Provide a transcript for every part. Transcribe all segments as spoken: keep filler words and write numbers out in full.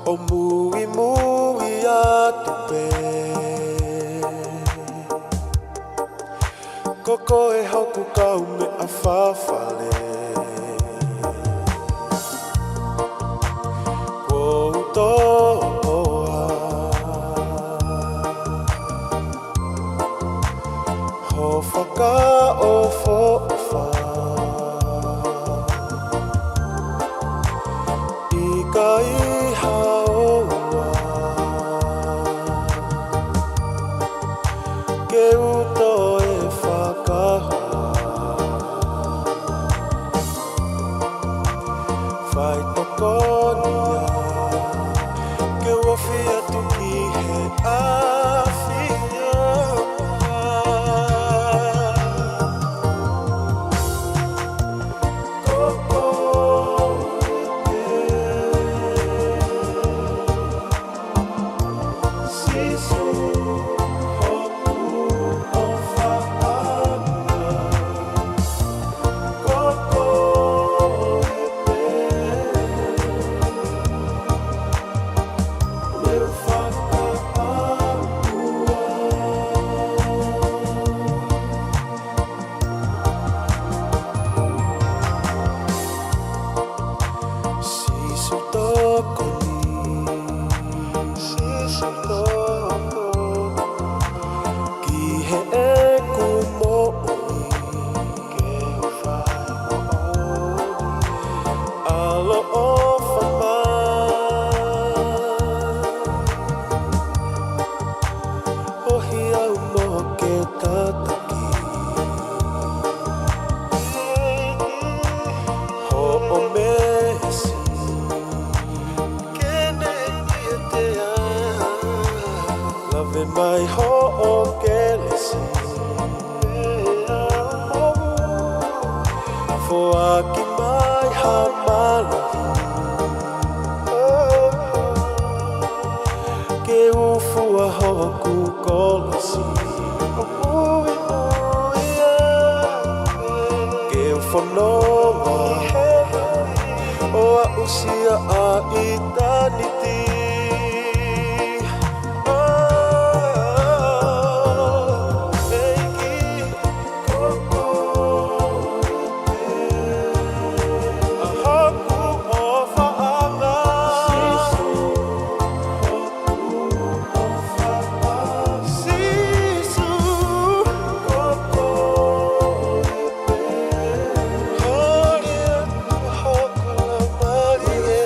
ʻO muimui atu pē, ko koe hoku kaumeʻa fafale. Kuo u toʻoa ho fakaʻofoʻofa. ʻIkai haʻo ʻofa ke u toe fakahoa. Faitokoni ia ke u ofi atu ki he ʻAfiona. Ko koe pē, Sīsū, hoku ʻofaʻanga. Ko koe pē, leo fakaʻapua. Sīsū, tokoni. Sīsū, tokoni ki heʻeku moʻui, ke u fai moʻoni. ʻAloʻofa mai, ʻohi au mo ke tataki. Hoʻo meesi ke ne ʻiate au. Lave mai hoʻo kelesi, foaki mai ha mālohi ke u fua hoku kolosi. Ke u fononga ʻo aʻusia ʻa ʻitāniti. ʻEiki, ko koe pē, ʻa hoku ʻofaʻanga. Sīsū, hoku ʻofaʻanga. Sīsū, ko koe pē, holi atu hoku laumālie.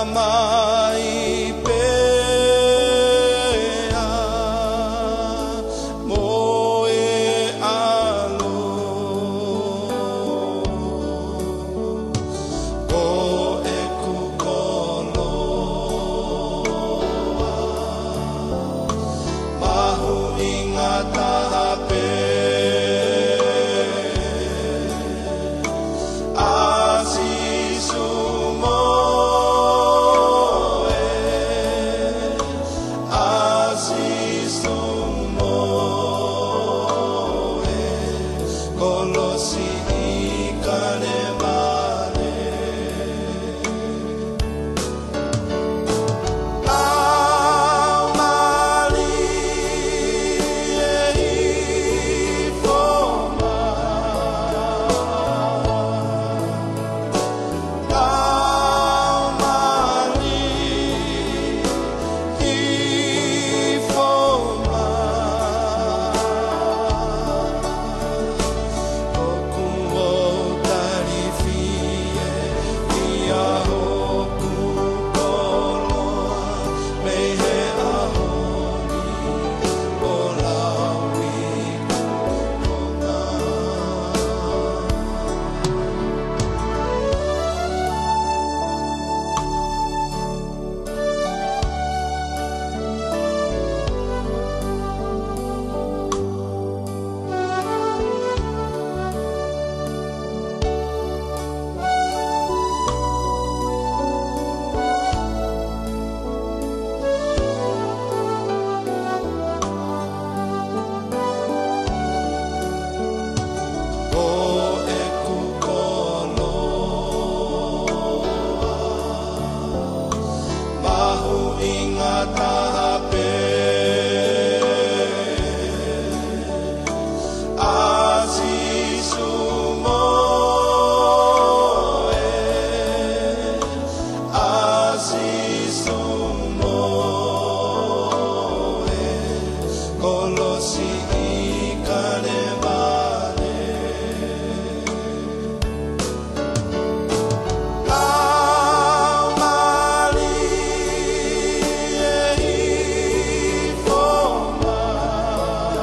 Mai pea mo e ʻAlo, ko ʻeku koloa mahuʻinga taha pē, ʻa Sīsū mo e, ʻa Sīsū mo e kolosi ʻi Kalemale. Laumālie hifo mai. Laumālie hifo mai. ʻOku ou tali fiefia hoku koloa mei he ʻaho ni ʻo lauikuonga. Ko ʻeku koloa mahuʻinga taha pē, ʻa Sīsū mo e, ʻa Sīsū mo e kolosi ʻi Kalemale. Laumālie hifo mai.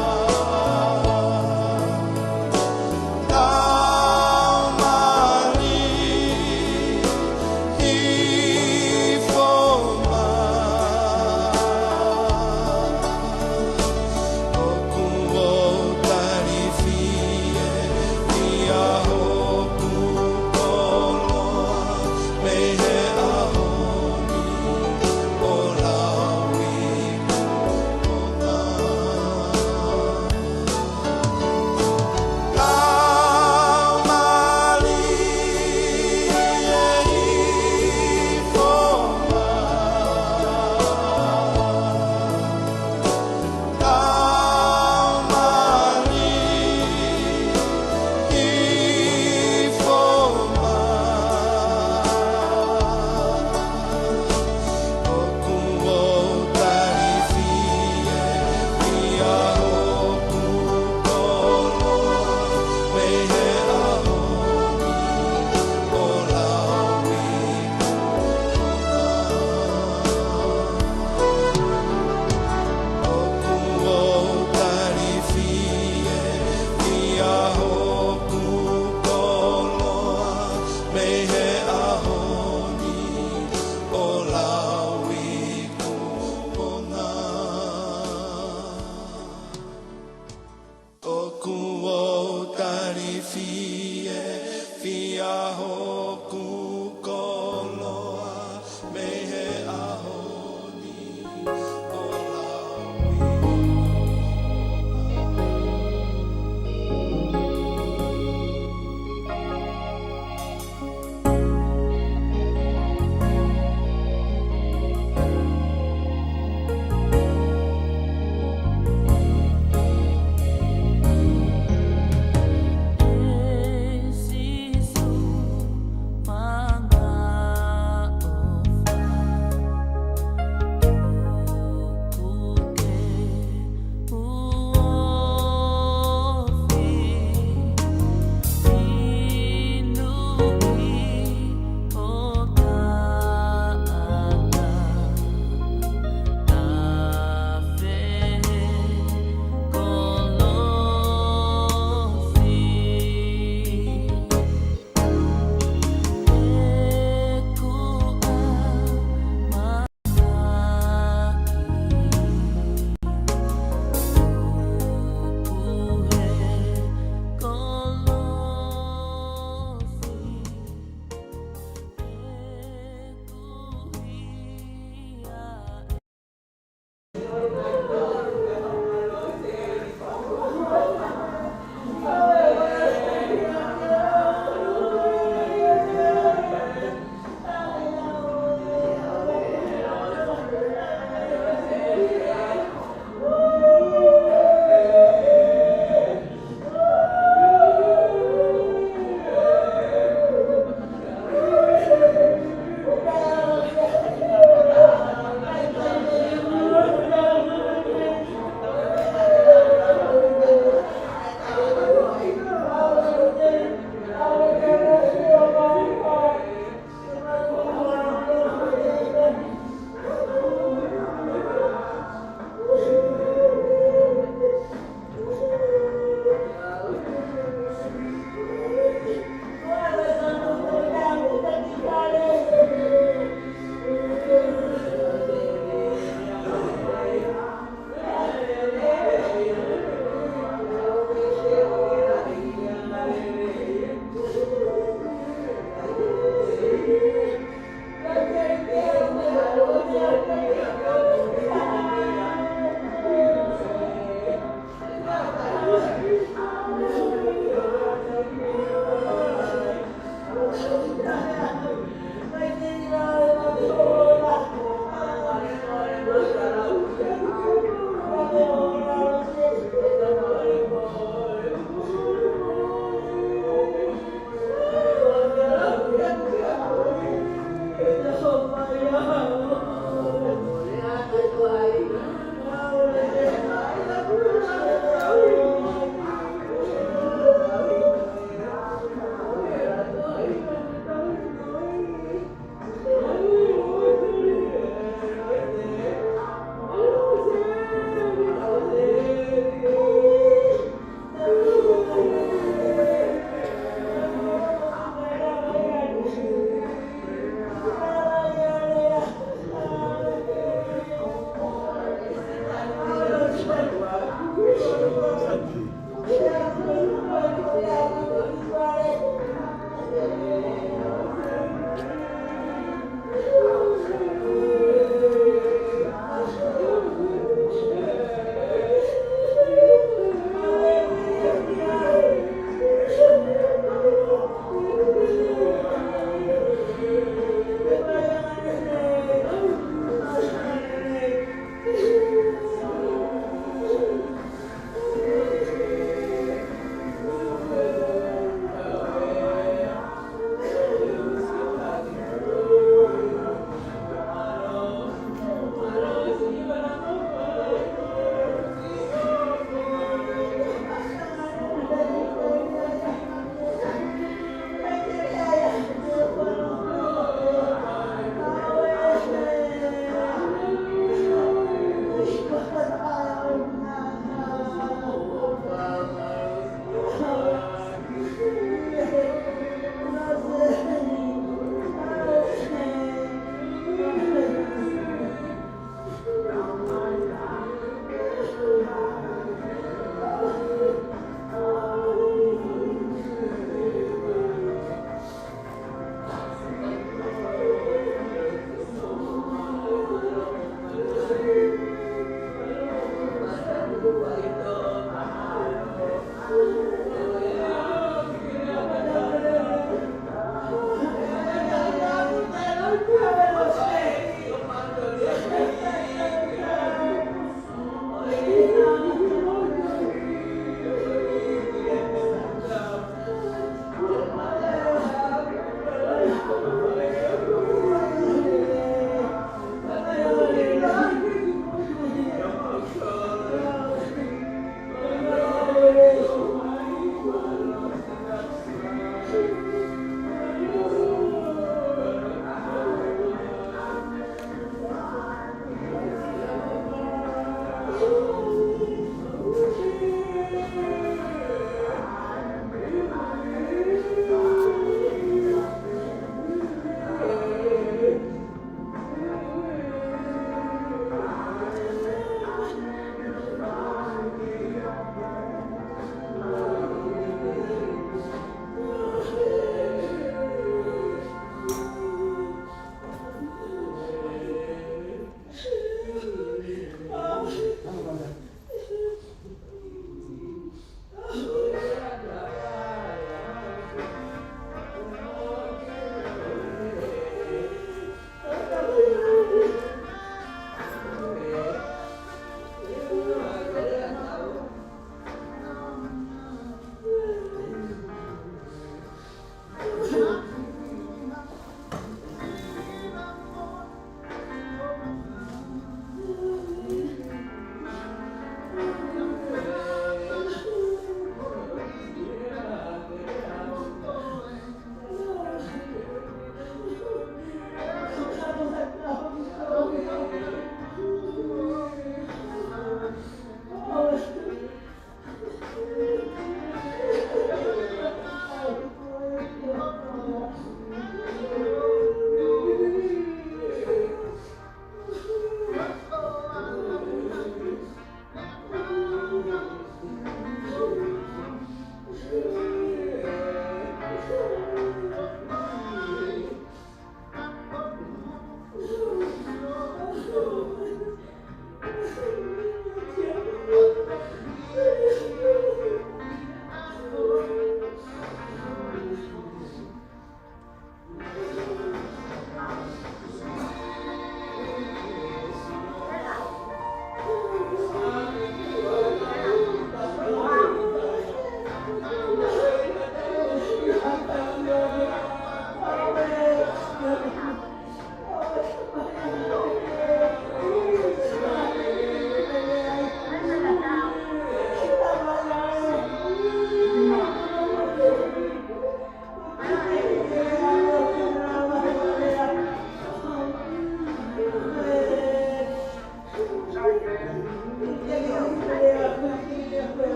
Laumālie hifo mai. ʻOku ou tali fiefia hoku koloa mei he ʻaho ni ʻo lauikuonga. Laumālie hifo mai. Laumālie hifo mai. ʻOku ou tali fiefia hoku koloa mei he ʻaho ni ʻo lauikuonga. ʻOku ou tali fiefia hoku koloa mei he ʻaho ni ʻo lauikuonga. ʻOku ou tali fiefia hoku koloa mei he ʻaho ni ʻo lauikuonga.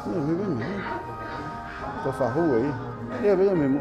Ia, veve mai. Ko fahua ia. Ia, veve mai mo.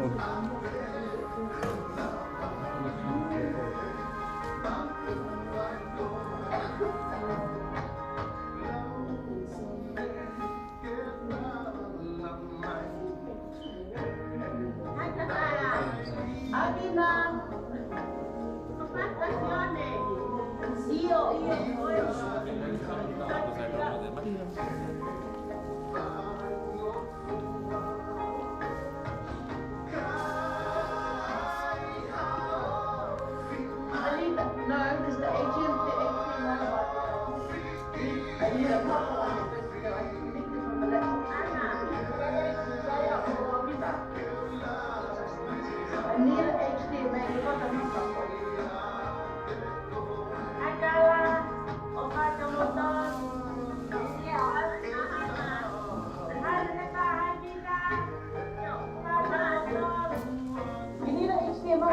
No, because the A G M, the A G M, I need a proper one. I need an H D M I. You need an H D M I.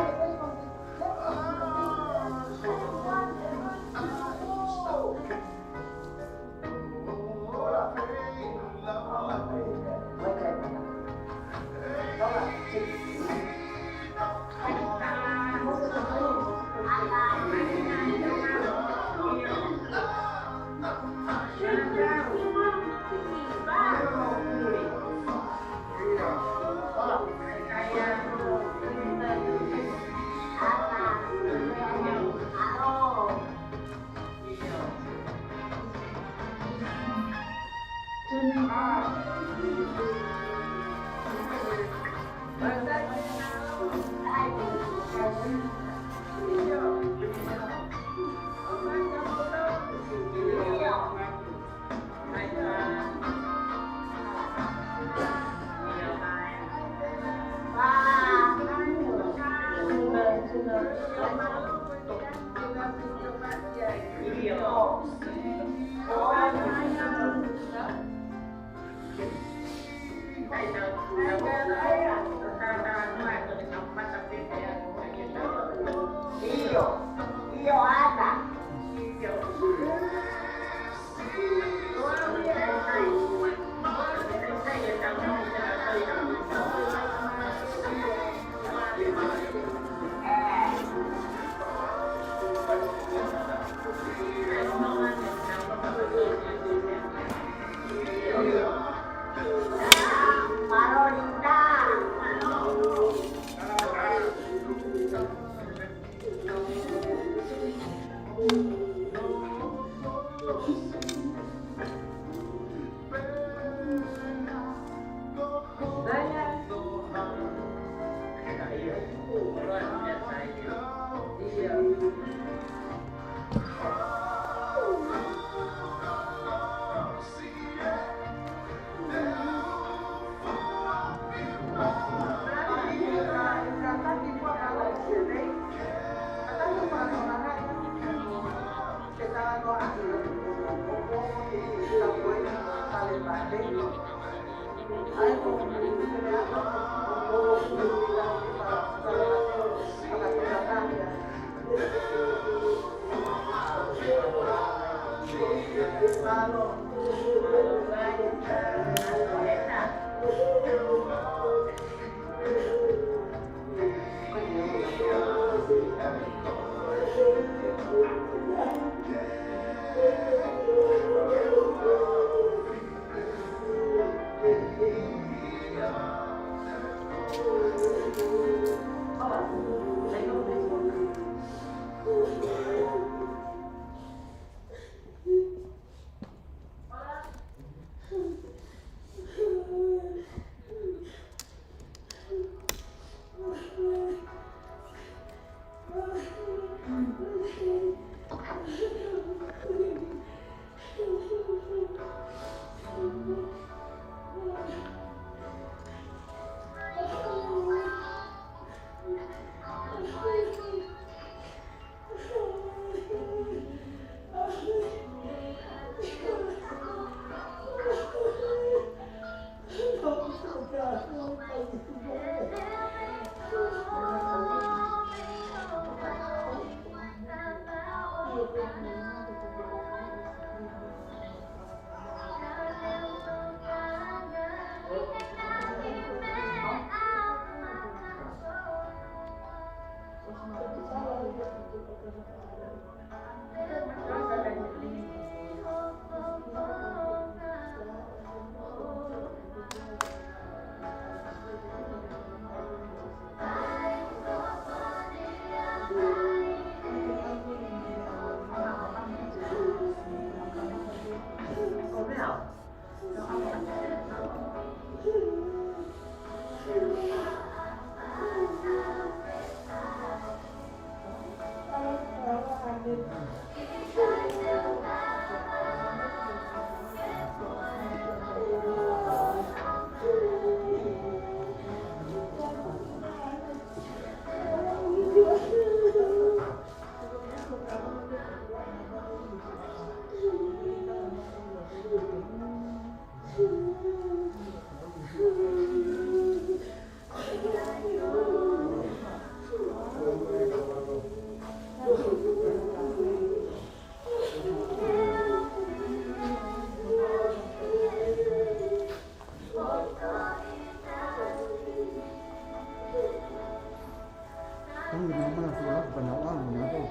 Tangi na ma fua la pana wa mo na to.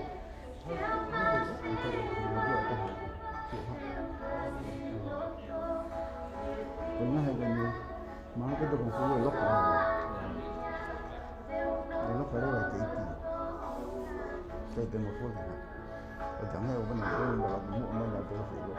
Ko na he kani ma ke to ko fua lo ka. Lo ka lo te iti. Te te mo fua ka. O tanga o pana ko mo mo mo na to fua lo.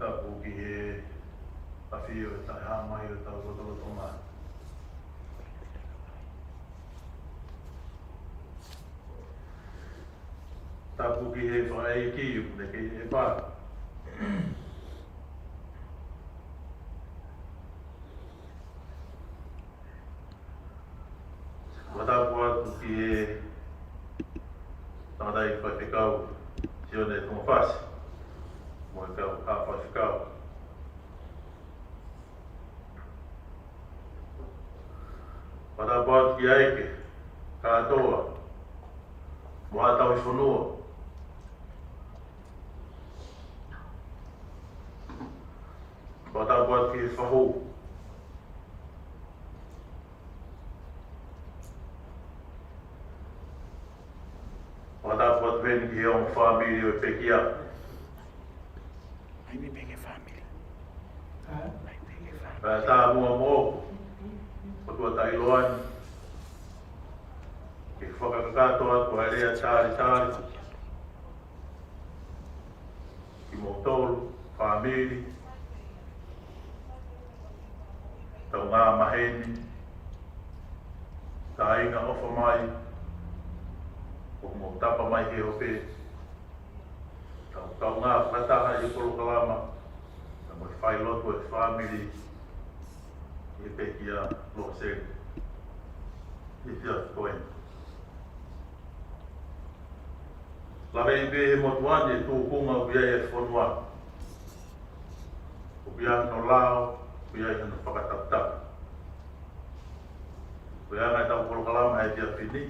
Tapu ki he ʻafio ʻa e Tamai ʻi hotau lotolotonga. Tapu ki he fakaʻeiki ʻoku ne kei ʻeva. Fakatapu atu ki he tangataʻeiki faifekau, Sione Tongafasi. Tapu atu ki he ʻEiki kātoa mo hotau fonua. Tapu atu ki he fahu. Tapu atu heni ki he ongo fāmili ʻo e pekia. Mai pē ki he fāmili. Mai pē ki he fāmili. Pea tā mua mo ʻOtua Taʻiloa ni ke fakakakato atu ʻa e lea talitali kimoutolu, fāmili, kaungā maheni, kāinga ʻofa mai, ʻoku mou tapa mai he ope, tau kaungā fakataha ʻi he polokalama, kae mo e failotu ʻa e fāmili ʻi he pekia, Loseli, ʻi he efiafi ko eni. Lave pē he motuʻa ni e tūkunga ʻoku ʻi ai e fonua. ʻOku ʻi ai hono lao, ʻoku ʻi ai hono fakataputapu. Ko e anga ʻetau polokalama he efiafi ni,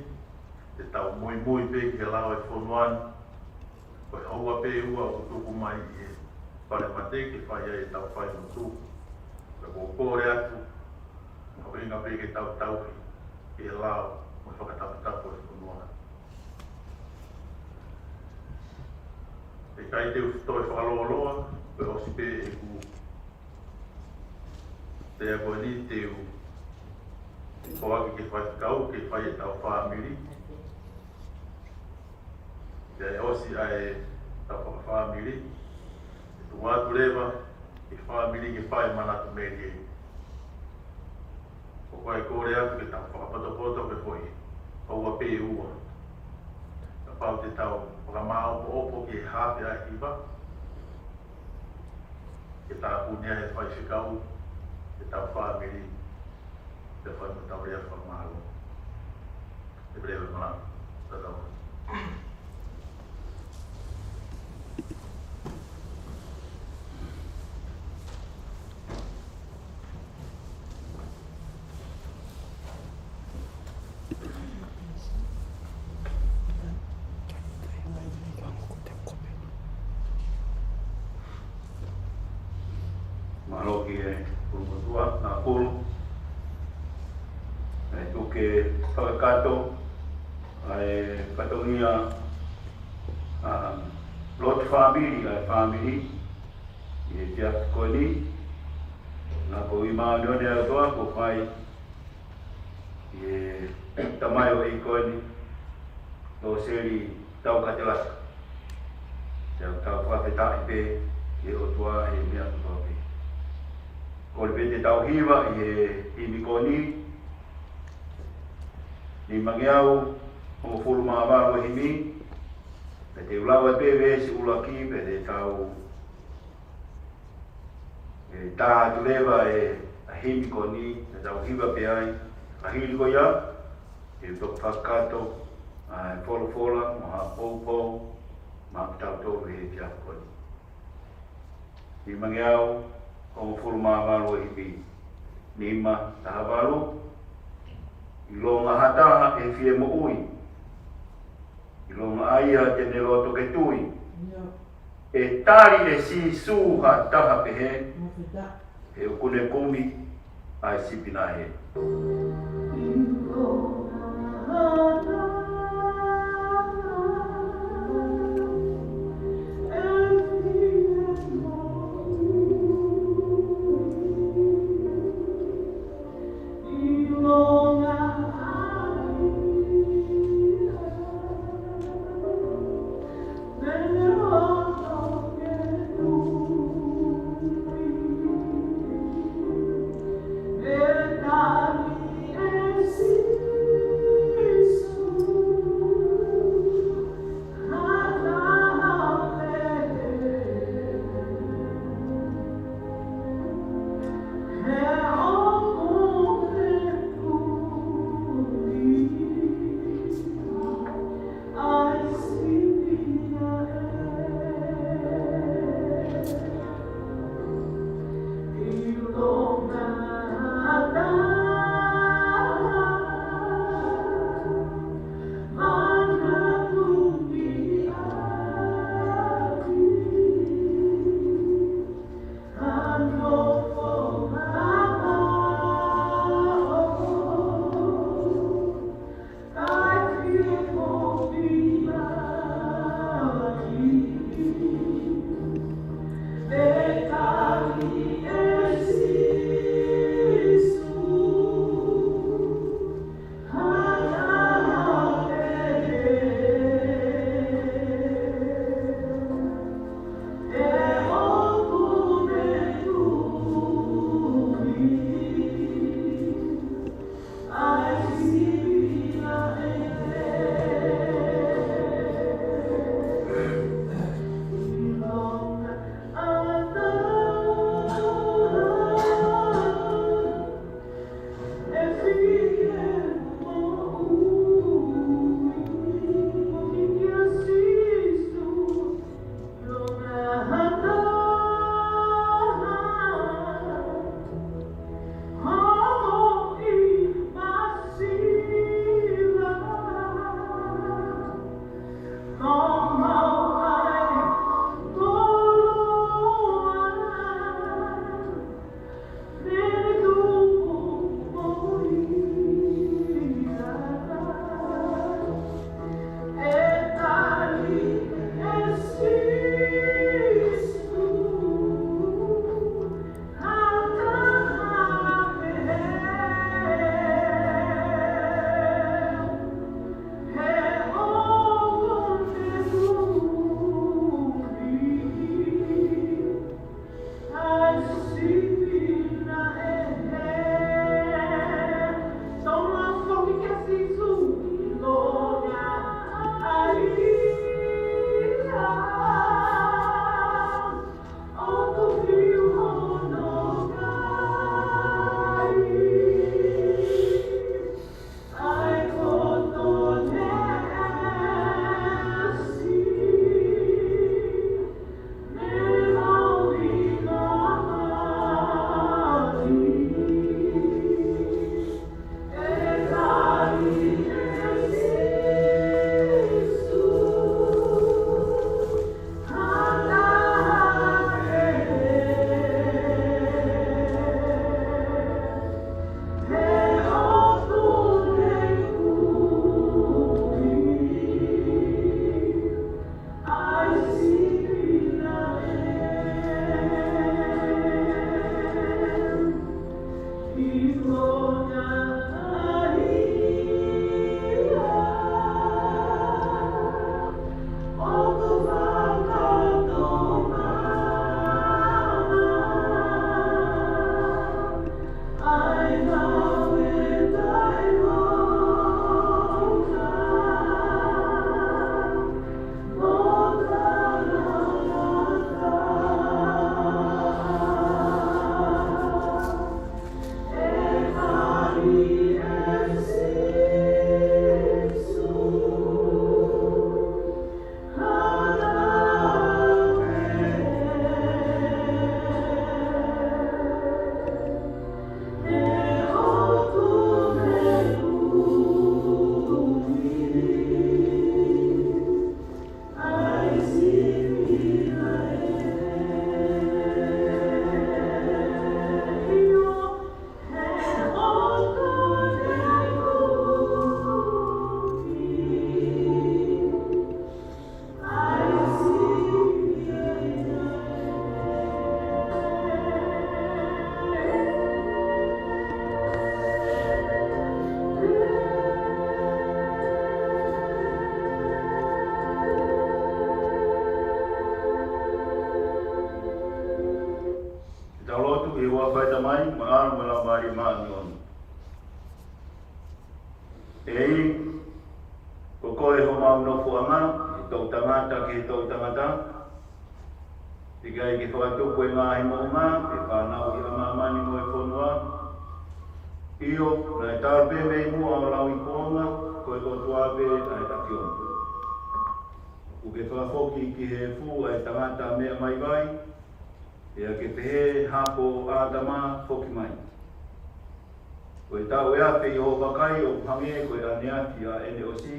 te tau muimui pē ki he lao ʻo e fonua ni, ko e houa pē ʻe ua ʻoku tuku mai ʻi he Palemate ke fai ai ʻetau failotu. Pea ʻoku ou kole atu, mahuʻinga pē ke tau tauhi ki he lao mo e fakataputapu ʻo e fonua. ʻE ʻikai te u toe fakalōloa, pea ʻosi pē ʻeku lea ko eni, te u foaki ki he faifekau ke fai ʻetau fāmili. Pea ʻosi ʻa ʻetau fakafāmili, ʻe tuku atu leva ki he fāmili ke fai manatu melie. ʻOku ou kole atu ke tau fakapotopoto ki he foʻi houa pē ʻe ua. Kapau te tau fakamāʻopoʻopo ki he hafe ʻa e hiva, ke tāpuni ʻe he faifekau ʻetau fāmili, ke fai mo tau lea fakamālō. Te pele ʻo e malanga. Tatau. Mālō ki he kulumotuʻa, Nāpulu. ʻE tuku ke fakakakato ʻa e fatongia, ʻa, lotu fāmili, ʻa e fāmili ʻi he efiafi ko eni. Naʻa ko e māʻoniʻoni ʻa e ʻOtua kuo fai ʻi he tamaioʻeiki ko eni, Loseli Taukatelata. Te tau fakafetaʻi pē ki he ʻOtua he meʻa kotoa pē. Kole pē te tau hiva ʻi he himi ko eni, nimangeau hongofulu mā valu e himi, pea te u lau pē veesi ʻuluaki pea te tau ʻe tā atu leva ʻa e himi ko eni, te tau hiva pē ai, ka hili ko ia, te u toki fakakakato ʻa e folofola mo ha poupou maʻa kitautolu he efiafi ko eni. Nimangeau hongofulu mā valu e himi. Nima taha valu. ʻIlonga ha taha ʻe fie moʻui, ʻilonga ʻa ia te ne loto ke tui. ʻE tali ʻe Sīsū ha taha pehē, he ʻoku ne kumi ʻa e sipi na hē. mai, mo e ʻAlo mo e Laumālie Māʻoniʻoni. ʻEiki, ko koe homau nofoʻanga, ʻi he toʻutangata ki he toʻutangata. ʻIkai ke fakatupu e ngaahi moʻunga, ʻi he fānau ʻi māmani mo e fonua. ʻIo, naʻe talu pē mei muʻa ʻo lauʻi kuonga, ko e ʻOtua pē ʻa e ʻAfiona. ʻOku ke fakafoki ki he efu ʻa e tangata meʻa mai vai, pea ke pehē hako ʻĀtama foki mai. Ko e taʻu ʻe afe ʻi hoʻo vakai ʻoku hangē ko e ʻaneafi ʻa ʻene ʻosi.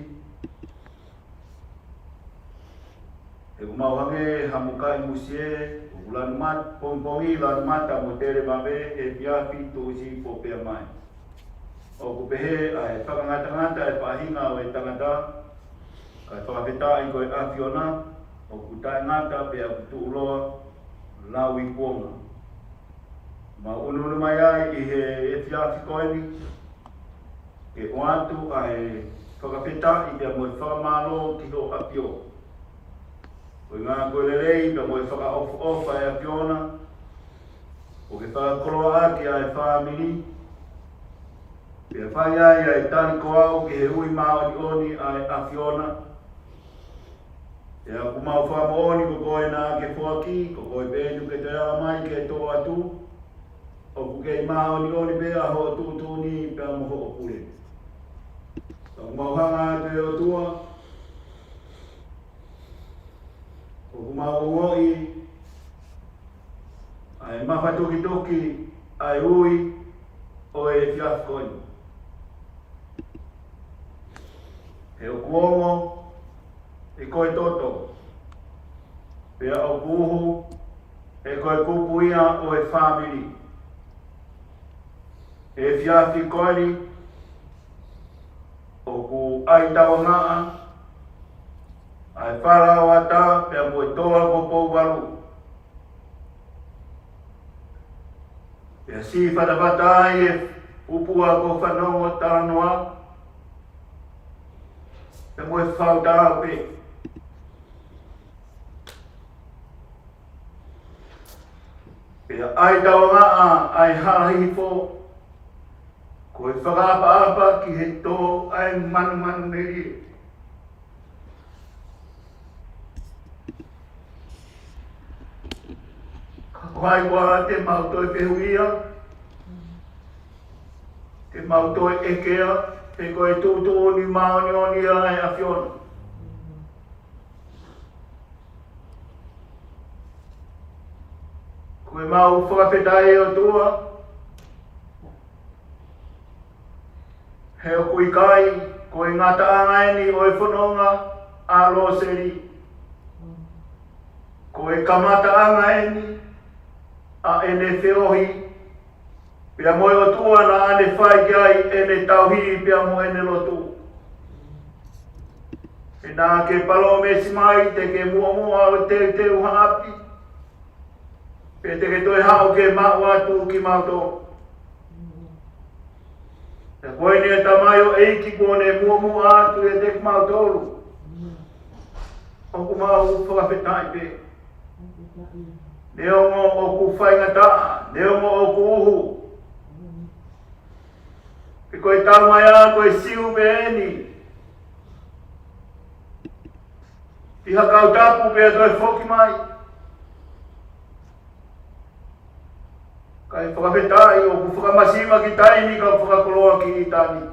He ʻoku mau hangē ha mukaʻi musie, ʻoku lanu mat-, pongipongi lanu mata mo tele vave, efiafi tuʻusi pō pea mai. ʻOku pehē ʻa e fakangatangata e faʻahinga ʻo e tangata, kae fakafetaʻi ko e ʻAfiona, ʻoku taʻengata pea ʻoku tuʻuloa, lauʻi kuonga. Mau ʻunuʻunu mai ai ʻi he efiafi ko eni, ke ʻoatu ʻa e fakafetaʻi pea mo e fakamālō ki ho ʻAfio. Ko e ngāue lelei pea mo e fakaʻofoʻofa ʻa e ʻAfiona, ʻoku ke fakakoloaʻaki ʻa e fāmili, pea fai ai ʻa e tali ko au ki he ui māʻoniʻoni ʻa e ʻAfiona. Pea ʻoku mau fakamoʻoni ko koe naʻa ke foaki, ko koe pē ʻoku ke toe ʻalu mai ke tō atu, ʻoku kei māʻoniʻoni pē ʻa hoʻo tuʻutuʻuni pea mo hoʻo pule. Pea ʻoku mau hanga atu ʻe ʻOtua, ʻoku mau ongoʻi ʻa e mafatukituki ʻa e ui ʻo e efiafi ko eni. He ʻoku ongo ʻe ko e toto, pea ʻoku uhu ʻe ko e kupu ia ʻo e fāmili. Efiafi ko eni, ʻoku ʻai tauangaʻa ʻa e falaoata pea mo e toa ko Pouvalu. Pea siʻi fatafata ai e fuʻu pua ko Fanongo Talanoa, pea mo e fau tāupe. Pea ʻai tauangaʻa ʻa e hala hihifo, ko e fakaʻapaʻapa ki he tō ʻa e manumanu melie. Ka ko hai koā te mau toe fehuʻia, te mau toe ʻekea, he ko e tuʻutuʻuni māʻoniʻoni ʻa e ʻAfiona. Ko e mau fakafetaʻi ʻOtua, he ʻoku ʻikai ko e ngataʻanga eni ʻo e fononga ʻa Loseli. Ko e kamataʻanga eni ʻa ʻene feohi, pea mo e ʻOtua naʻa ne fai ki ai ʻene tauhi pea mo ʻene lotu. He naʻa ke palōmesi mai te ke muʻomuʻa ʻo teuteu ha ʻapi, pea te ke toe haʻu ke maʻu atu kimautolu. Pea ko eni ʻe Tamai ʻo ʻEiki kuo ne muʻomuʻa atu ʻiate kimautolu. ʻOku mau fakafetaʻi pē. Neongo ʻoku faingataʻa, neongo ʻoku uhu. He ko e tau mai ā ko e siu pē eni. ʻI ha kau tapu pea toe foki mai. Kae fakafetaʻi ʻoku fakamasiva ki taimi ka fakakoloa ki ʻitāniti.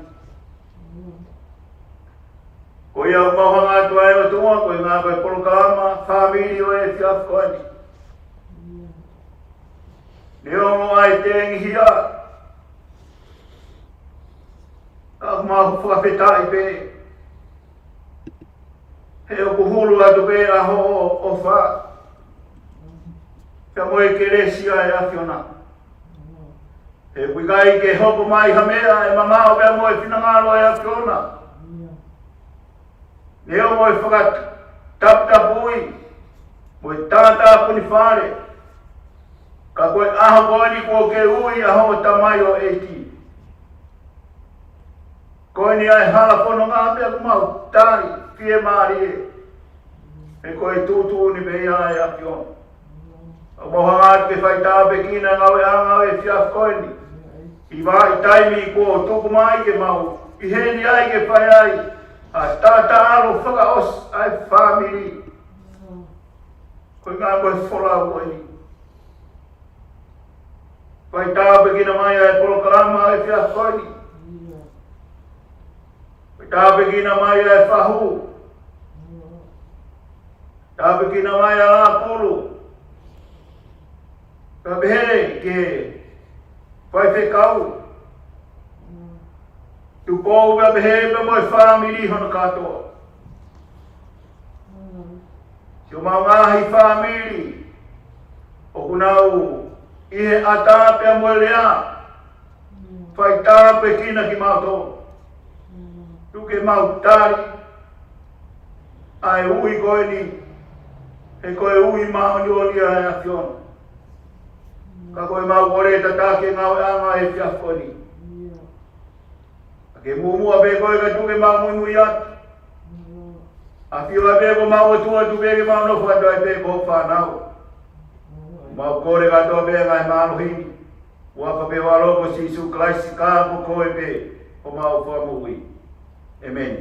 Ko ia ʻoku mau hanga atu ai ʻOtua, ko e ngaahi ko e polokalama fāmili ʻo e efiafi ko eni. Neongo ʻa e tengihia, ka ʻoku mau fakafetaʻi pē. He ʻoku hulu atu pē ʻa hoʻo ʻofa, pea mo e kelesi ʻa e ʻAfiona. He ʻoku ʻikai ke hoko mai ha meʻa ʻe mamaʻo pea mo e finangalo ʻa e ʻAfiona. Neongo e fakataputapui mo e tātāpuni fale, ka ko e ʻaho ko eni kuo ke ui ʻa hoʻo tamaioʻeiki. Ko eni ʻa e hala fononga pea ʻoku mau tali fiemālie. He ko e tuʻutuʻuni pē ia ʻa e ʻAfiona. ʻOku mau hanga ke fai tāpuekina ngāueʻanga ʻo e efiafi ko eni. ʻI he vahaʻa taimi kuo tuku mai ke mau ʻi heni ai ke fai ai ʻa e taʻataʻalo fakaʻosi ʻa e fāmili. Ko e ngāue ko e folau ko eni. Fai tāpuekina mai ʻa e polokalama ʻo e efiafi ko eni. Fai tāpuekina mai ʻa e fahu. Tāpuekina mai ʻa Lākulu. Pea pehē ki he faifekau. Tupou pea pehē pea mo e fāmili hono kātoa. Siʻomau ngaahi fāmili ʻoku nau ʻi he ʻatā pea mo e lea. Fai tāpuekina kimautolu. Tuku ke mau tali ʻa e ui ko eni, he ko e ui māʻoniʻoni ʻa e ʻAfiona. Ka ko ʻemau kole tataki e ngāueʻanga ʻo e efiafi ko eni. Ke muʻomuʻa pē koe ka tuku ke mau muimui atu. ʻAfio ai pē ko homau ʻOtua, tuku pē ke mau nofo atu ai pē ko hoʻo fānau. Mau kole kātoa pē ngaahi mālohi ni. ʻI he huafa pē ʻo ho ʻAlo ko Sīsū Kalaisi, ka ko koe pē homau Fakamoʻui. ʻĒmeni.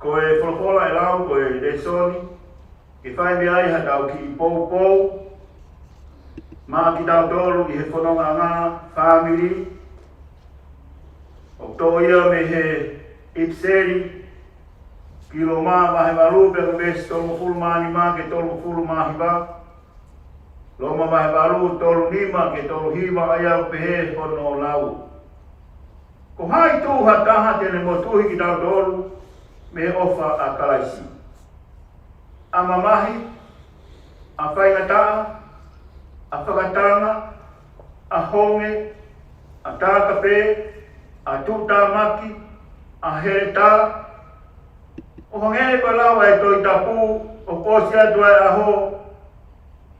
Ko e folofola ʻe lau, ko e lēsoni, ke fai mei ai haʻatau kiʻi poupou maʻa kitautolu ʻi he fonongaʻanga fāmili, ʻoku toʻo ia mei he ʻIpiseli ki Loma vahe valu pea ko e veesi tolungofulu mā nima ki he tolungofulu mā hiva. Loma vahe valu, tolu nima ki he tolu hiva, ʻa ia ʻoku pehē hono lau: Ko hai tuʻu ha taha te ne motuhi kitautolu mei he ʻofa ʻa Kalaisi? ʻA mamahi, ʻa faingataʻa, ʻa fakatanga, ʻa honge, ʻa tākape, ʻa tuʻutāmaki, ʻa heletā? ʻO hangē ko e lau ʻa e Tohi Tapu, ʻoku ʻosi atu ʻa e ʻaho,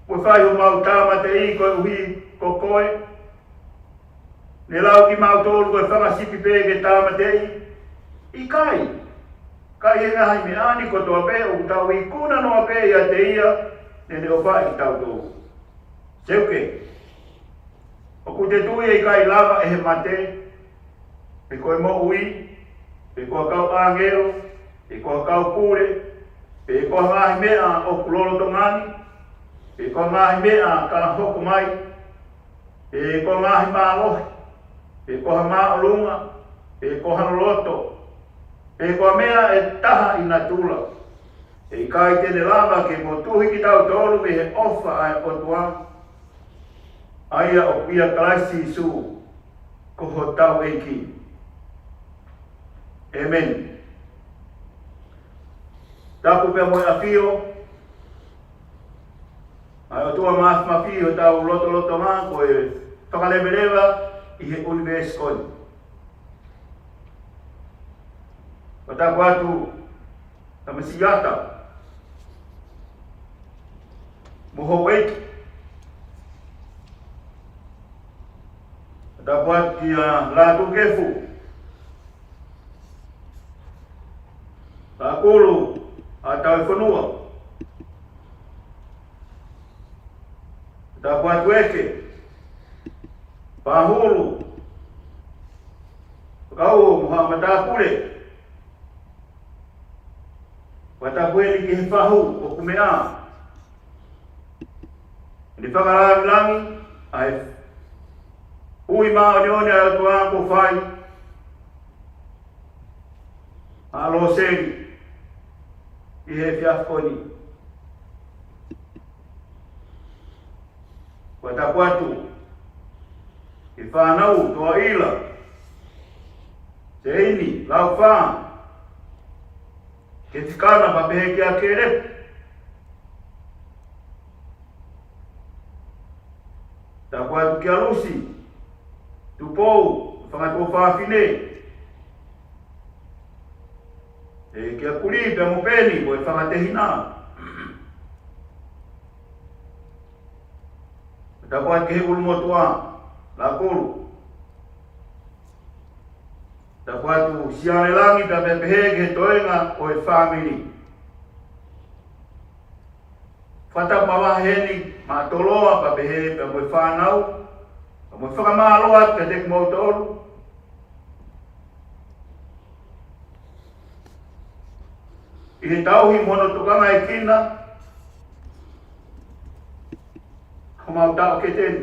kuo fai homau tāmateʻi koeʻuhi ko koe. Ne lau kimautolu ko e fanga sipi pē ke tāmateʻi? ʻIkai. Ka ʻi he ngaahi meʻa ni kotoa pē ʻoku tau ikuna noa pē ʻiate ia naʻa ne ʻofaʻi kitautolu. Seuke, ʻoku te tui ʻe ʻikai lava ʻe he mate, pe ko e moʻui, pe ko ha kau ʻāngelo, pe ko ha kau pule, pe ko ha ngaahi meʻa ʻoku lolotonga ni, pe ko ha ngaahi meʻa ka hoko mai, pe ko ha ngaahi mālohi, pe ko ha māʻolunga, pe ko ha loloto, pe ko ha meʻa ʻe taha ʻi natula, ʻe ʻikai te ne lava ke motuhi kitautolu mei he ʻofa ʻa e ʻOtua, ʻa ia ʻoku ʻia Kalaisi Sīsū ko hotau ʻEiki. ʻĒmeni. Tapu pea mo e ʻafio ʻa e ʻOtua Māfimafi ʻi hotau lotolotonga, ko e Fakaleveleva ʻi he ʻunivēsi ko eni. Ko e tapu atu Tamasiʻi ʻAta mo houʻeiki. Tapu atu kia Lātūkefu, Lākulu, ʻa Tauʻifonua. Tapu atu Eke, Pahulu, Kau mo haʻa matāpule. Fakatapu heni ki he fahu ʻoku meʻa. Ne fakalāngilangi ʻa e ui māʻoniʻoni ʻa e ʻOtua kuo fai ʻa Loseli ʻi he efiafi ko eni. Fakatapu atu ki he fānau, Toaila, Seini, Laufa, Ketikana, pea pehē kia Kelepu. Tapu atu kia Lusi, Tupou, fanga tuofāfine. ʻE kia Kuli pea mo Peni, ko e fanga tehina. Tapu atu ki he ʻulumotuʻa, Lākulu. Tapu atu Siale Langi pea pehē ki he toenga ʻo e fāmili. Fakatapu mavahe heni maʻa Toloa pea pehē pea mo e fānau, pea mo e fakamālō atu kiate kimoutolu ʻi he tauhi mo hono tokangaekina homau taʻokete ni.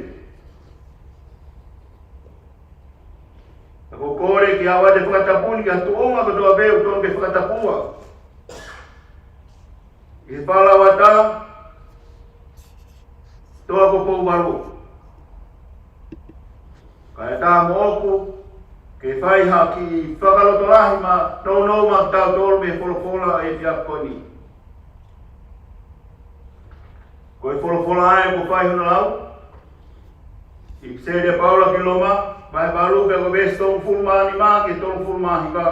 Pea ʻoku ou kole ke ʻoatu e fakatapu ni ki he tuʻunga kotoa pē ʻoku totonu ke fakatapua. ʻI he Falauata, Toa ko Pouvalu. Kae ʻatā moʻoku ke fai ha kiʻi fakalotolahi maʻa, nounou maʻa kitautolu mei he folofola ʻi he efiafi ko eni. Ko e folofola ʻa ē ʻoku fai hono lau ʻi he ʻipiseli ʻa Paula ki Loma, vahe valu pea ko e veesi tolungofulu mā nima ki he tolungofulu mā hiva.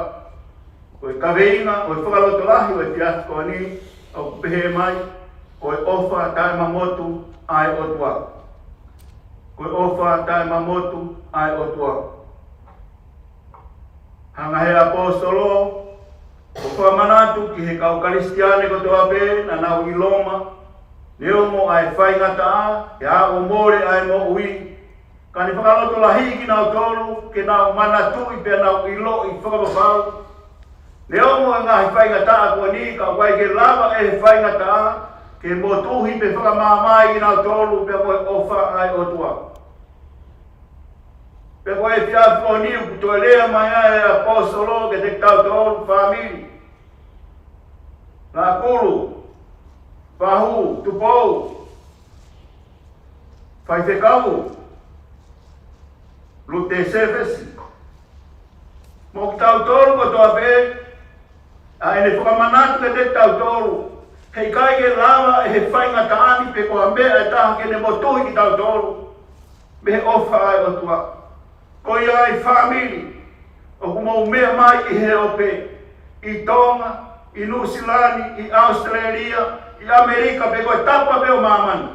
Ko e kaveinga ʻo e fakalotolahi ʻo e efiafi ko eni ʻoku pehē mai, ko e ʻofa taʻemamotu ʻa e ʻOtua. Ko e ʻofa taʻemamotu ʻa e ʻOtua. Hanga ʻe he ʻaposetolo ʻo fakamanatu ki he kau Kalisitiane kotoa pē naʻa nau ʻi Loma, neongo ʻa e faingataʻa, ʻi he ʻaho ʻo mole ʻa e moʻui, ka ne fakalotolahiʻi kinautolu ke nau manatuʻi pea nau ʻiloʻi fakapapau. Neongo e ngaahi faingataʻa ko eni, ka ʻoku ʻikai ke lava ʻe he faingataʻa ke motuhi pe fakamāmāʻi kinautolu pea mo e ʻofa ʻa e ʻOtua. Pea ko e efiafi ko eni ʻoku toe lea mai ai e ʻaposetolo kiate kitautolu fāmili. Ngākulu, Fahu, Tupou, Faifekau, Lute Sevesi. Mo kitautolu kotoa pē, ʻa ʻene fakamanatu kiate kitautolu, heʻikai ke lava ʻe he faingataʻa ni pe ko ha meʻa ʻe taha ke ne motuhi kitautolu mei he ʻofa ʻa e ʻOtua. Ko ia ai fāmili ʻoku mou meʻa mai ʻi he ope, ʻi Tonga, ʻi Nuʻusila ni, ʻi ʻAositelēlia, ʻi ʻAmelika, pe ko e tapu pē ʻo māmani.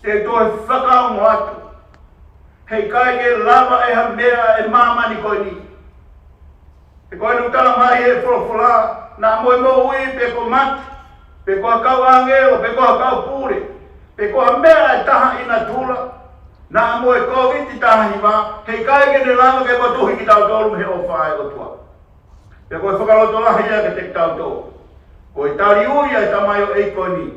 Te u toe fakaongo atu. Heʻikai ke lava ʻe ha meʻa ʻe māmani ko eni. He ko eni ʻoku tala mai ʻe he folofola, naʻa mo e moʻui pe ko mate, pe ko ha kau ʻāngelo, pe ko ha kau pule, pe ko ha meʻa ʻe taha ʻi natula, naʻa mo e Kōviti taha hiva, heʻikai ke ne lava ke motuhi kitautolu mei he ʻofa ʻa e ʻOtua. Pea ko e fakalotolahi ia kiate kitautolu. Ko e tali ui ʻa e tamaioʻeiki ko eni.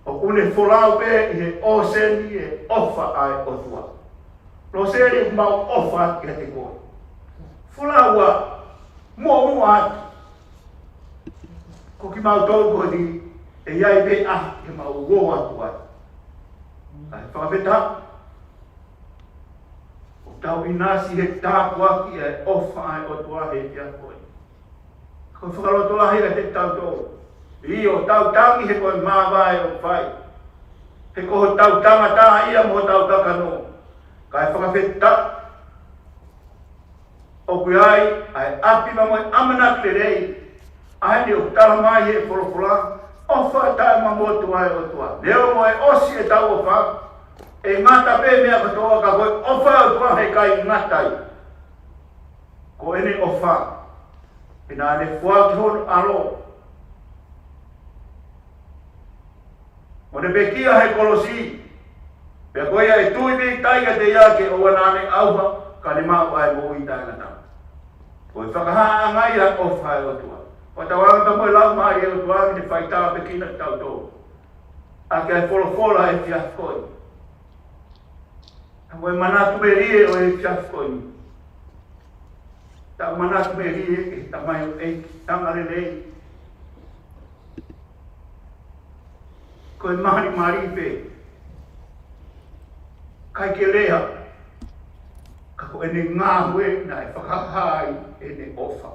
ʻOku ne folau pē ʻi he ʻōseni e ʻofa ʻa e ʻOtua. Loseli, ʻoku mau ʻofa atu kiate koe. Folau ā, muʻomuʻa atu. Ko kimautolu ko eni, ʻe ʻi ai pē ʻaho ke mau ō atu ai. Kae fakafetaʻi, ʻoku tau ʻinasi he tāpuaki e ʻofa ʻa e ʻOtua he efiafi ko eni. Ko e fakalotolahi kiate kitautolu. ʻIo, tau tangi he ko e māvae ʻoku fai. He ko hotau tangata ia mo hotau kakano. Kae fakafetaʻi, ʻoku ʻi ai ʻa e ʻapi mo e ʻamanaki lelei. ʻA eni ʻoku tala mai ʻe he folofola, ʻofa taʻemamotu ʻa e ʻOtua. Neongo ʻe ʻosi ʻetau ʻofa, ʻe ngata pē meʻa kotoa, ka ko e ʻofa ʻa e ʻOtua heʻikai ngata ai. Ko ʻene ʻofa, he naʻa ne foaki hono ʻAlo, ʻo ne pekia he kolosi, pea ko ia ʻe tui pīkitai kiate ia ke ʻoua naʻa ne ʻauha, ka ne maʻu ʻa e moʻui taʻengata. Ko e fakahāʻanga ia ʻo e ʻofa ʻa e ʻOtua. Ko e tauanga ka mo e Laumālie ʻo e ʻOtua ke ne faitāpuekina kitautolu ʻaki e folofola he efiafi ko eni. Ka ko e manatu melie ʻo e efiafi ko eni. Tau manatu melie ki he tamaioʻeiki, tama lelei. Ko e malimali pē. ʻIkai ke lea, ka ko ʻene ngāue naʻe fakahā ai ʻene ʻofa.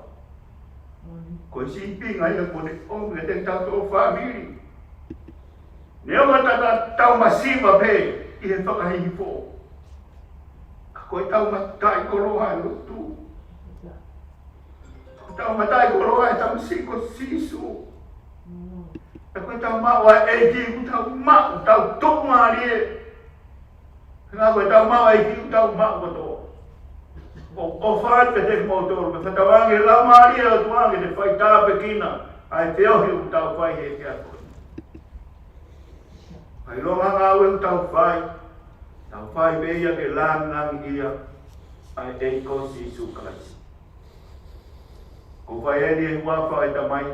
Ko e sīpinga ia ko eni ʻoku ʻiate kitautolu fāmili. Neongo ʻetau, tau masiva pē ʻi he fakahihifo, ka ko ʻetau mataʻikoloa ʻa e lotu. Ko ʻetau mataʻikoloa ʻa e tamasiʻi ko Sīsū. Ka ko ʻetau maʻu ʻa e ʻEiki ʻoku tau maʻu, tau tuʻumālie. Ka ko ʻetau maʻu ʻa e ʻEiki ʻoku tau maʻu kotoa. ʻoku ʻofa atu kiate kimoutolu, pea fakatauange ʻe he Laumālie ʻo e ʻOtua ke ne faitāpuekina ʻa e feohi ʻoku tau fai he efiafi ko eni. ʻA e ngaahi ngāue ʻoku tau fai, tau fai pē ia ke langilangiʻia ʻa e ʻEiki ko Sīsū Kalaisi. ʻOku fai eni ʻi he huafa ʻo e Tamai,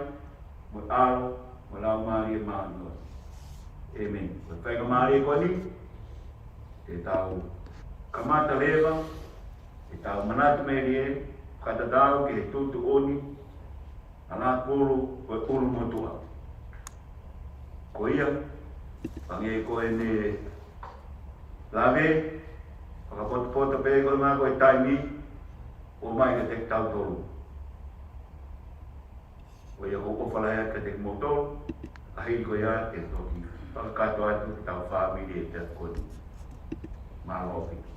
mo e ʻAlo, mo e Laumālie Māʻoniʻoni. ʻĒmeni. Ko e faingamālie ko eni, te tau kamata leva ʻetau manatu melie, fakatatau ki he tuʻutuʻuni ʻa Lapulu ko e ʻUlumotuʻa. Ko ia, hangē ko ʻene lave, fakapotopoto pē ko e ngaahi ko e taimi, ʻomai kiate kitautolu. Ko ia ʻoku ou ʻofa lahi atu kiate kimoutolu, ʻa ia ko ia ke toki fakakakato atu ki heʻetau fāmili he efiafi ko eni. Mālō ʻaupito.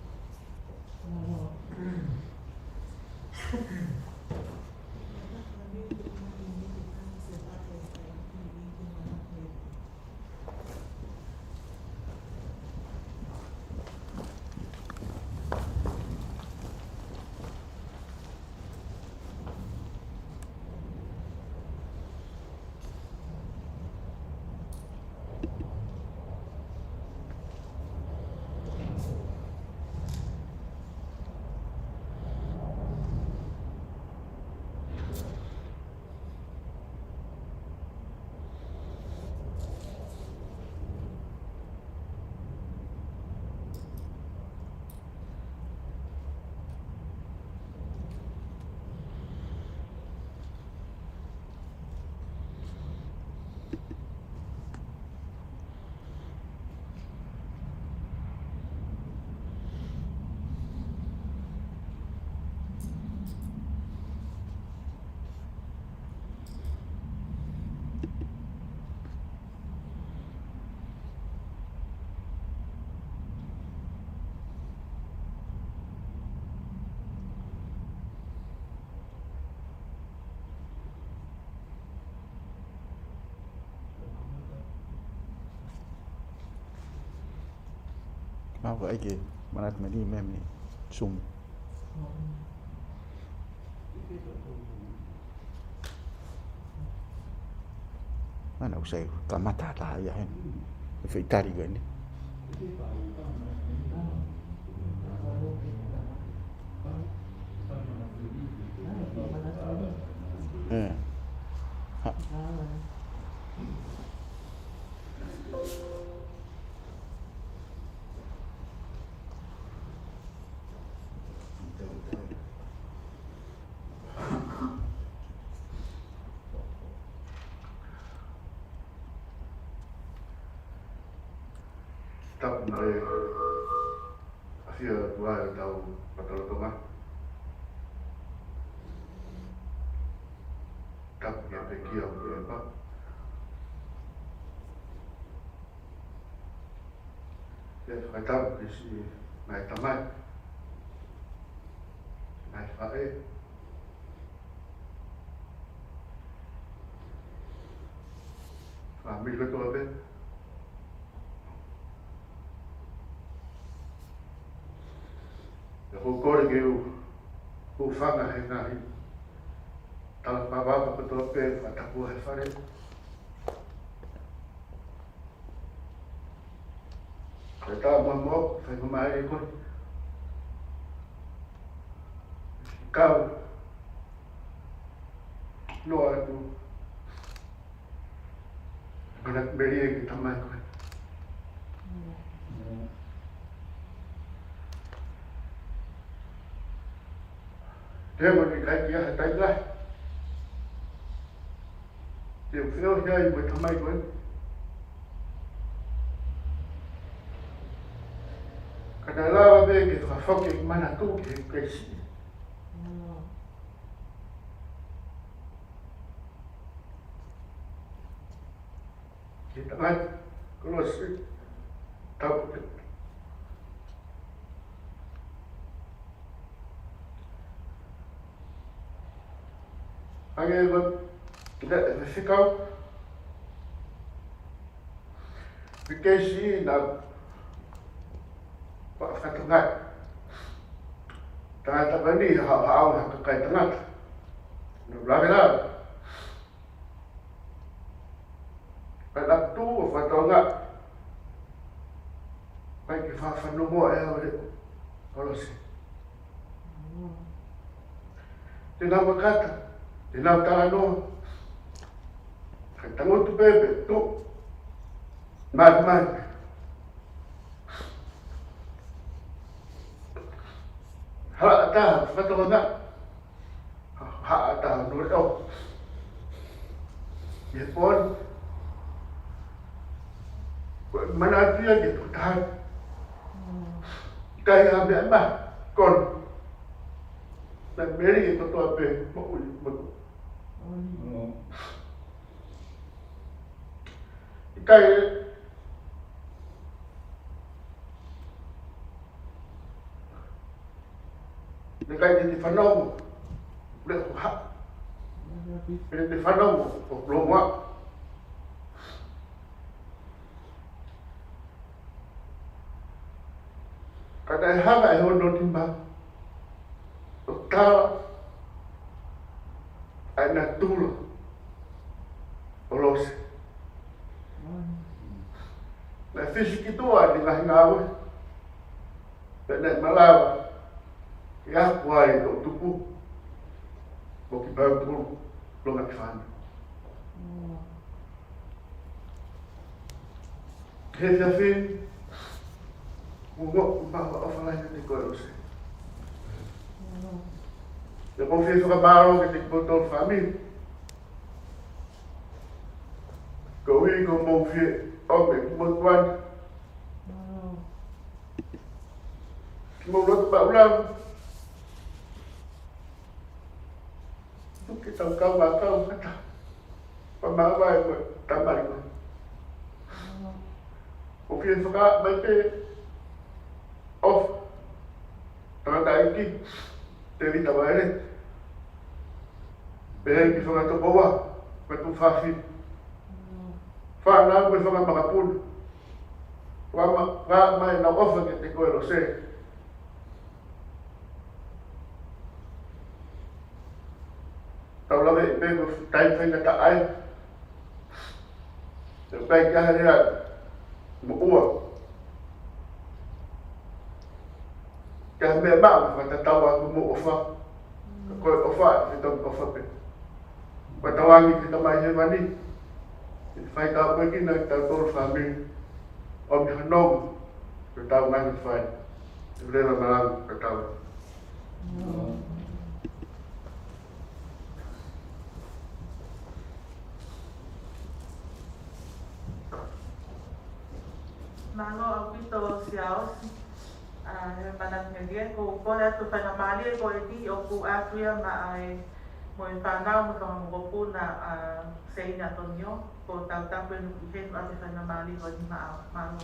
Mau ka ʻai ke manatu mai ni me me sumu. Mana usai kamata ta ia hen. Fai tari ko eni. Eh. Ha. Tapu mo e ʻafio ʻa e ʻOtua ʻi hotau lotolotonga. Tapu ki he pekia ʻoku ʻi ai pē. Pea fakatapu ki siʻi ngaahi tamai, ngaahi faʻē, fāmili kotoa pē. Pea ʻoku ou kole ke u, u hūfanga he ngaahi tala fakavavevave kotoa pē, fakatapua he fale. Ko e taumuʻa mo e faingamālie ko eni. Kau noa atu. Mana melie ki he tamai ko eni. Te mo ni kai kia he tai lahi. Te u feohi ai mo e tamai ko eni. Ka naʻe lava pē ke fakafoki e manatu ki he Kalaisi. Ki he tamai, kolosi, tau. Hangē ko e, ki he, he fekau, ki he Kalaisi naʻa faʻa fatongia. Tangata ko eni, ha, ha, ha, ha kakai tangata. Nau lavelave. Ka naʻa ku tuʻu ʻo fakatokangaʻi, ʻikai ke fakafanongo ʻe au e ʻOlose. Te nau makata, te nau talanoa. Kae tangutu pē pea tuʻu. Mai, mai. Hala ʻatā, fakatokangaʻi. Hala ʻatā, nō leʻo. ʻI he pō ni. Ko e manatu ia ki he tokotaha. ʻIkai ha meʻa mahuʻinga. Ko e meʻa kotoa pē, moʻui, moʻui. ʻIkai, ʻikai te te fanongo, le kuha. Te te fanongo, ʻo loa. Ka naʻe hanga ʻe hono nima ʻo tala ʻa e natula ʻo ʻOlose. Naʻe fisi ki tuʻa ʻene ngaahi ngāue, pea naʻe malava ke ako ai ʻo tupu, ʻo ki Pautolu, longa ki fānau. He efiafi ni, ʻoku ou maʻu ha ʻofa lahi kiate koe ʻOlose. Pea ʻoku ou fie fakamālō kiate kimoutolu fāmili. Koeʻuhi ko hoʻomou fie ʻomi kimoutolu ni. Ke mou loto maʻulalo. Tuku ke tau kau ā kau kata. Pea maʻu ai ko e tamai ko. ʻOku fie fakahā mai pē ʻofa. Tangataʻeiki, Tēvita Vaele. Pehē ki he fanga tokoua, ko e tuofāfine. Fānau mo e fanga makapuna. Ua ma, ua mai ʻenau ʻofa kiate koe ʻOlose. Tau lave pē ko e taimi faingataʻa ai. Te u pehē ki he lea moʻua. Ka mea maʻu, fakatatau atu mo e ʻofa. Ka ko e ʻofa, ʻe tau ʻofa pē. Ka tau angi ki he Tamai Hēvani. ʻE fai ka koe kina ki he tau tolu fāmili. ʻOmi ha nonga, ke tau ngaahi fai. ʻE leva malangu, ka tau. Mālō ʻaupito Siaosi. ʻA, he manatu melie, ko e kole atu faingamālie ko eni ʻoku ʻatu ia maʻa e mo e fānau mo e fanga mokopuna ʻa Seini Atonio, ko e tautapu eni ki heni ʻa e faingamālie ko eni maʻa, mālō.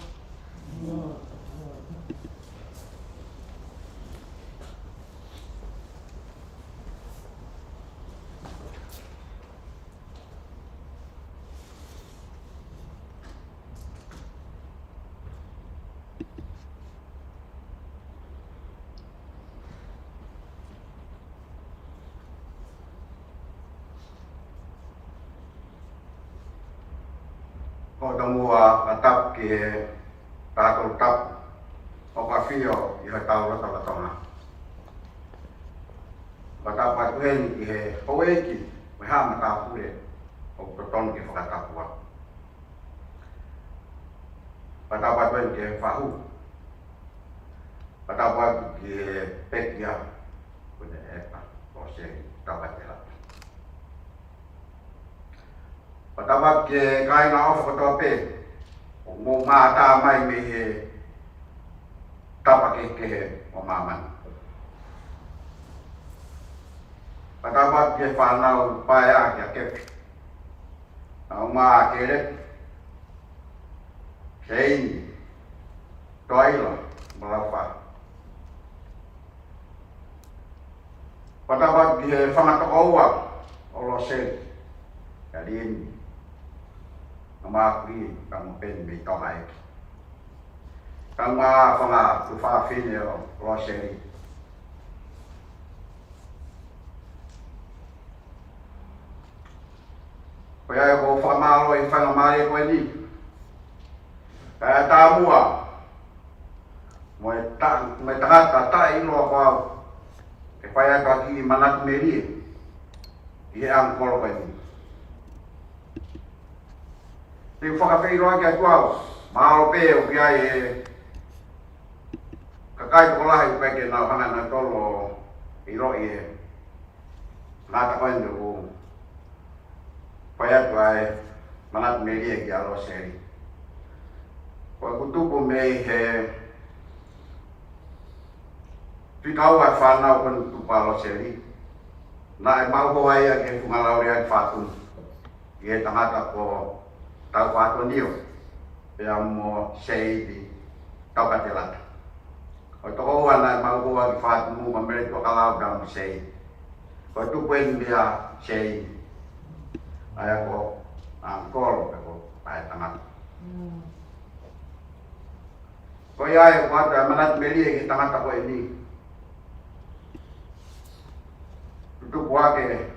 Ko e tomuʻa fakatapu ki he taha tolu tapu ʻoku ʻafio ʻi hotau lotolotonga. Fakatapu atu heni ki he houʻeiki mo e haʻa matāpule ʻoku totonu ke fakatapu atu. Fakatapu atu heni ki he fahu. Fakatapu atu ki he pekia, ko ʻene ʻepa, ko Seli Tauhatelapu. Fakatapu atu ki he kāinga ʻofa kotoa pē, ʻoku mou mātā mai mei he tapa kehekehe ʻo māmani. Fakatapu atu ki he fānau paea kia Kepi. Naʻa mā Kelepi, Seini, Toaila, mo Laufa. Fakatapu atu ki he fanga tokoua ʻo Loseli, ʻa Lini, ʻa Makuli, ka mo Peni mei Tonga ʻEiki. Ka mo e fanga tuofāfine ʻo Loseli. Ko ia ʻoku ou fakamālō ʻi he faingamālie ko eni. Kae ʻatā muʻa mo e ta-, mo e tangata taʻeʻiloa ko au ke fai atu ʻa e kiʻi manatu melie ʻi he ʻaho kolo ko eni. Te u fakafeʻiloaki atu au, mahalo pē ʻoku ʻi ai e kakai tokolahi ʻoku ʻikai ke nau hanga nautolu ʻo ʻiloʻi e ngata ko eni ʻoku fai atu ai e manatu melie kia Loseli. Ko ʻeku tupu mei he fika ua e fānau ko eni tupu ʻa Loseli. Naʻe mau hoa ia ki he funga lauʻi ʻa e Fatu. ʻI he tangata ko Tau Fatonio, pea mo Seili Tau Katelata. Ko e toko ua naʻe mau hoa ki Fatu mo Mele Tuʻakalau pea mo Seili. Ko e tupu eni meia Seili. ʻA ia ko ʻaho kolo pe ko e tangata. Mm. Ko ia ai ʻoku ʻoatu e manatu melie ki he tangata ko eni. Tupu ake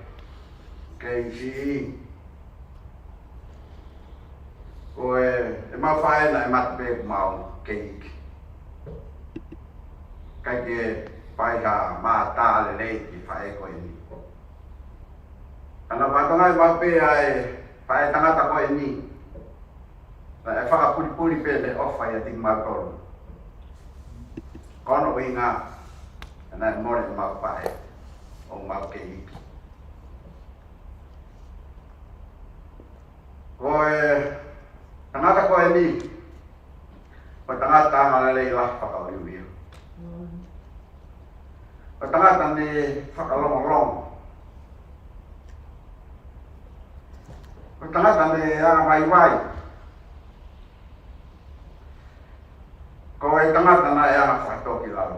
kei siʻi. Ko e, ʻemau faʻē naʻe mate pē ʻeku mau kei iiki. ʻIkai ke fai ha mātā lelei ki he faʻē ko eni. Ka naʻa fatongia ʻemau pē ʻa e faʻē tangata ko eni. Naʻe fakapulipuli pē ʻene ʻofa ʻiate kimautolu. Ko hono ʻuhinga, naʻe mole ʻemau faʻē, ʻo mau kei iiki. Ko e tangata ko eni, ko e tangata angalelei lahi fakaʻuliʻulia. Ko e tangata ne fakalongolongo. Ko e tangata ne angavaivai. Ko e tangata naʻe anga fakatōkilalo.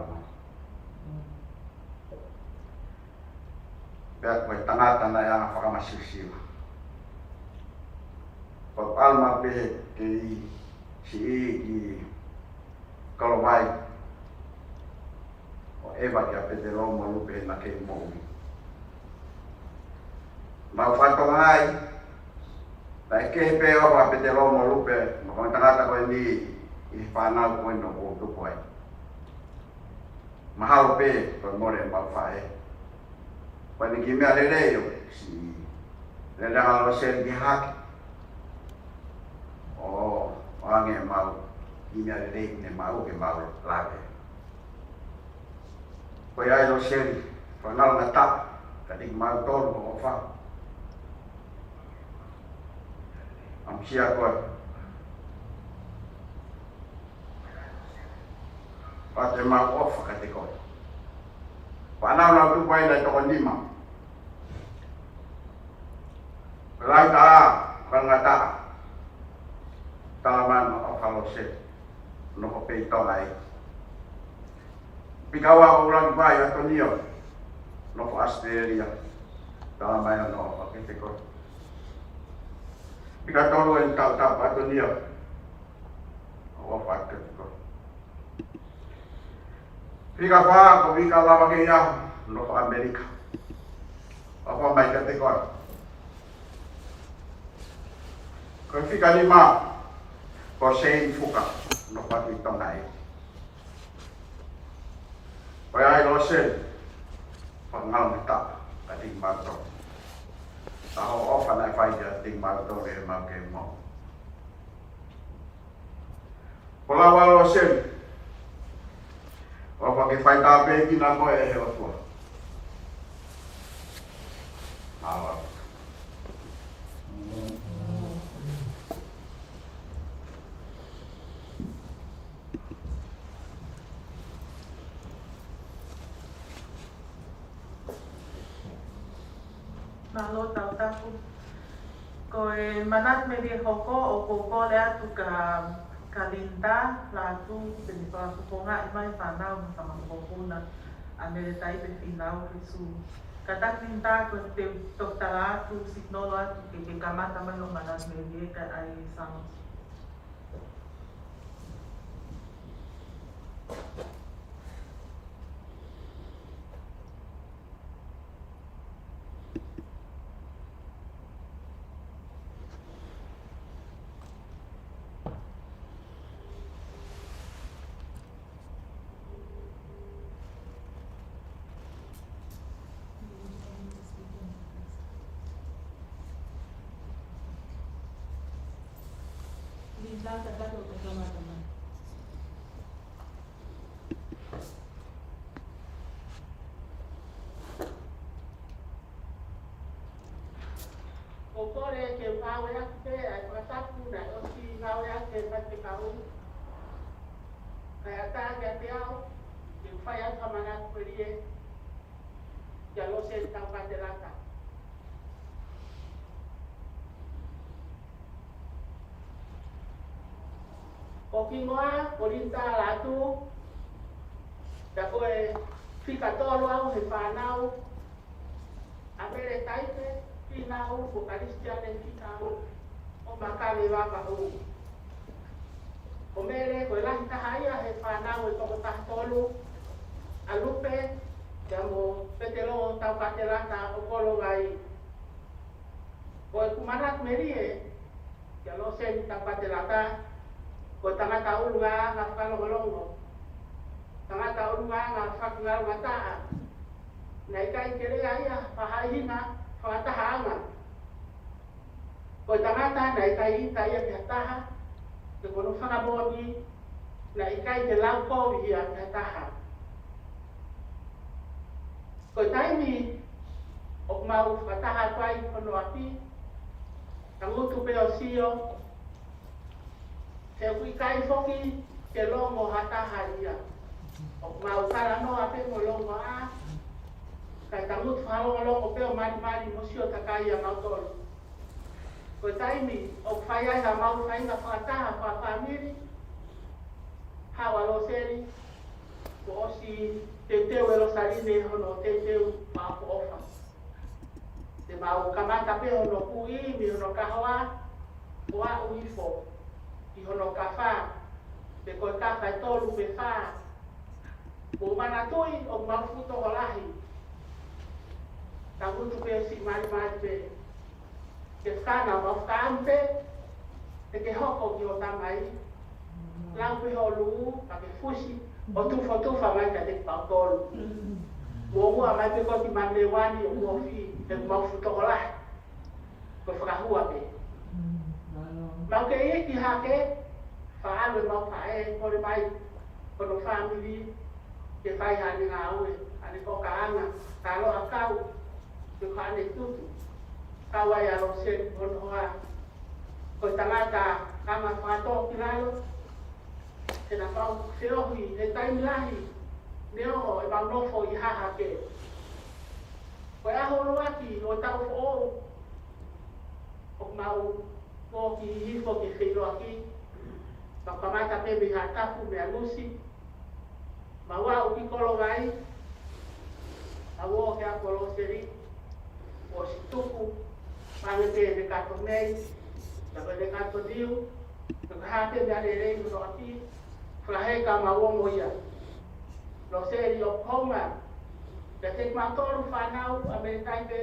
Pea ko e tangata naʻe anga fakamasiva. Ko e palma pē kei siʻi ki Kalovai. ʻO ʻeva kia Petelo mo Lupe naʻa ke moʻui. Mau fatongia ai, naʻe kehe pē ʻa Petelo mo Lupe, mo e tangata ko eni ʻi he fānau ko eni ʻoku ou tupu ai. Mahalo pē ko e mole ʻemau faʻē. Ko eni kiʻi meʻa lelei ʻo siʻi lele ʻa Loseli ki hake. ʻO, ʻoange ʻemau kiʻi meʻa lelei ne mau ke mau lave. Ko ia ai Loseli, fakangalongataʻa, ka tiki mau tolu ʻo ʻofa. ʻAmusia koe. Pea te mau ʻofa kiate koe. Fānau naʻa tupu ai naʻe toko nima. Lahi taha, fakangalongataʻa. Talamai ʻe Loseli, nofo pē ʻi Tonga ē. Fika ua ko Ulangi Vai ʻAtonio, nofo ʻAositelēlia. Talamai ʻe Loseli, ʻofa kiate koe. Fika tolu ʻe Tautapu ʻAtonio, ʻofa kiate koe. Fika fā ko Vika Lavakeia, nofo ʻAmelika. ʻOfa mai kiate koe. Ko e fika nima ko Seini Fuka, nofo ʻi Tonga ē. Ko ia ai Loseli, fakangalongataʻa kiate kimautolu. Ka ko hoʻo ʻofa naʻe fai kiate kimautolu ʻi heʻemau kei moʻui. Ko lau ʻa Loseli, ʻofa ke fai tāpuekina koe ʻe he ʻOtua. Mālō. Mālō Tautapu. Ko e manatu melie hoko ʻoku ou kole atu kia, kia Linda Lātū, te ne fakafofongaʻi mai e fānau mo e fanga mokopuna ʻa Mele Taipe Fīnau Hesū. Kātaki Linda ko e te u toki tala atu, signal atu ke, ke kamata mai hoʻo manatu melie kae ʻai e sound. Lata, lata, o te kamata mai. ʻOku ou kole ke u ngāueʻaki pē ʻa e fakatapu naʻe ʻosi ngāueʻaki ʻe he faifekau. Kae ʻatā kiate au ke u fai atu ha manatu melie kia Loseli Taukatelata. Ko e hingoa ko Linda Latu, pea ko e fika tolu au he fānau ʻa Mele Taipe Fīnau mo Kalisitiane Fīnau ʻo Makave Vavaʻu. Ko Mele ko e lahi taha ia he fānau ʻe toko taha tolu, ʻa Lupe, pea mo Petelo Taukatelata ʻo Kolovai. Ko ʻeku manatu melie kia Loseli Taukatelata, ko e tangata ʻulungaanga fakalongolongo, tangata ʻulungaanga fakangalongataʻa. Naʻe ʻikai ke lea ia ha faʻahinga fakatahaʻanga. Ko e tangata naʻe ʻikai ʻita ia ki ha taha, pea ko hono fakamoʻoni naʻe ʻikai ke lau kovi ia ki ha taha. Ko e taimi ʻoku mau fakataha atu ai ki hono ʻapi, tangutu pē ʻo sio, he ʻoku ʻikai foki ke longo ha taha ia. ʻOku mau talanoa pē mo longoaʻa, kae tangutu fakalongolongo pē ʻo malimali mo sio takai ʻa mautolu. Ko e taimi ʻoku fai ai haʻamau faʻahinga fakataha fakafāmili, haʻu ʻa Loseli, kuo ʻosi teuteu ʻe Losaline hono teuteu fakaʻofoʻofa. Te mau kamata pē hono kui mei hono kahoa, ʻo aʻu hifo ki hono kafa, pe ko e kafa ʻe tolu pe fā. Mou manatuʻi ʻoku mau fuʻu tokolahi. Tangutu pē ʻo siʻi malimali pē. Ke fakana mau fakaʻamu pē, te ke hoko ki hoʻo tamai. Lau pē hoʻo lū, ka ke fusi, ʻo tufotufa mai kiate kitautolu. Mou ua mai pē ko ki Mamlewani ʻo kofi, he ʻoku mau fuʻu tokolahi. Ko e fakahua pē. Mau kei iiki hake, faʻa ʻalu ʻemau faʻē, kole mai hono fāmili ke fai haʻane ngāue, haʻane kokaʻanga, taloʻa kau, pe ko haʻane tutu. Kau ai ʻa Loseli hono hoa. Ko e tangata anga fakatōkilalo, he naʻa mau feohi he taimi lahi, neongo ʻemau nofo ʻi Hahake. Ko e ʻaho ʻuluaki ʻo e taʻu foʻou, ʻoku mau foki hifo ki he feʻiloaki, mau kamata pē mei Haʻatapu meia Lusi, mau aʻu ki Kolovai, mau ō ki he ʻapi ʻo Loseli, ʻosi tuku, pange pē ʻene kato mei, pea ko ʻene kato niu, pea ko e hā pē meʻa lelei mo hono ʻapi, fakaheka mau ō mo ia. Loseli ʻo Oklahoma, pea kiate kimautolu fānau ʻa Mele Taipe,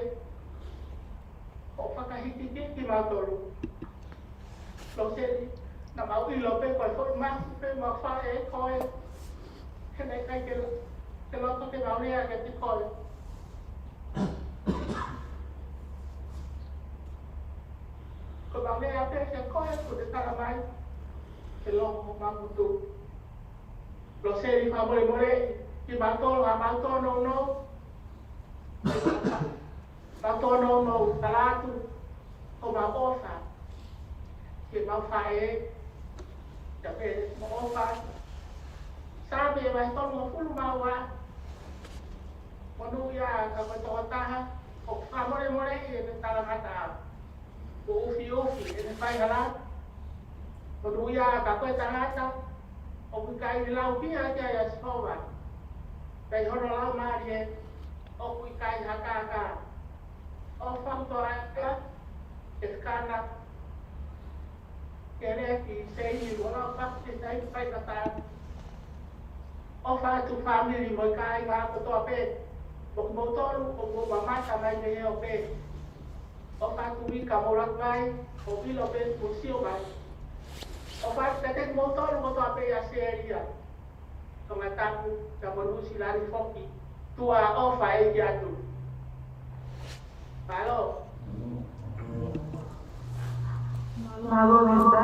ʻo fakahikihiki kimautolu. Loseli, naʻa mau ʻilo pē ko e foʻi masi pē mau fai ʻe koe. He naʻe ʻikai ke, ke loto ke mau lea kiate koe. Ko ʻemau lea pē kiate koe, kuo te tala mai ke longo homau ngutu. Loseli, fakamolemole kimautolu, haʻamau tōnounou. Mau tōnounou, tala atu homau ʻofa ki heʻemau faʻē, pea pehē mo e ʻofa. Saame vahe tolungofulu mā ua, monūʻia ka ko e tokotaha ʻoku fakamolemoleʻi ʻene talangataʻa, kuo ufiufi ʻene faihala. Monūʻia ka ko e tangata ʻoku ʻikai lau pē ia kia Sihova, pea ʻi hono laumālie ʻoku ʻikai ha kākā. ʻOfa atu ʻa e ʻEiki ke fakana ke lea ki Seini mo lau pasi ke sai fai kata. ʻOfa atu fāmili mo e kāinga kotoa pē, mo kimoutolu ʻoku mou mamata mai mei he ope. ʻOfa atu Mika mo Laku mai, ʻo ʻilo pē mo sio mai. ʻOfa atu kiate kimoutolu kotoa pē ʻi ʻAositelēlia, Tongatapu, pea mo Nuʻusila ni foki. Tuʻa ʻofa ʻEiki atu. Mālō. Mālō, Linda.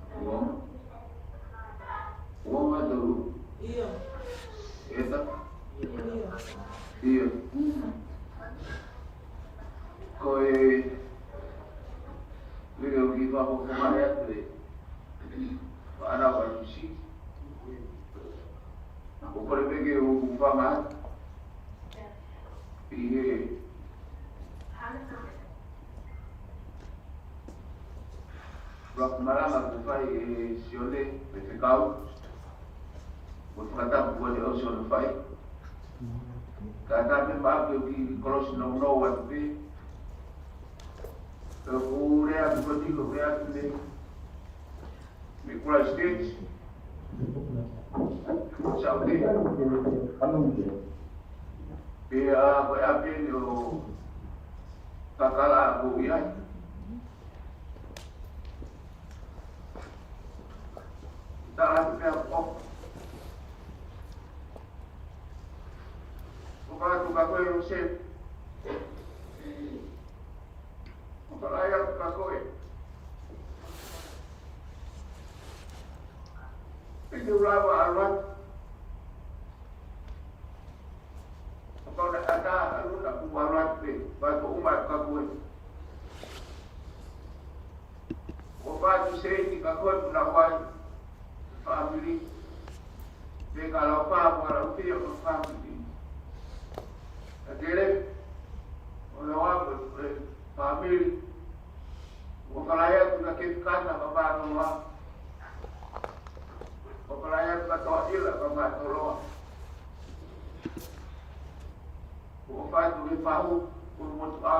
Uo. Uo ma tolu. ʻIo. Eta. ʻIo. ʻIo. Ko e lele o ki fafo ko mai atu e. Ana wa tusi. Ko kore pē ke u fanga atu. ʻI he fakamatala kuo fai ʻe Sione, ʻe Fekau. Mo e fakatapu kuo ne ʻosi hono fai. Ka ta pē maʻu ke u kiʻi kolosi nounou atu pē. Ko e lea atu ko tiko ke atu pē. Mei Christchurch. Saute. Pea ko e ʻapi eni ʻo Kakala ko ia. Tala atu pea ko. Ko ka tu ka ko e ose. Ko ka ia ka ko e. Pea ke u lava ʻalu atu. Ko ka ʻata ʻalu na ku ʻalu atu pē, pea ko uma ka ko e. Ko ka tu se ni ka ko e puna wai. Family. Pea ka lau pa ko lau pē ko family. Ka tele. ʻO lau ʻa ko e family. ʻO ka lahi atu na ke kana ka pa no wa. ʻO ka lahi atu na toa ila ka pa no loa. ʻO fatu ke pahu, ʻo motu a.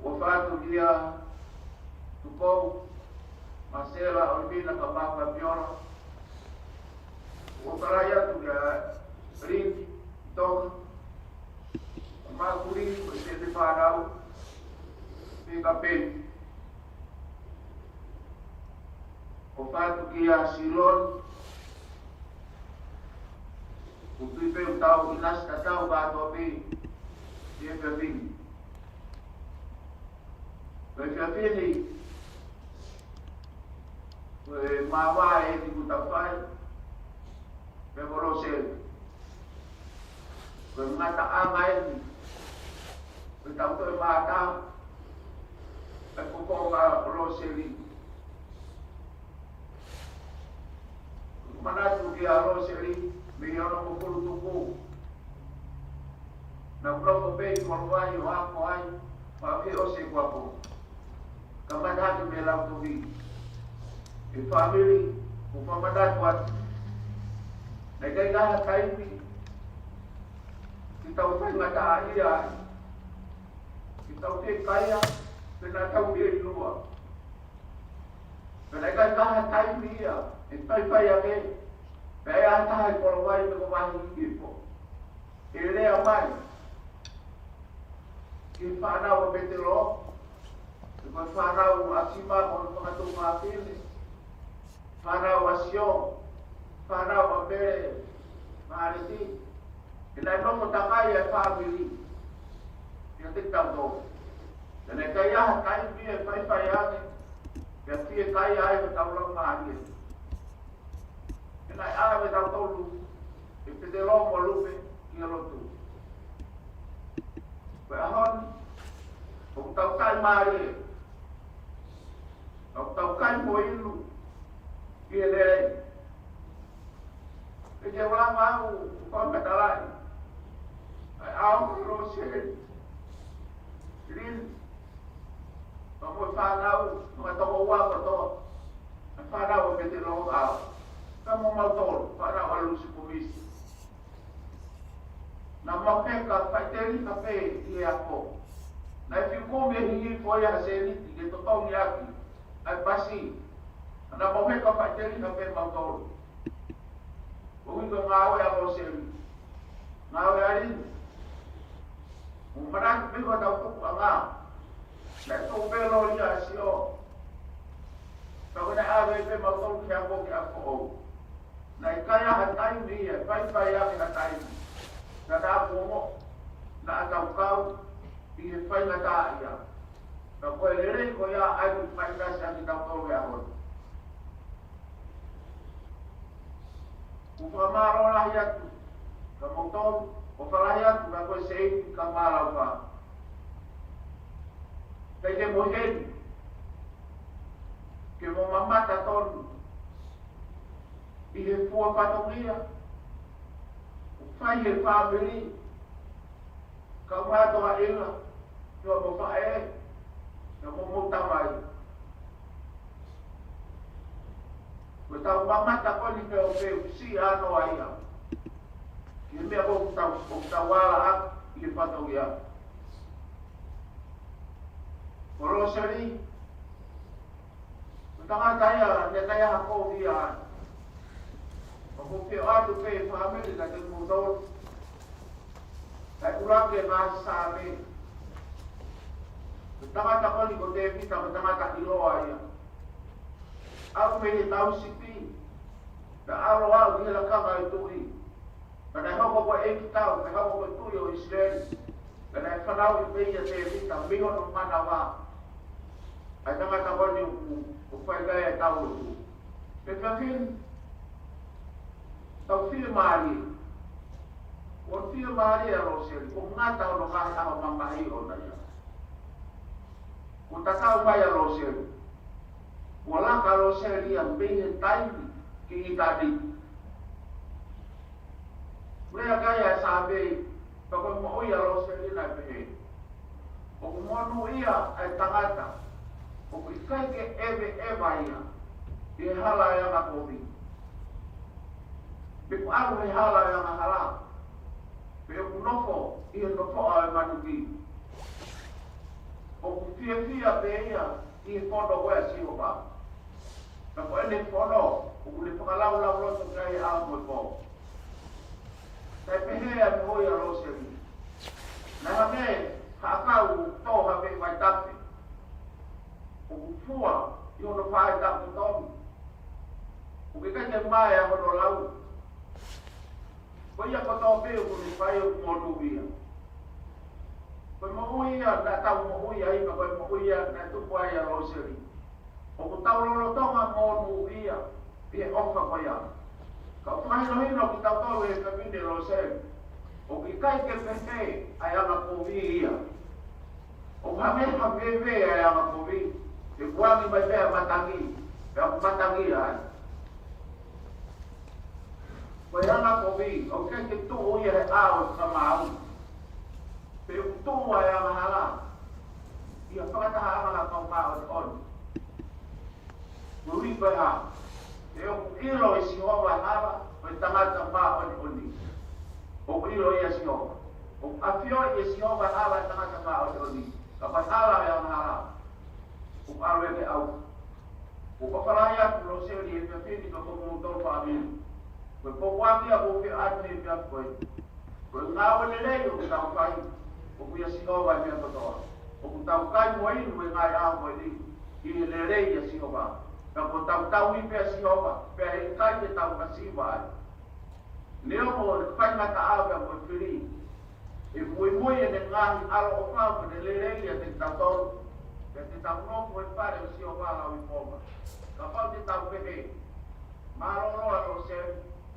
ʻO fatu kia Tupou, Masela, ʻo Lipina, ka pa ka piola. ʻO ka lahi atu kia Lini, Tonga. Ka ma kuli, ʻo te te whanau. Pea ka peni. ʻO fatu kia Silon. ʻO tui pē ʻo tau i nasi ka tau ka tō pē. Pea pea pini. Pea pea pini. Ko e mavae eni kuo tau fai. Pea ko Loseli. Ko e ngataʻanga eni. Ko e tau toe mata. Pea ko ko ma Loseli. Manatu kia Loseli, mei ono ko kulu tuku. Na kulo ko pei ko vai o ako ai, ma ke o se kuapo. Ka manatu me lau tuki. E family, ko fa manatu atu. Na kai ka ha taimi, ki tau fai ngata ia ai. Ki tau te kaia, pe na tau te lua. Pea naʻe ʻikai ha taimi ia, ʻe faifai ake, pea ʻe ʻi ai ha taha ʻi Kolowai pe ko Vahihipo. ʻE lea mai, ki he fānau ʻa Petelo, pe ko e fānau ʻa Sima mo hono fakatou mafine, fānau ʻa Sio, fānau ʻa Pele, Maleti, ʻe naʻe nofo takai e fāmili, ʻiate kitautolu. Pea naʻe ʻikai ha taimi ʻe faifai ake, ʻe fie kai ai ʻo tau lau mālie. Pea naʻe ʻave tautolu, ʻe Petelo mo Lupe, ki he lotu. Ko e ʻaho ni, ʻoku tau kai mālie. ʻOku tau kai mo inu, ki he lelei. Pea ke ula mau, ko e matalaʻi. ʻAi au, Loseli. Lin. Ka mo e fānau, mo e toko ua kotoa. ʻA e fānau ʻa Petelo au. Ka mo mautolu, fānau ʻa Lusi Kumisi. Naʻa mau heka faʻiteliha pē ʻi he ako. Naʻe fiu kumi e hihifo ia ha sēniti ke totongi ʻaki ʻa e pasi. Naʻa mau heka faʻiteliha pē mautolu. Ko e ʻuhinga ngāue ʻa Loseli. Ngāue ʻa Lini. Mo manatu pē ko ʻetau tukuʻanga. Naʻe tuʻu pē lōlia ʻa Sio. Ka ko ʻene ʻave pē mautolu ki he ako ki he ako ʻou. Naʻe ʻikai ha taimi ia, ʻe faifaifai ange ha taimi. Naʻa tau ongoʻi, naʻa tau kau ʻi he faingataʻaʻia. Ka ko e lelei ko ia ʻa ia ʻoku fai kasi ʻaki kitautolu he ʻaho ni. ʻOku ou fakamālō lahi atu kiate kimoutolu, ʻofa lahi atu kiate koe Seini Kamalaua. Kae ke mo heni, ke mo mamata tonu ʻi he fua fatongia ʻoku fai he fāmili, kau mātuʻa ʻila, ʻi hoʻomou faʻē, ʻi hoʻomou tamai. Ko ʻetau mamata ko eni pē ʻoku pehē ʻoku siʻi ʻa noa ia ki he meʻa ʻoku tau, ʻoku tau ala ʻaki ʻi he fatongia. Ko Loseli, ko e tangata ia naʻe ʻikai ha kovi ia. ʻOku ou ʻoatu pē fāmili kiate kimoutolu, kae ʻuluaki e ngaahi Saame. Ko e tangata ko eni ko Tēvita, ko e tangata ʻiloa ia. ʻAlu mei he tauhi sipi, naʻe ʻalu ʻo aʻu ki he lakanga ʻo e tuʻi. Pea naʻe hoko ko e ʻeikitau, pea hoko ko e tuʻi ʻo ʻIsileli. Pea naʻe fanauʻi pē ia ʻe Tēvita mei hono manava ʻa e tangata ko eni ʻoku, ʻoku fai ki ai ʻetau lotu. Pea pehē ni, tau fiemālie. ʻOku fiemālie ʻa Loseli, ʻoku ngata hono ngaahi ʻaho mamahi ʻoʻona ia. Kuo tatau mai ʻa Loseli. Kuo laka ʻa Loseli ia mei he taimi ki ʻitāniti. Lea ki ai ʻa e Saame, pea ko e moʻui ʻa Loseli naʻe pehē: ʻOku monūʻia ʻa e tangata ʻoku ʻikai ke ʻeveʻeva ia ʻi he hala ʻo e angakovi, pe ʻoku ʻalu he hala ʻo e angahala, pe ʻoku nofo ʻi he nofoʻa ʻo e manuki. ʻOku fiefia pē ia ʻi he fono ko ia ʻa Sihova. Pea ko ʻene fono, ʻoku ne fakalaulauloto ki ai he ʻaho mo e pō. Naʻe pehē ʻa e moʻui ʻa Loseli. Naʻe hangē ha ʻakau ʻoku tō ha veʻe vaitafe, ʻoku fua ʻi hono faʻahitapu tonu, ʻoku ʻikai ke mae ʻa hono lau. Ko ia kotoa pē ʻoku ne fai ʻoku monūʻia. Ko e moʻui ia naʻa tau moʻui ai, pea ko e moʻui ia naʻe tupu ai ʻa Loseli. ʻOku tau lolotonga monūʻia ʻi he ʻofa ko ia. Ka ʻoku fakahinohino kitautolu ʻe he fefine Loseli, ʻoku ʻikai ke pehē ʻa e angakovi ia. ʻOku hangē ha veve ʻa e angakovi, ʻe kuangi mai pē ʻa e matangi, pea ʻoku matangi ai. Ko e angakovi, ʻoku ʻikai ke tuʻu ia he ʻao ʻo e fakamaau, pe ʻoku tuʻu ʻa e angahala ʻi ha fakatahaʻanga ʻa e kau māʻoniʻoni. Koeʻuhi ko e hā? He ʻoku ʻilo ʻe Sihova e hala ʻo e tangata māʻoniʻoni. ʻOku ʻilo ia ʻe Sihova. ʻOku ʻafioʻi ʻe Sihova e hala ʻo e tangata māʻoniʻoni. Ka ko e hala ʻo e angahala, ʻoku ʻalu ia ke ʻauha. ʻOku ou ʻofa lahi atu Loseli, ʻe fefine, ka ko kimoutolu fāmili. Ko e pōpoaki ʻoku ou fie ʻoatu he efiafi ko eni. Ko e ngāue lelei ʻoku tau fai, ʻoku ʻia Sihova e meʻa kotoa. ʻOku tau kai mo inu he ngaahi ʻaho ko eni ʻi he lelei ʻia Sihova. Pea ʻoku tau tauhi pē ʻa Sihova, pea ʻe ʻikai te tau masiva ai. Neongo e faingataʻa pea mo e fili, ʻe muimui ʻene ngaahi ʻaloʻofa mo ʻene lelei ʻiate kitautolu, pea te tau nofo he fale ʻo Sihova lauifonga. Kapau te tau pehē, mālōlō ʻa Loseli,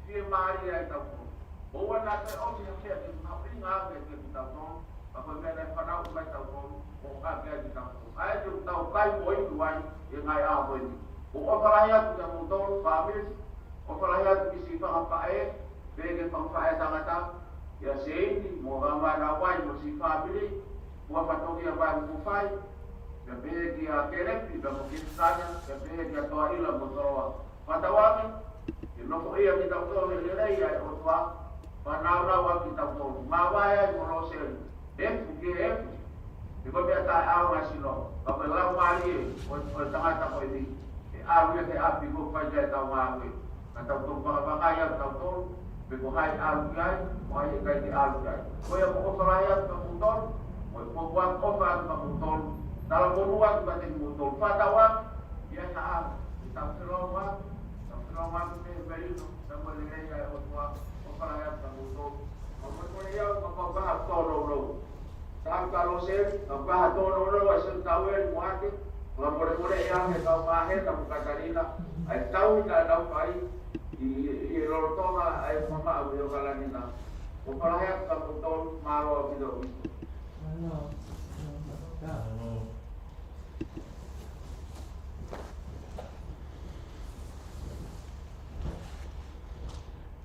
fiemālie ai kitautolu. ʻOua naʻa toe ʻosi ha meʻa ke mahuʻinga ange kiate kitautolu, ka ko e meʻa naʻe fanauʻi mai kitautolu, ʻo ʻoange ai kitautolu. ʻA ia te tau kai mo inu ai ʻi he ngaahi ʻaho ko eni. ʻOku ou ʻofa lahi atu kiate kimoutolu fāmili, ʻofa lahi atu ki siʻi fanga faʻē, pehē ki he fanga faʻē tangata, ʻia Seini mo Kamalaua mo siʻi fāmili, mo e fatongia ʻoku fai, pea pehē kia Kelepi, pea mo Kisikana, pea pehē kia Toaʻila mo Toloa. Fakatauange ke nofoʻia kitautolu he lelei ʻa e ʻOtua, pea nāunau ʻaki kitautolu. Māvae ai mo Loseli, efu ki he efu. He ko e meʻa taʻeʻaonga ʻa e sino, ka ko e laumālie ʻo e, ʻo e tangata ko eni, ʻe ʻalu ia ki ʻapi ʻo fai ki ai ʻetau ngāue. Ka tau toki vakavangai ʻa kitautolu, pe ko hai ʻe ʻalu ki ai, ko hai ʻe ʻikai ke ʻalu ki ai. Ko ia ʻoku ou ʻofa lahi atu kiate kimoutolu, mo e pōpoaki ʻofa atu kiate kimoutolu, talamonū atu kiate kimoutolu, fakatauange, ʻi ai ha ʻaho, ʻe tau feʻiloaki, tau Tau matu ke melino, tau mo lelei ai ʻOtua, ʻoku fakahā atu ka mou tō. Mau molemole au, kapau ʻoku ʻi ai ha tōnounou. Tau ka loseli, kapau ʻoku ʻi ai ha tōnounou, ʻa se tau e muate, mau molemole ia ke tau mahena mo Katalina, ʻa e tau ina tau kai, ʻi, ʻi, ʻi lolotonga, ʻa e mamaʻo ʻi ʻAokalani na. ʻOku fakahā atu ka mou tō, mālō ʻaupito.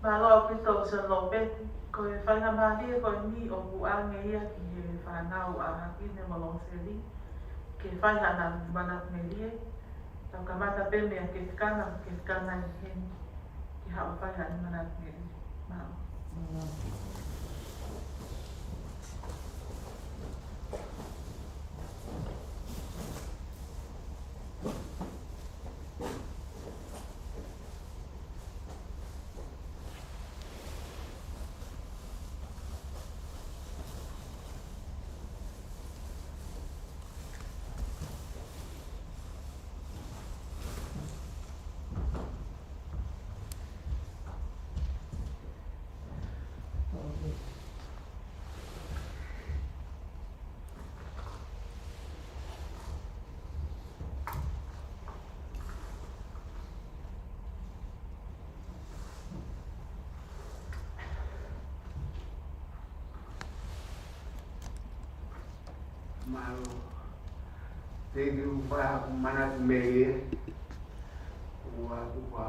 Mālō ʻaupito Sir Lopeti, ko e faingamālie ko eni ʻoku ʻoange ia ki he fānau ʻa Hakine mo Loseli, ke fai haʻanau manatu melie, tau kamata pē meia Ketikana, Ketikana ʻi heni, ke haʻu fai haʻanau manatu melie. Mālō. Mālō. Thank you, fa manatu melie. Ua tupa.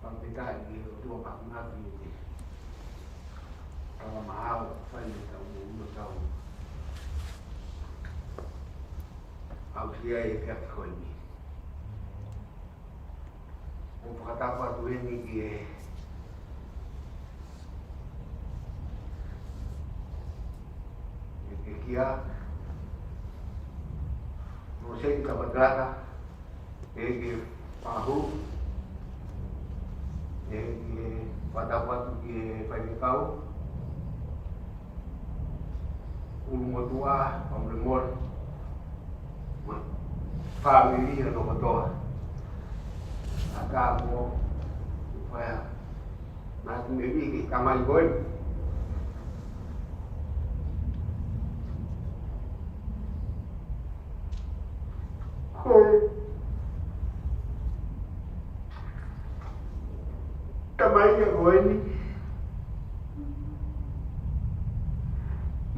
Fakafetaʻi ki he ʻOtua Fakamoʻui ʻi he tala mahalo fai ʻetau moʻui ʻo tau aʻusia ʻi he efiafi ko eni. ʻOku fakatapu atu heni ki he, ki he kia, Loseli Kapatalaka, ʻEiki Pahu, ʻEiki Fatapatu ki he Faifekau, ʻUlumotuʻa, Pamulemole, mo e fāmili hono kotoa. ʻA ka mo, ʻoku ou fai ʻa e manatu melie ki he tamai ko eni. Ko e tamai ia ko eni.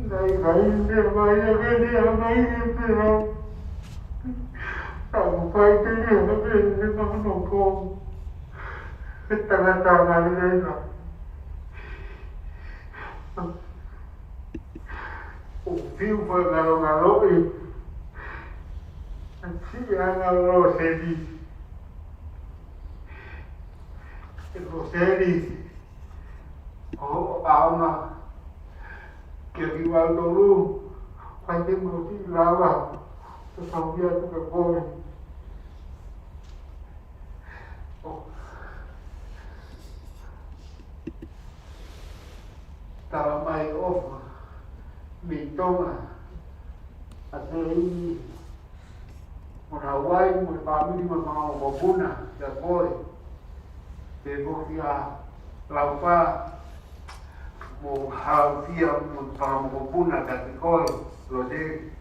Naʻe ʻikai ke ne ʻomai ia ke ne ʻomai ia ke ne. Ka ʻoku fai pē ia ke ne mano ko. He tangata mālie ia. ʻOku fiu fakangalongaloʻi ʻa e siʻi ʻana ʻo Loseli. ʻE Loseli, ʻo, ʻaonga ke kiu au tolu, fai te mo ti lava, to saukia tu ke koe. ʻO, tala mai ʻofa mei Tonga, ʻa Seini mo Hawaii mo e fāmili mo e fanga mokopuna, kia koe. Pea mo kia Laupa, mo Haufia mo e fanga mokopuna, kia koe, Loseli,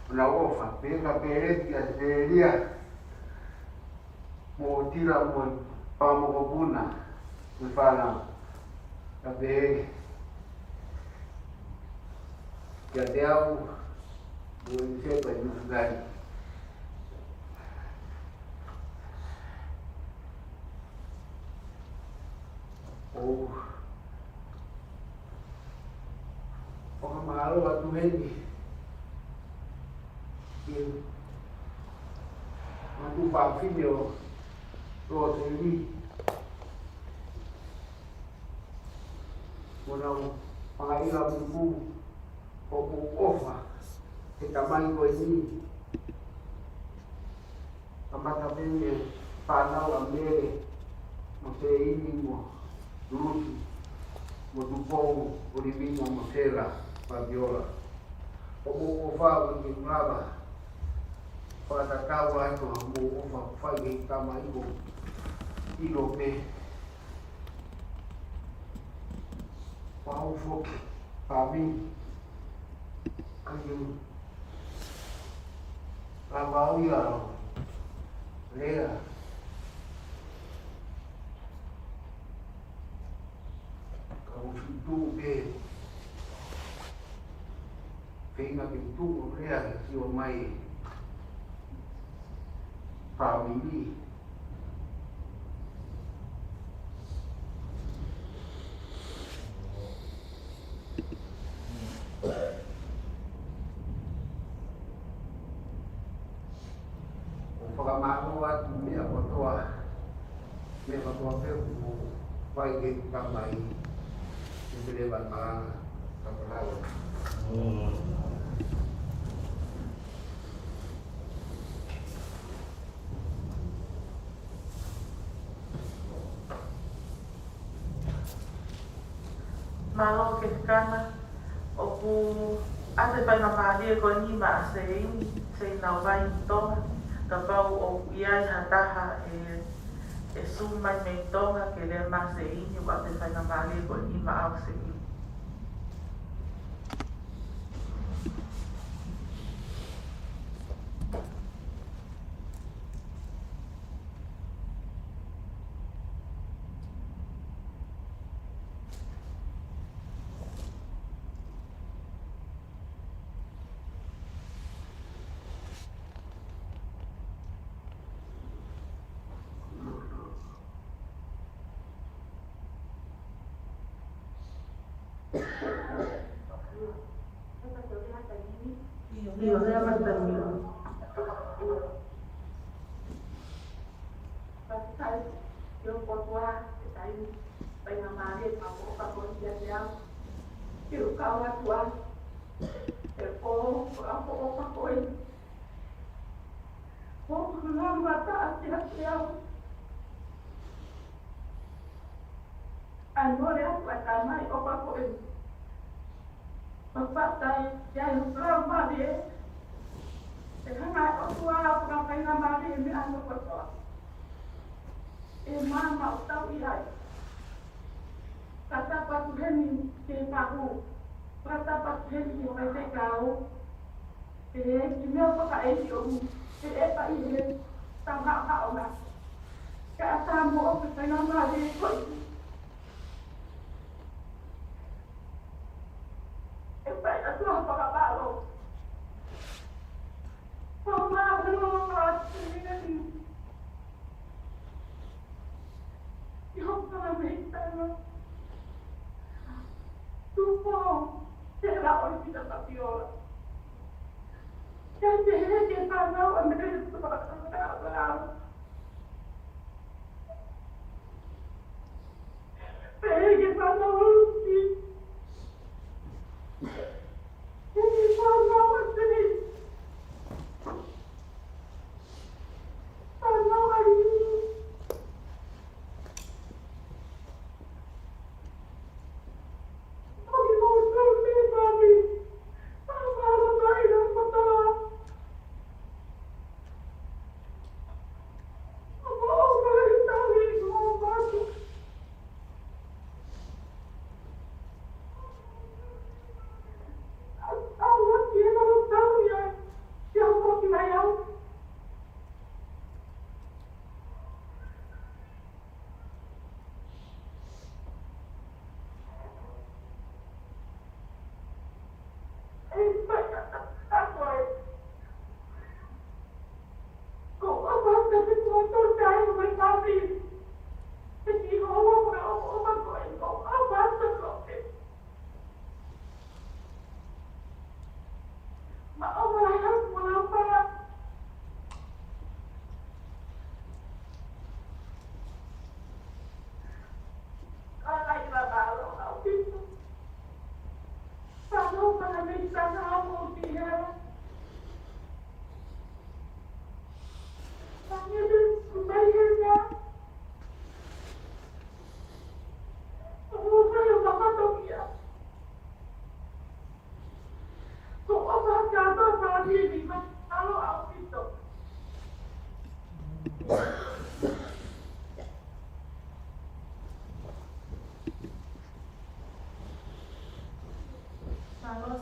mo nau ʻofa. Pea ka pele kia Selia, mo Tila mo e fanga mokopuna, mo e fānau. Ka pehē kiate au, mo e sepa i Nuʻusila ni. ʻOku fakamālō atu heni ki he matu fafine ʻo Loseli mo nau fanga ʻila pupu ʻoku ʻofa he tamai ko eni. Kamata pē mei he fānau ʻa Mele mo Seini mo Lusi mo Tupou, ʻOlivina mo Sela, Fabiola. ʻOku ʻofa ʻo ke lava Fakatatau atu ha mo o fa fai he tama iko ilo pe. Pau foki pami. Kayu. Lava au ia. Lea. Kau fitu pe. Feinga ke tuʻu lea ke sio mai fāmili. ʻO fakamālō atu meʻa kotoa. Meʻa kotoa pē ʻoku fai ke ka mai. Ke te leva malanga. Ka malanga. Mālō ke kana. ʻOku ʻa e faingamālie ko eni maʻa Seini, Seini Nauvai ʻi Tonga, kapau ʻoku ʻi ai ha taha ʻe, ʻe sū mai mei Tonga ke lea maʻa Seini, ʻoku ʻa e faingamālie ko eni maʻa Seini. Ke u kau atu ai, he ko e fakaʻofoʻofa ko ē. Ko e fakaʻofoʻofa ʻa e ʻOtua kiate au. ʻA e mole atu ʻa e tamai ʻofa ko ē. Fakafetaʻi, ʻi ai hoku laumālie. ʻE hanga ʻe he ʻOtua ʻo fakafaingamālie meʻa kotoa. ʻE maama ʻo tau ʻi ai. Fakatapu atu heni ki he pahu. Fakatapu atu heni ki he faifekau. Pehē ki he meʻa fakaʻeiki ʻoku, pehē pē ʻi he tau haʻohaʻo na. Ka ʻatā moʻoku faingamālie ko ē. ʻE fai atu ha fakamālō. Fakamālō atu heni. ʻI hoku tala mei tala. Tupou, te la ʻoi pita papiola. Ka te he ke fānau a mele tu pa pa pa. Te he ke fānau a luti. Te he fānau a tei.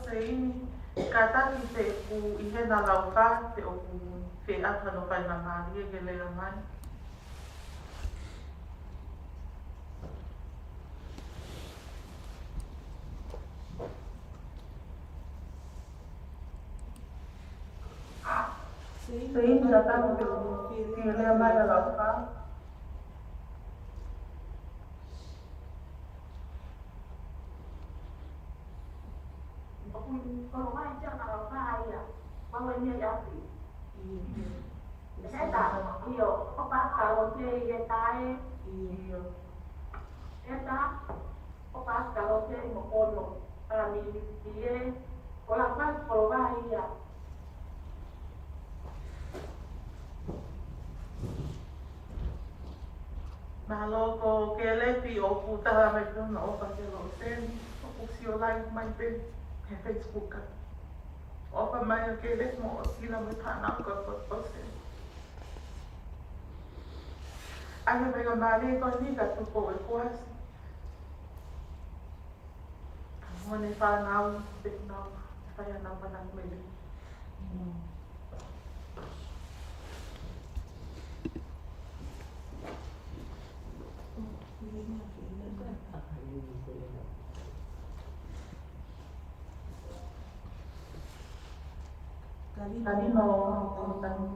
Seini, kātaki te u ʻi hena lau fā, te u fie ʻatu hano faingamālie ke lea mai. Seini, kātaki te u fie lea mai ʻa lau fā. ʻOku ʻi Kolovai ia ʻa lau fā ia. Mau eni ai api. ʻIo. Heta, ʻio, ʻo Pasikalote ʻi he tae. ʻIo. Heta, ʻo Pasikalote ʻi Mokono. Ka mi, mi e, ʻo lau fā Kolovai ia. Mālō ko Kelepi ʻoku tala mai pē hono ʻofa kia Loseni, ʻoku sio live mai pē he Facebook ka. ʻOfa mai ʻa Kelepi mo ʻOsila mo e fānau ka ko Loseni. ʻA ia mei ka mālie ko eni ka tuko e kuasi. Mo ʻene fānau, pē nau, fai ʻenau manatu mele. Kalino, Kalino.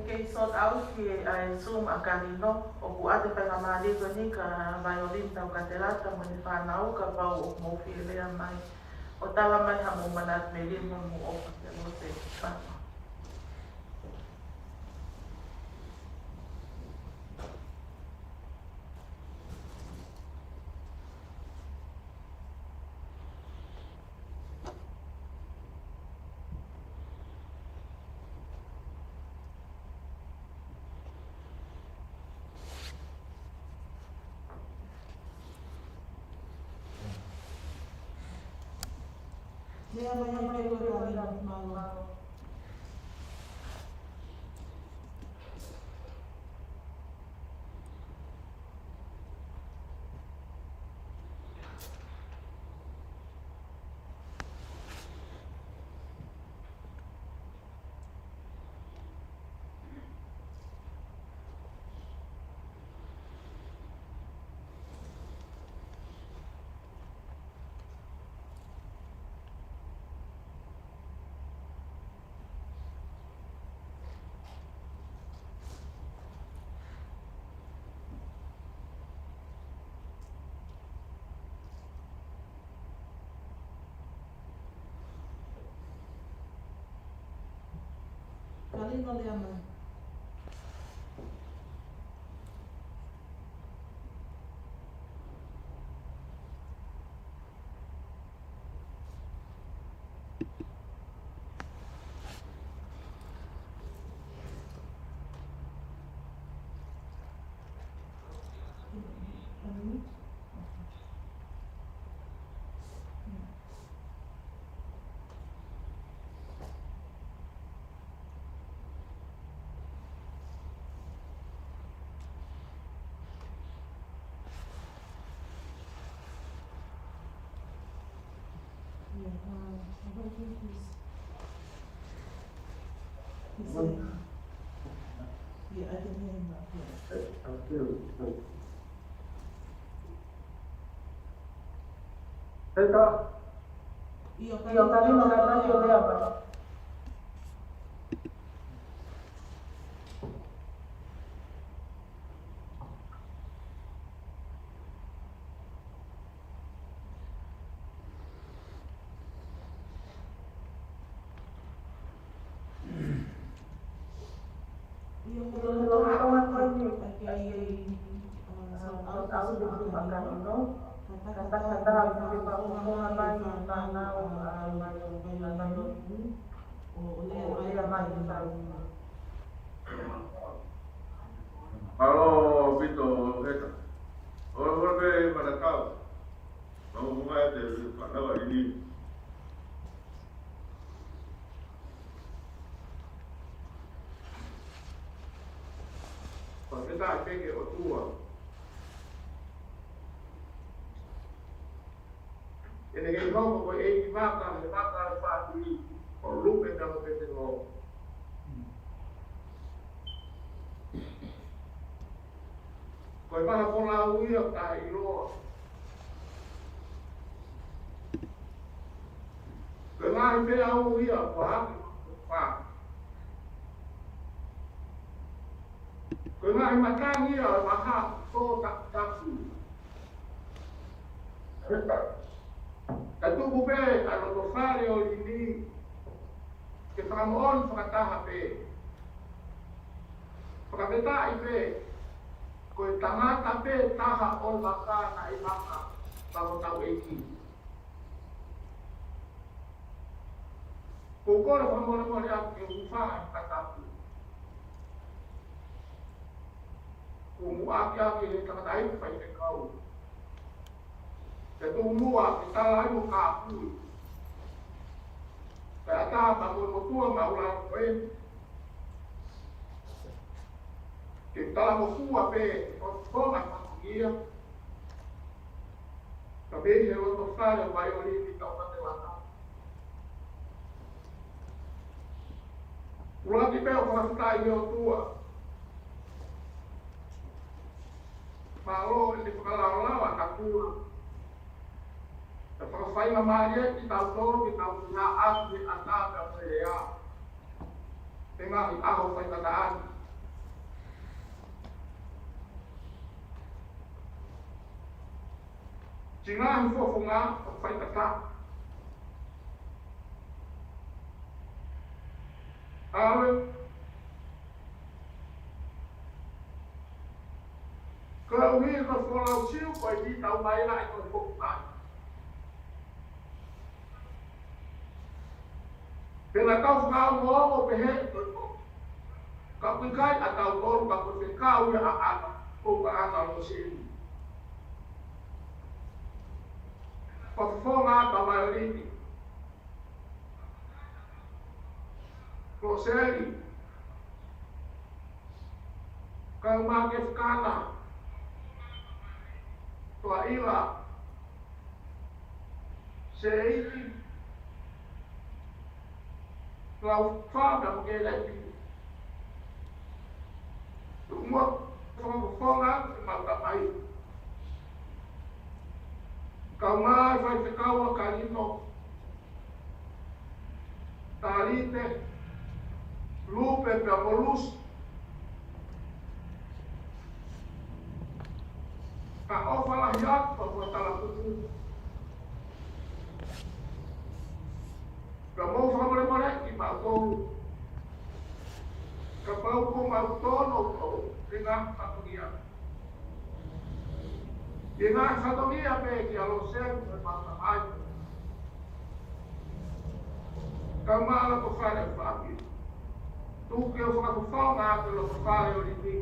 Kei sort out ki he ʻai Zoom ʻa Kalino, ʻoku ʻoatu e faingamālie ko eni ka Violin Taukatelata mo ʻene fānau kapau ʻoku mou fie lea mai. ʻO tala mai haʻamou manatu mele mo hoʻomou ʻofa kia Loseni. Lea mai pē koe Kalino, mālō. Kalino lea mai. Yeah, um, I don't think he's, he's in. Yeah, I can hear him now. Yeah. Heta. ʻIo, Kalino, kātaki ʻo lea mai. ʻIo, ko e lau fā ko eni, ʻoku ʻi ai, uh, South Africa, South Africa, Kalino. Mālō ʻaupito Heta. ʻOua ʻe pehē, mana tau. Mau mai te fānau a ini. Fakafetaʻi ki he ʻOtua. ʻEne kei hoko ko e ʻEiki vaka, he vaka ʻo e fāmili, ʻo Lupe pea mo Petelo. Ko e vahaʻa folau ia ʻoku taʻeʻiloa. Ko e ngaahi feʻauhi ia ʻoku hake ʻo fā. Ko e ngaahi matangi ia ʻo e vahaʻa tō takutaku. Ka tuku pē ʻa e loto fale ʻo Lini ke fakamoʻoni fakataha pē. Fakafetaʻi pē, ko e tangata pē taha ʻo e vaka naʻe vaka, ka ko hotau ʻEiki. ʻOku ou kole fakamolemole atu ki he ʻū faʻē fakatapu. Kuo u muʻaki ʻaki he tangataʻeiki faifekau. Ke tuʻu muʻa ke tala ai mo kāpui. Pea ʻatā pea mo e motuʻa maʻulalo ko eni. Ke tala mo fua pē, ʻo tonga fatongia. Ka pē he loto fale ʻo Vaiolini Taukatelata. ʻUluaki pē ʻoku ou fakafetaʻi ki he ʻOtua. Mālō ʻene fakalaolao ʻa Natura. Ke fakafaingamālie kitautolu ke tau hā atu he ʻatā pea mo e lea. He ngaahi ʻaho faingataʻa ni. Siʻi ngaahi fofonga ʻoku faingataʻa. ʻAve. Koeʻuhi ko e folau siu ko e tau mai la e ko e foku kai. Pea na tau fakaongoongo pehē ko e ko. Ka ʻoku ʻikai ʻatautolu ka ko e fekau ia ʻa ʻAna, ko ka ʻAna Loseli. Ko e fofonga ʻa Vaiolini. Loseli. Kau mai ki he fekana. Toa ila. Seili. Lau fā pea mo ke laipi. Tuʻu muʻa, fakafofonga, ke mau tamai. Kau mai faifekau ʻa Kalino. Talite, Lupe pea mo Lusi. Ka ʻofa lahi atu pea mo talakuku. Ka mou fakamolemole kimautolu. Kapau ko mau tono ko e ngaahi fatongia. Ke ngaahi fatongia pē kia Loseli mo e mau tamai. Kau mai loto fale ʻo fāmili. Tuku ke u fakafofonga atu loto fale ʻo Lini.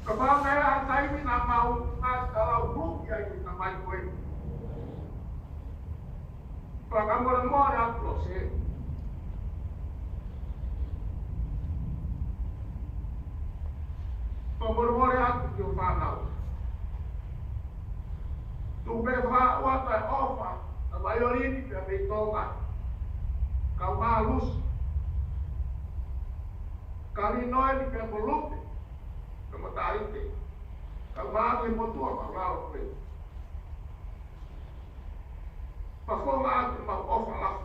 Kapau naʻe ʻi ai ha taimi naʻa mau ngaahi talauhuki ai ki he tamai ko ē. Fakamolemole atu Loseli. Fakamolemole atu ki hoʻo fānau. Tuku pē fakaʻuta e ʻofa ʻa Vaiolini pea mei Tonga. Kau mai Lusi. Kalino eni pea mo Lupe. Pea mo Talite. Kau mai ki he motuʻa maʻulalo ko ē. Fakafofonga atu mau ʻofa lahi.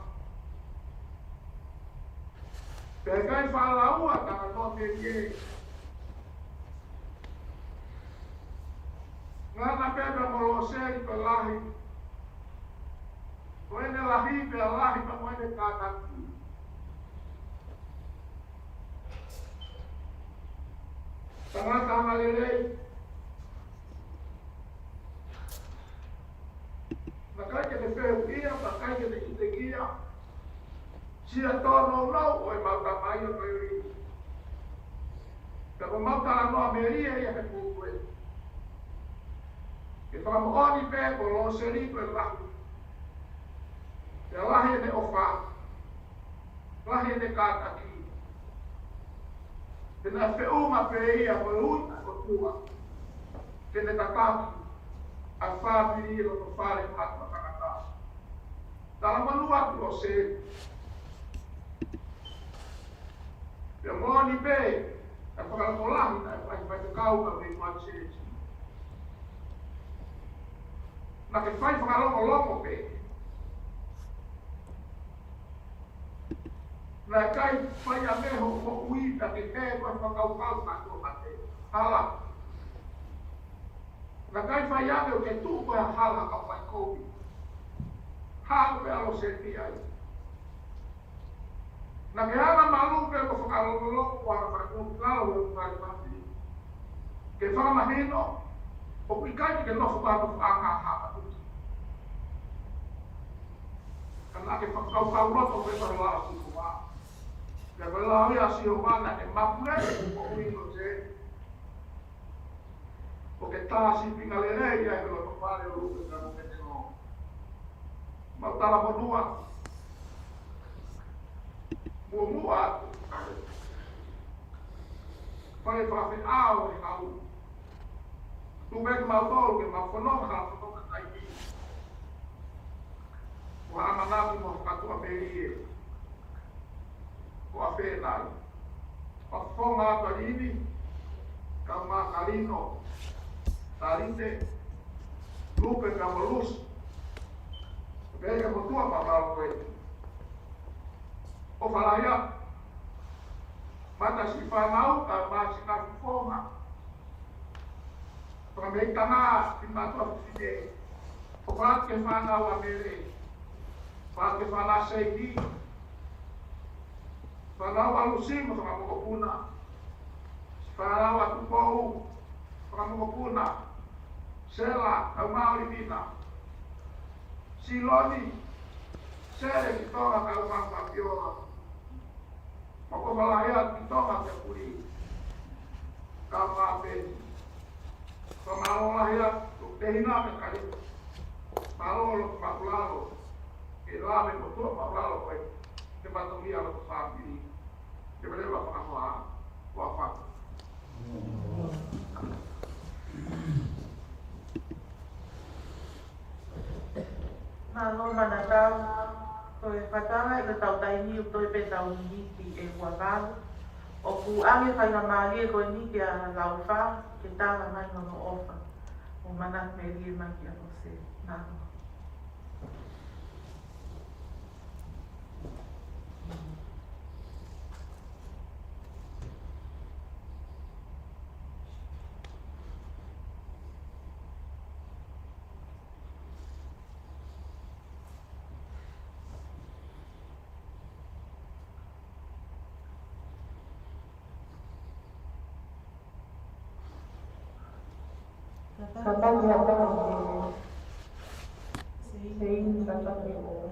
Pea ʻikai faʻa lau ʻa e talanoa pē ki ai. Ngana pē pea mo Loseli ko e lahi. Ko ʻene lahi pea lahi pea mo ʻene kātaki. Tangata angalelei. Siʻa tōnounou ʻo e mau tamai ʻo e lī. Pea ko e mau talanoa melie ia he pō ko ē. Ke fakamoʻoni pē ko Loseli ko e lahi. Pea lahi ʻene ʻofa. Lahi ʻene kātaki. Pea naʻe feʻunga pē ia mo e ui ʻa e ʻOtua ke ne tataki ʻa e fāmili ʻi loto fale ʻa e tangata. Talamonū atu Loseli. Pea moʻoni pē, ʻa e fakalotolahi naʻe fai ʻe he faifekau ka mei Kuini Sēlesi. Naʻa ke fai fakalongolongo pē. Naʻe ʻikai fai ange hoʻo moʻui ka ke hē ko e fakakaukau ka tō mate. Hala. Naʻe ʻikai fai ange ʻo ke tuʻu ko e hala ka fai kovi. Haʻu pē ʻa Loseli ai. Naʻa ke hanga malu pē ko e fakalongolongo ʻo hanga fakakovi lalo ʻo e fale mate. Ke fakamahino, ʻoku ʻikai ke nofo pē ʻa e nofoʻanga hapatuki. Ka naʻa ke fakakaukau loto pē ka lau ʻa Sihova. Pea ko e lau ia ʻa Sihova naʻe mapuleʻi ʻa e moʻui ʻo Loseli. ʻO ke tā sīpinga lelei ia he loto fale ʻo Lupe pea mo Petelo. Mau talamonū atu. Muʻomuʻa atu. Fai fakafeʻao e hau. Tuku pē kimautolu ke mau fononga ha fononga taimi. ʻO ʻamanaki mo fakatuʻamelie. Ko ʻAfenai. Fafonga atu ʻa Lini. Kau Makalino. Talite. Lupe pea mo Lusi. Pea ke motuʻa mālōlō ko ē. ʻOfa lahi atu. Mata siʻi fānau, ka mā siʻi ngaahi fofonga. Fakameitanga, siʻi mātuʻa fefine. ʻOfa atu ki he fānau ʻa Mele. ʻOfa atu ki he fānau ʻa Seini. Fānau ʻa Lusi mo e fanga mokopuna. Fānau ʻa Tupou, fanga mokopuna. Sela, kau Maolivina. Siloni, Sele ki Tonga kau Fabiola. Mo ko Falaia ki Tonga ke kuli. Kau Mapeni. Fakamālō lahi atu, ʻoku te hina me kali. Mālō loto māʻulalo. Ke lave mo tuʻa māʻulalo ko ē. Ke matolia loto fāmili. Ke mele la fakahoa. Kua faka. Mālō Manatau, ko e fakatātā ʻi hotau taimi ʻoku toe pē ʻetau miniti ʻe ua valu. ʻOku ʻoange faingamālie ko eni kia Laufa, ke tala mai hono ʻofa. Mo manatu melie mai kia Lose. Mālō. Tataki ʻa e ʻOtua. Seini, tataki ʻa e ʻOtua.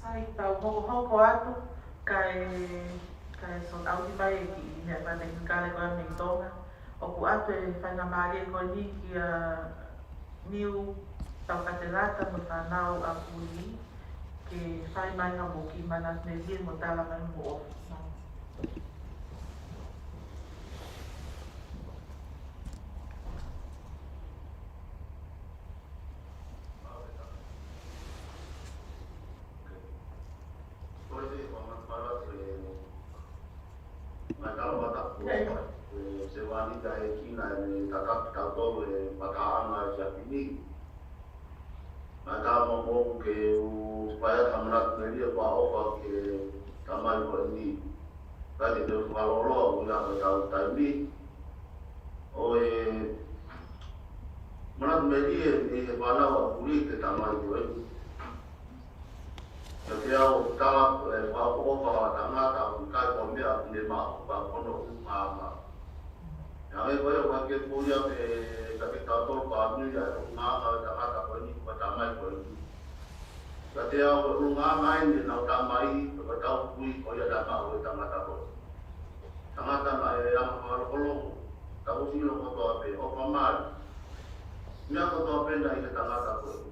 Sai, tau hokohoko atu, kae, kae sōtauti mai e kiʻi meʻa fakatekinikalé ko ē mei Tonga. ʻOku ʻoatu e faingamālie ko eni kia Niu Taukatelata mo e fānau ʻa Kuli ke fai mai ha moʻoki manatu melie mo tala mai mo ʻofa. Mai tala mata ko e sevāniti ʻa e ʻEiki naʻa ne tataki kitautolu he patahaʻanga ʻo e siasi ni. Mai tala mo moku ke u fai atu ha manatu melie fakaʻofa ki he tamai ko eni. Kae te u fakalōloa ʻuhinga ko ʻetau taimi. ʻO e manatu melie ʻi he fānau ʻa Puli ki he tamai ko eni. Ka te u tala ʻe fakaʻofoʻofa ʻa tangata ʻoku ʻikai ko e meʻa ʻoku ne maʻu ka ko hono ʻulungaanga. Hangē ko ia ʻoku ʻikai ke puli ʻa e, ka ke tau tolu ka mui ʻa e ʻulungaanga ʻo e tangata ko eni, ko e tamai ko eni. Ka te u ʻulungaanga eni ʻenau tamai, ko e tau puli ko ia naʻa maʻu ʻe he tangata ko eni. Tangata naʻe anga fakalokoloko, tau sino kotoa pē, ʻofa mali. Meʻa kotoa pē naʻe ʻi he tangata ko eni.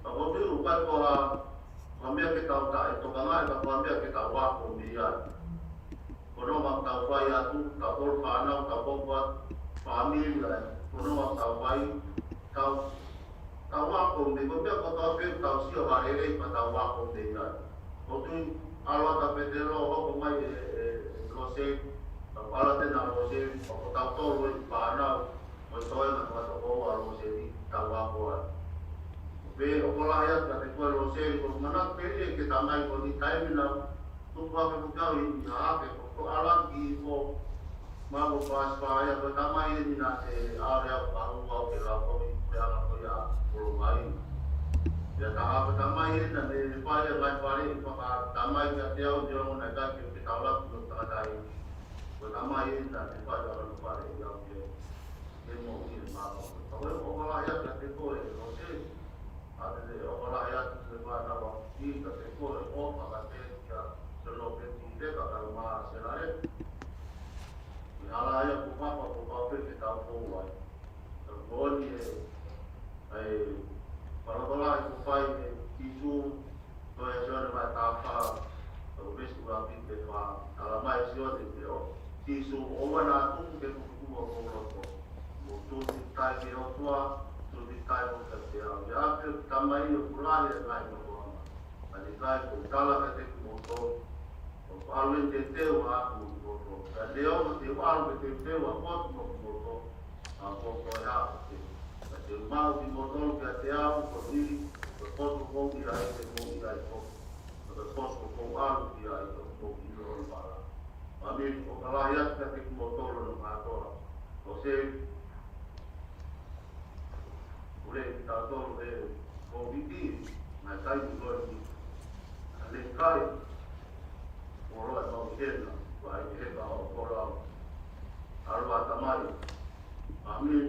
Ka ko e tui ʻoku ʻikai ko ha, ko ha meʻa ke tau taʻetokangaʻi, ka ko ha meʻa ke tau ako mei ai. Ko hono ʻuhinga ʻoku tau fai atu, tau tolu fānau, tau koko atu, fāmili ai. Ko hono ʻuhinga ʻoku tau fai, tau, tau ako mei, ko e meʻa kotoa pē ʻoku tau sio ha lelei pea tau ako mei ai. ʻOku ou tui, ʻalu atu ʻa Petelo, hoko mai ʻe, ʻe, ʻe Lose, tau ʻalu atu ʻena Lose, ʻo ko tau tolu ʻi fānau, mo e toenga ko e tokoua ʻa Lose ni, tau ako ai. Pea ʻoku lahi atu kiate koe Lose, ko e manatu pē ia ki he tamai ko eni taimi naʻa tupu hake mo au ʻi Haʻake, ko e ʻalu ki ʻIpo, maʻu ʻa Pasipaia, ko e tamai eni naʻe ʻave au ka u ʻalu au ke lau ko eni, ko e ʻalu ko ia ʻo lau ai. Pea taha ko e tamai eni naʻa ne fai ʻa e ngaahi faleʻi fakatamai kiate au, neongo naʻe ʻikai ke u kei taulaki mo e tangata ia. Ko e tamai eni naʻa ne fai ʻa e ngaahi faleʻi au ke, ke moʻui ʻi he māmani. Ka ko e ʻoku lahi atu kiate koe Lose, ʻa e ʻoku lahi atu ki he fānau ʻa Puli kiate koe, ʻofa kiate ia, Solo Peti Leka, kae ʻumaʻā Sela Leka. ʻI he hala ia ko Papa, ko Papa ke tau fou ai. Ka ko eni ʻe, ʻe, palapala ʻe ko fai ʻe Sīsū, ko e Sione vahe taha fā, ko e veesi ʻuluaki ki he fā, tala mai ʻe Sione pē ʻo Sīsū, ʻoua naʻa tuku ke tukutuku homou loto. Mou tui ki he ʻOtua, tui ki ai mo kiate au. ʻI he ʻapi ʻo e Tamai ʻoku lahi ʻa e ngaahi nofoʻanga. Ka naʻe ʻikai ke u tala kiate kimoutolu, ʻoku ou ʻalu ʻo teuteu ʻa e potu mo kimoutolu. Ka neongo te u ʻalu ke teuteu ʻa e potu mo kimoutolu, ka ko e hā ʻoku ou teu. Ka te u maʻu kimoutolu kiate au, ko e ʻuhi, ko e potu ʻoku ou ʻi ai, te mou ʻi ai foki. Ko e potu ʻoku ou ʻalu ki ai, te mou ʻilo hono vala. Fāmili, ʻoku lahi atu kiate kimoutolu hono kātoa. Ko e Pule kitautolu he Kōviti, naʻe ʻikai ke toe ki. Ka naʻe ʻikai, ʻo loa e mau hena, ʻoku ʻi ai e heka ʻo e kolo ʻa e ʻAlo ʻa e Tamai. Fāmili,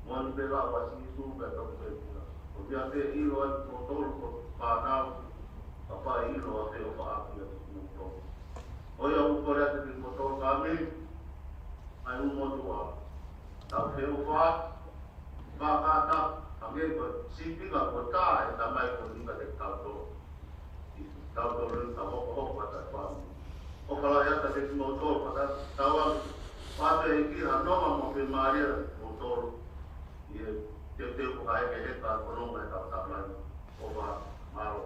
moʻoni pē lava ʻa Sīsū pea toki pē puna. ʻOku ʻikai ke ʻilo ai kimoutolu ko e fānau, ka ʻoku ʻilo ʻa e ʻofa ʻa e ʻOtua kiate kimoutolu. ʻOku ou kole atu kiate kimoutolu fāmili, ʻa e ʻū motuʻa. Tau feʻofa, fakata, hangē ko e sīpinga ko e tā ʻa e tamai ko eni kiate kitautolu. Kitautolu ʻoku tau hokohoko atu ʻa e fāmili. ʻOku lahi atu kiate kimoutolu, fakatauange, pea ʻe ʻi ai ha nonga mo e fiemālie kiate kimoutolu. ʻI he teuteu ko e heka, heka ko e nonga ʻetau tamai. ʻOfa, mālō.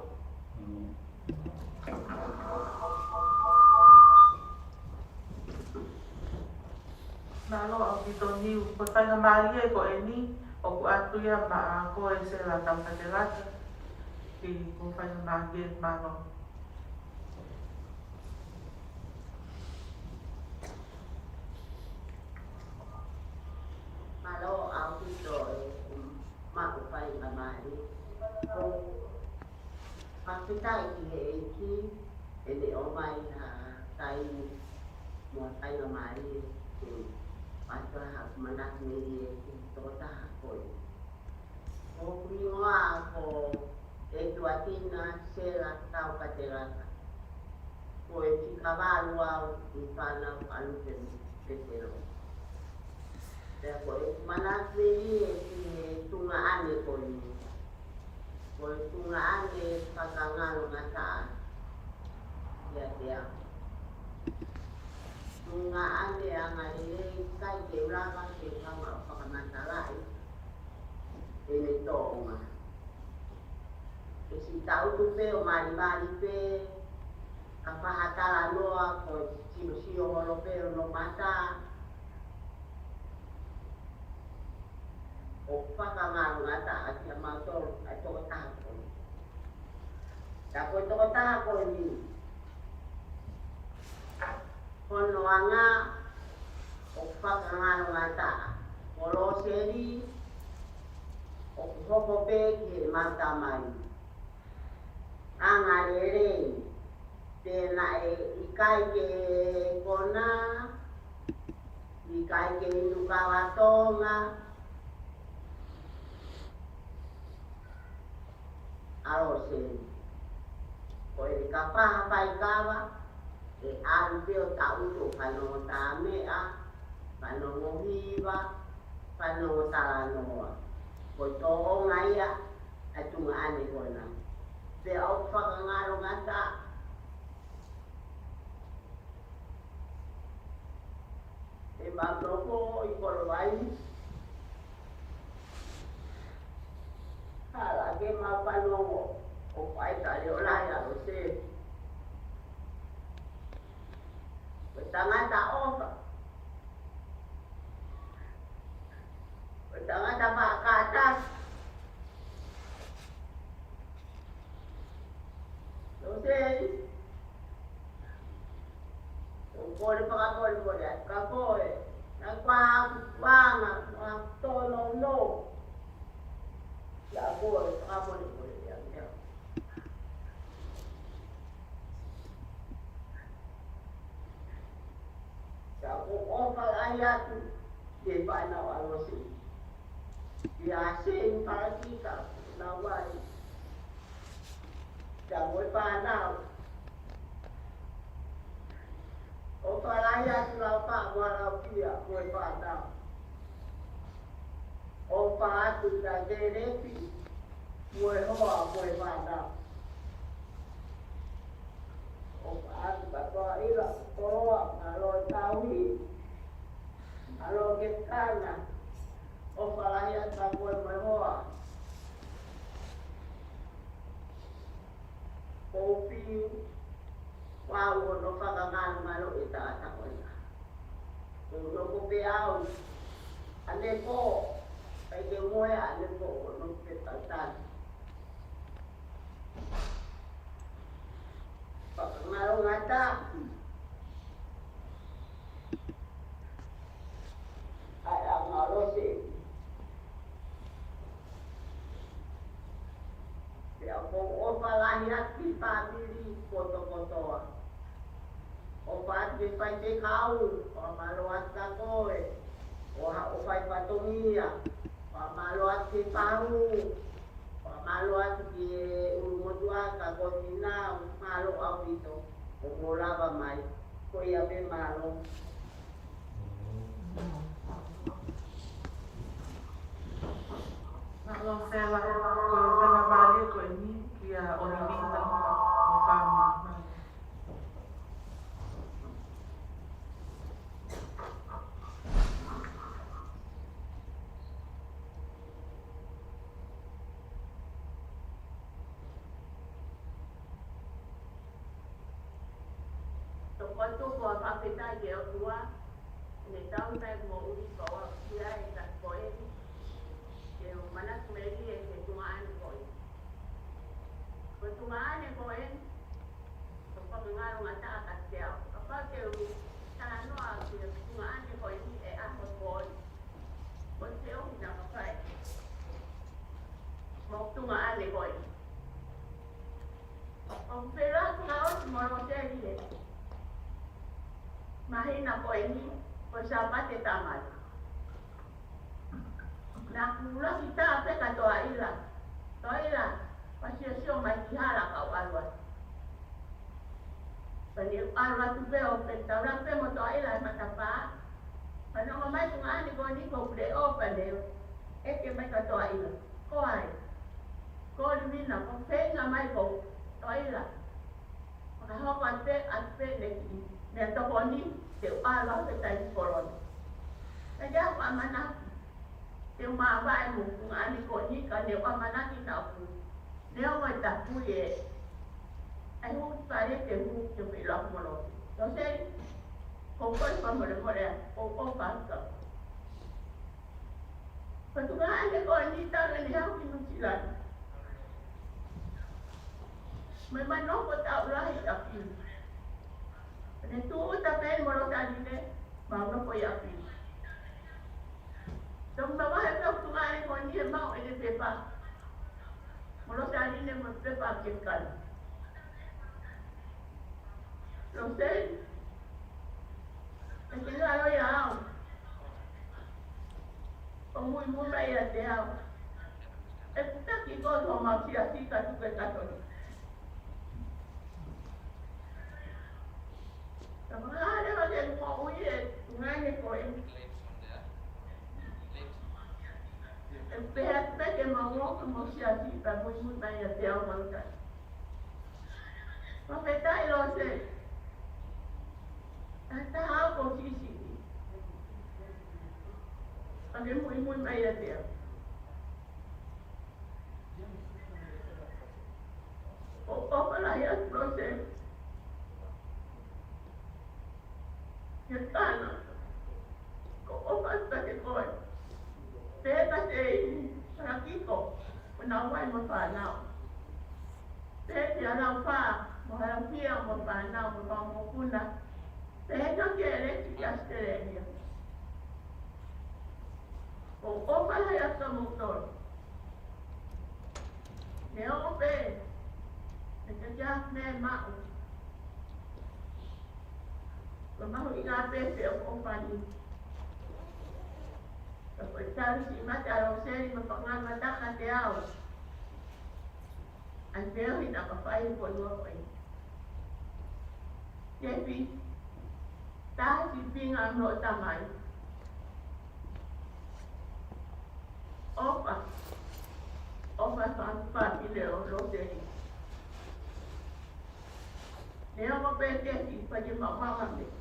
Mālō ʻaupito Niu, ko e faingamālie ko eni, ʻoku ʻoatu ia maʻa koe Sela Taukatelata, ki he ko e faingamālie, mālō. Mālō ʻaupito e maʻu faingamālie. Ko Fakafetaʻi ki he ʻEiki, ʻene ʻomai ha taimi mo ha faingamālie ke ʻoatu ha manatu melie ki he tokotaha ko ē. Ko hoku hingoa ko ʻEtuatina Sela Taukatelata. Ko e fika valu au ʻi he fānau ʻa Lupe mo Petelo. Pea ko ʻeku manatu melie ki he tuongaʻane ko eni. Ko e tuongaʻane fakangalongataʻa kiate au. Tuongaʻane angalelei, ʻikai ke u lava ke u hanga ʻo fakamatalaʻi ʻene tōʻonga. Ke siʻi tangutu pē ʻo malimali pē, ka fakatalanoa ko e siosio holo pē hono mata, ʻo fakangalongataʻa kimautolu ʻa e tokotaha ko eni. Ka ko e tokotaha ko eni, hono anga, ʻOku fakangalongataʻa. Ko Loseli, ʻoku hoko pē ki heʻemau tamai. Angalelei, pea naʻe ʻikai ke kona, ʻikai ke inu kava Tonga, ʻa Loseli. Ko e kapau ʻe fai kava, ʻe ʻalu pē ʻo taʻutu ʻo fanongo tāmeʻa, fanongo hiva, fanongo talanoa. Ko e tōʻonga ia ʻa e tuongaʻane ko ena. Pea ʻoku fakangalongataʻa. ʻE mau nofo ʻi Kolovai. Hala ke mau fanongo ʻo fai tali ʻo lahi ʻa Loseli. Ko e tangata ʻofa. Ko e tangata fakatasi. Loseli. ʻOku ou kole fakamolemole atu kia koe. Naʻa ko haʻaku tuʻunga, mo haʻaku tōnounou. Kia koe, fakamolemole ia meʻa. Ka ʻoku ou ʻofa lahi atu ki he fānau ʻa Loseli. ʻIa Seni Palakita, Navai. Pea mo e fānau. ʻOfa lahi atu Laupa mo Laupia mo e fānau. ʻOfa atu kia Kelepi mo e hoa mo e fānau. ʻOfa atu kia Toaʻila, Koloa, mālō e tauhi, mālō e kekana. ʻOfa lahi atu kia koe mo e hoa. ʻOku ou ʻi hono fakangalongalo e tangata ko ia. ʻOku ou nofo pē au. ʻAnepo, ʻikai ke u mohe ʻanepo, ʻoku ou nofo pē tautau. Fakangalongataʻa. ʻA e anga Loseli. Pea ʻoku ou ʻofa lahi atu ki he fāmili kotokotoa. ʻOfa atu ki he faifekau, fakamālō atu kia koe. ʻOfa atu ki he fatongia, fakamālō atu ki he pahu. Fakamālō atu ki he ʻulumotuʻa kia Kotinau, mālō ʻaupito, ʻoku mou lava mai, ko ia pē mālō. Mālō Sela, ko e faingamālie ko eni kia ʻOlivita mo e fāmili. Tokoni atu ʻoku ou fakafetaʻi ki he ʻOtua, ʻene tauhi mai moʻui ko au ki ai ka ko eni, ke u manatu melie he tuongaʻane ko eni. Ko e tuongaʻane ko eni, ʻoku fakangalongataʻa kiate au. Kapau te u talanoa ki he tuongaʻane ko eni he ʻaho ko eni. Ko e feʻunga naʻa ku fai. Mo e tuongaʻane ko eni. ʻOku ou feʻiloaki fakaʻosi mo Loseli he māhina ko eni, ko e Sāpate Tamai. Naʻa ku ʻuluaki tā pē kia Toaʻila. Toaʻila, fai siosio mai ki hala kau ʻalu atu. Pea ne u ʻalu atu pē ʻo pē taula pē mo Toaʻila he matapā. Pea ne ʻomai tuongaʻane ko eni ko u le o pea ne ʻeke mai kia Toaʻila. Ko hai? Ko Livina, ko feinga mai ko Toaʻila. Fakahoko atu pē, atu pē ne ki, ne tokoni, te u ʻalu atu pē taimi kolona. Pea ʻoku ou ʻamanaki te u māvae mo e tuongaʻane ko eni ka ne u ʻamanaki naʻa ku. Ne u ʻai tapu e. ʻAi hū pale te hū ke u feʻiloaki mo Loseli. Loseli, ko u kole fakamolemole, ʻoku ou ʻofa atu. Ko e tuongaʻane ko eni talu ʻene haʻu ki Nuʻusila ni. Mei manoko taʻu lahi ʻa Pili. Pea ne tūʻuta pē mo Lotaline. Mau nofo ʻi ʻapi. Tau mavahe pē ʻo tuʻu ʻi he ko eni he maʻu ʻene pepa. Mo Loseline mo e pepa ke kani. Loseline, ʻe ke ngalo ia au. ʻO muimui mai ʻiate au. ʻE kutaki koe ʻi homau siasi ka tuku e Katolika. Ka mahalo ʻe ke moʻui e ngaahi ko e. ʻE pehē atu pē ke mau ō ki homau siasi pea muimui mai ʻiate au mautolu. Fakafetaʻi Lose. Taha au ko Sisi. Pea ke muimui mai ʻiate au. ʻOku ʻofa lahi atu Lose. Ke kana. ʻOku ʻofa atu kiate koe. Pea kiate Sakiko. Ko Nauvai mo e fānau. Pea kia Laufa, mo Halafia, mo e fānau, mo e fanga mokopuna. Pea kia Leti ki ʻAositelēlia. ʻOku ʻofa lahi atu kimoutolu. Neongo pē ʻe ʻikai ke ʻi ai ha meʻa maʻu, ko e mahuʻinga pē ʻoku ʻofa ni. Ka ko e tali siʻi mate ʻa Loseli mo e fanga mata kiate au. ʻAi pē ʻo hina ka fai ko nua ko e. Tepi, taha sīpinga ʻa hoʻo tamai. ʻOfa, ʻofa fāmili ʻo Loseli. Neongo pē Tepi, pea ke maʻu ha meʻa.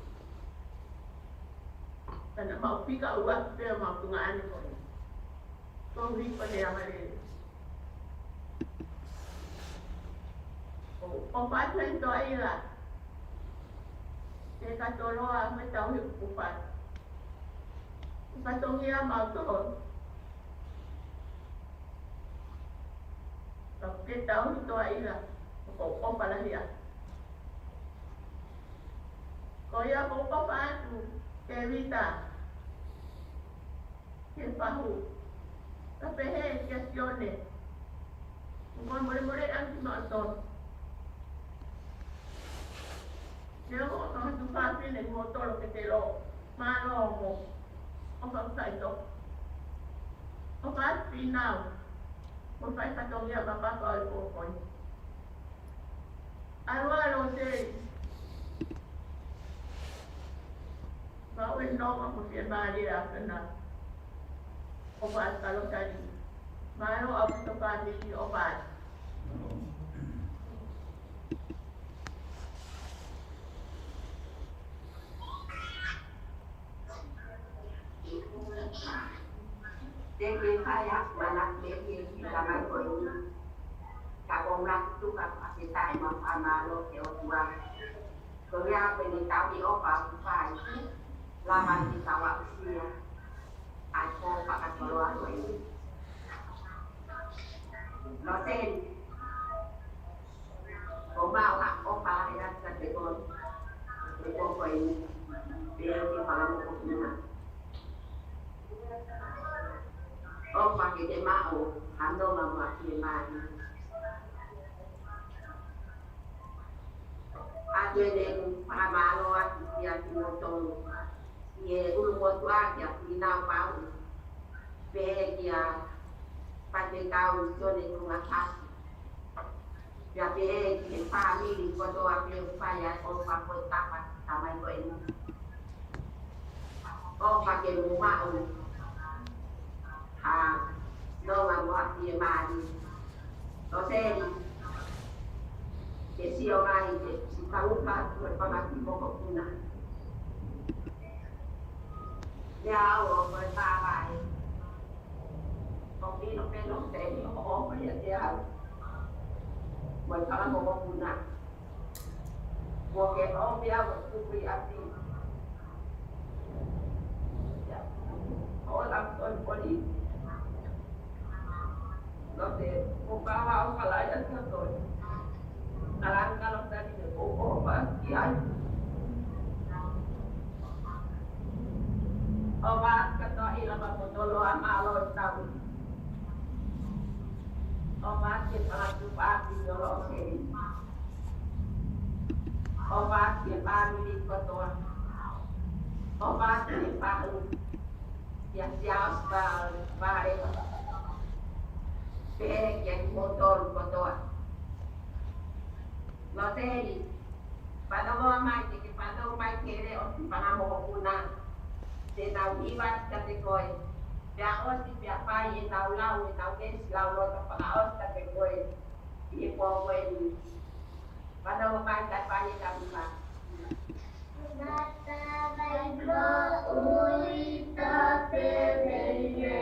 Ka naʻa mau fika ua pē ʻo mau tuongaʻane ko ē. Ko hui ko e anga lele. ʻO, ʻofa atu ʻi Toaila. Ke ka toloa me tau he kupu fai. Ka tongia mau tolo. Ka ke tau ʻi Toaila. ʻOku ʻofa lahi atu. Ko ia ʻoku ʻofa atu Tēvita. Ke pahu. Ka pehē kia Sione. Mo molemole anti maʻoto. Neongo ʻoku ʻi ai ha tuʻu fafine mo tolo ke te lo. Mālō mo. ʻOfa atu Saito. ʻOfa atu Pinau. Mo fai fatongia mapapa ʻo e kōkoi. ʻAlu ā Loseli. Mau e nonga mo fiemālie ʻa pena. ʻOfa atu Loseli. Mālō ʻaupito fāmili ʻofa atu. Te ke fai ʻa mana ke ke ki ka mai ko eni. Ka ko ngā tuka pa ke tae ma pa mālō ke o tua. Ko ia ko eni tau ni ʻofa ʻoku fai. Lava ni tau ʻa usia. ʻAi ko fakatoloa ko eni. Loseli. Ko mau ha ʻofa ʻe ata te ko. Te ko ko eni. Pea ke fala mo ko kina. ʻOfa ke te maʻu, ha nonga mo ha fiemālie. ʻA te ne ku fakamālō atu kia kimoutolu. ʻI he ʻulumotuʻa kia Pinau Pau. Pehē kia Fatekau Sione Tuʻungatasi. Pea pehē ki he fāmili kotoa pē ʻoku fai ʻa e ʻofa ko e tapa tamai ko eni. ʻOfa ke mou maʻu ha nonga mo ha fiemālie. Loseli, ke sio mai ke si kauka ko e fanga kiʻi mokopuna. Lea au ʻo ko e tāvai. ʻOku ʻilo pē Loseli ʻoku ʻofa ʻiate au. Mo e fanga mokopuna. Mo ke ʻomi au ʻo tuku ʻi ʻapi. ʻO la poli poli. Loseli, ʻoku ou kau ʻo kalaʻi atu ʻa Toni. Kalanga Loseli, ʻoku ou ʻofa ki ai. ʻOfa atu kātoa ʻi he lava kotoa, mālō e tau. ʻOfa atu ki he palatupapi ʻo Loseli. ʻOfa atu ki he fāmili kotoa. ʻOfa atu ki he pahu. Kia Siaosi Vale. Pehē kia kimoutolu kotoa. Loseli, fanongo mai ke ke fanongo mai ki he leʻo ʻo e fanga mokopuna. Te nau hiva kiate koe. Pea ʻosi pea fai ʻetau lau, ʻetau veesi lauloto fakaʻosi kiate koe ʻi he pō ko eni. Fanongo mai kae fai ʻetau hiva. Mata vai ko ui ta pe pe ye.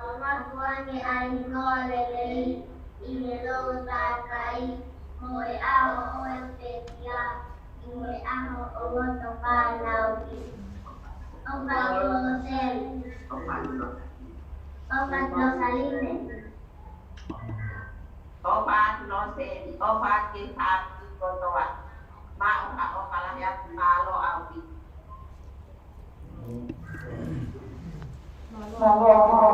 ʻOfa atu ange ʻa e hingoa lelei ʻi he lou takai mo e ʻaho ʻo e pekia, ʻi he ʻaho ʻo hoto fānau ki. ʻOfa atu Loseli. ʻOfa atu Losaline. ʻOfa atu Loseli, ʻofa atu ki he fāmili kotoa. Maʻu ha ʻofa lahi atu, mālō ʻaupito. Mālō ʻaupito.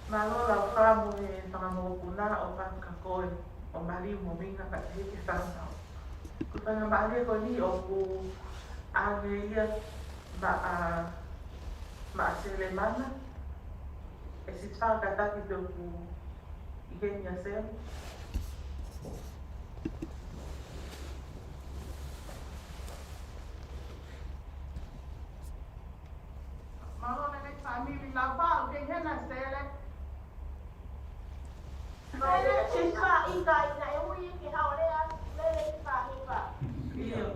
Mālō Laufā mo e fanga mokopuna, ʻofa atu kia koe, ʻo Maliu mo Minga kae pehē ki he fānau. Ko e faingamālie ko eni ʻoku ʻange ia maʻa, maʻa Selemana, ʻe Sisifā kātaki pē ʻoku ʻi heni ʻa Sele. Mālō lelei fāmili Laufā, ʻoku ʻi heni ʻa Sele. Sisifā ʻikai, naʻe ui ke haʻu ʻo lea, lele ki fāmili. ʻIo,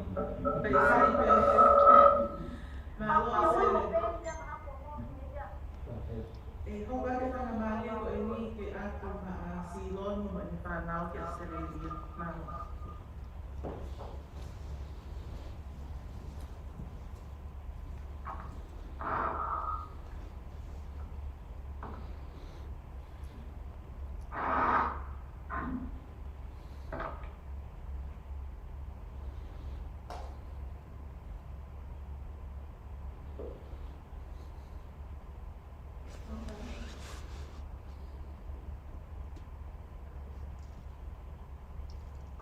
pea sai pē. Mālō Sele. ʻE hoko atu e faingamālie ko eni ke ʻatu maʻa Siloni mo ʻene fānau ki ʻAositelēlia. Mālō.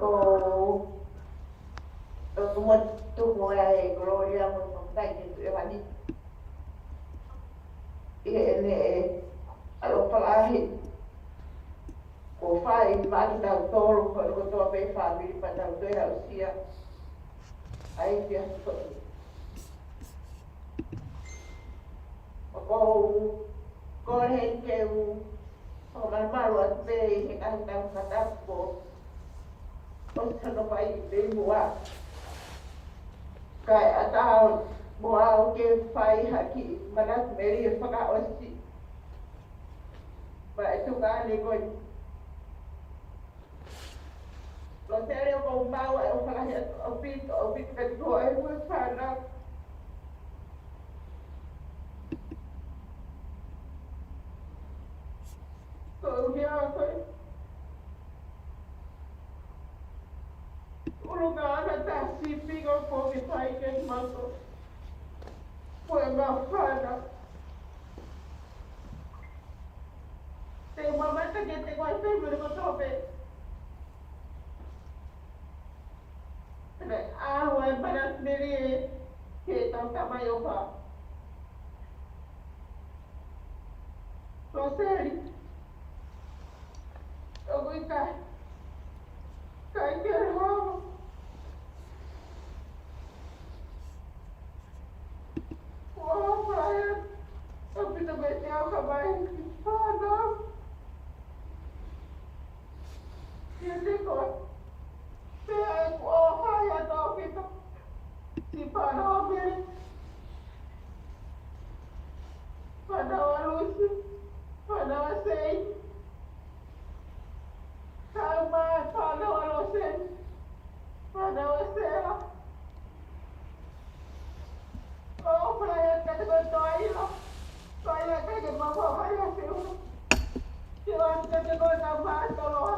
Ko e motuku ʻa e Gloria mo e Mokai ke tu e wani. ʻI heʻene ʻaloʻofa lahi. Ko fai mai kitautolu, ko e kotoa pē fāmili pea tau toe aʻusia. ʻAi pia koe. ʻOku ou kole heni ke u ʻo malumalu atu pē ʻi he ngaahi tau fakatapu kuo ʻosi hono fai pē muʻa. Kae ʻatā mo au ke fai ha kiʻi manatu melie fakaʻosi. Pea ʻe tuku ane ko e Loseli, ʻoku ou maʻu ʻa e ʻofa lahi ʻaupito, ʻaupito kiate koe mo e fānau. Ko e ʻuhinga ko e ʻulungaanga taha sipi ʻoku ke fai kiate kimautolu mo e mau fānau. Te u mamata kiate koe pē mo e kotoa pē. Pea ʻoua ʻe manatu melie ki heʻetau tamai ʻofa. Loseli. ʻOku ʻikai. ʻIkai ke hao. Kiate koe. Pea ʻoku ou fai atu ʻaupito ki he fānau ʻa Mele, fānau ʻa Lusi, fānau ʻa Sei, kae ʻumaʻā e fānau ʻa Loseni, fānau ʻa Sela. ʻOfa lahi atu kiate koe Toaila. Toaila, ʻikai ke mau faʻa fai ha feʻunga. Ke ʻoatu kiate koe ʻetau mātoloa.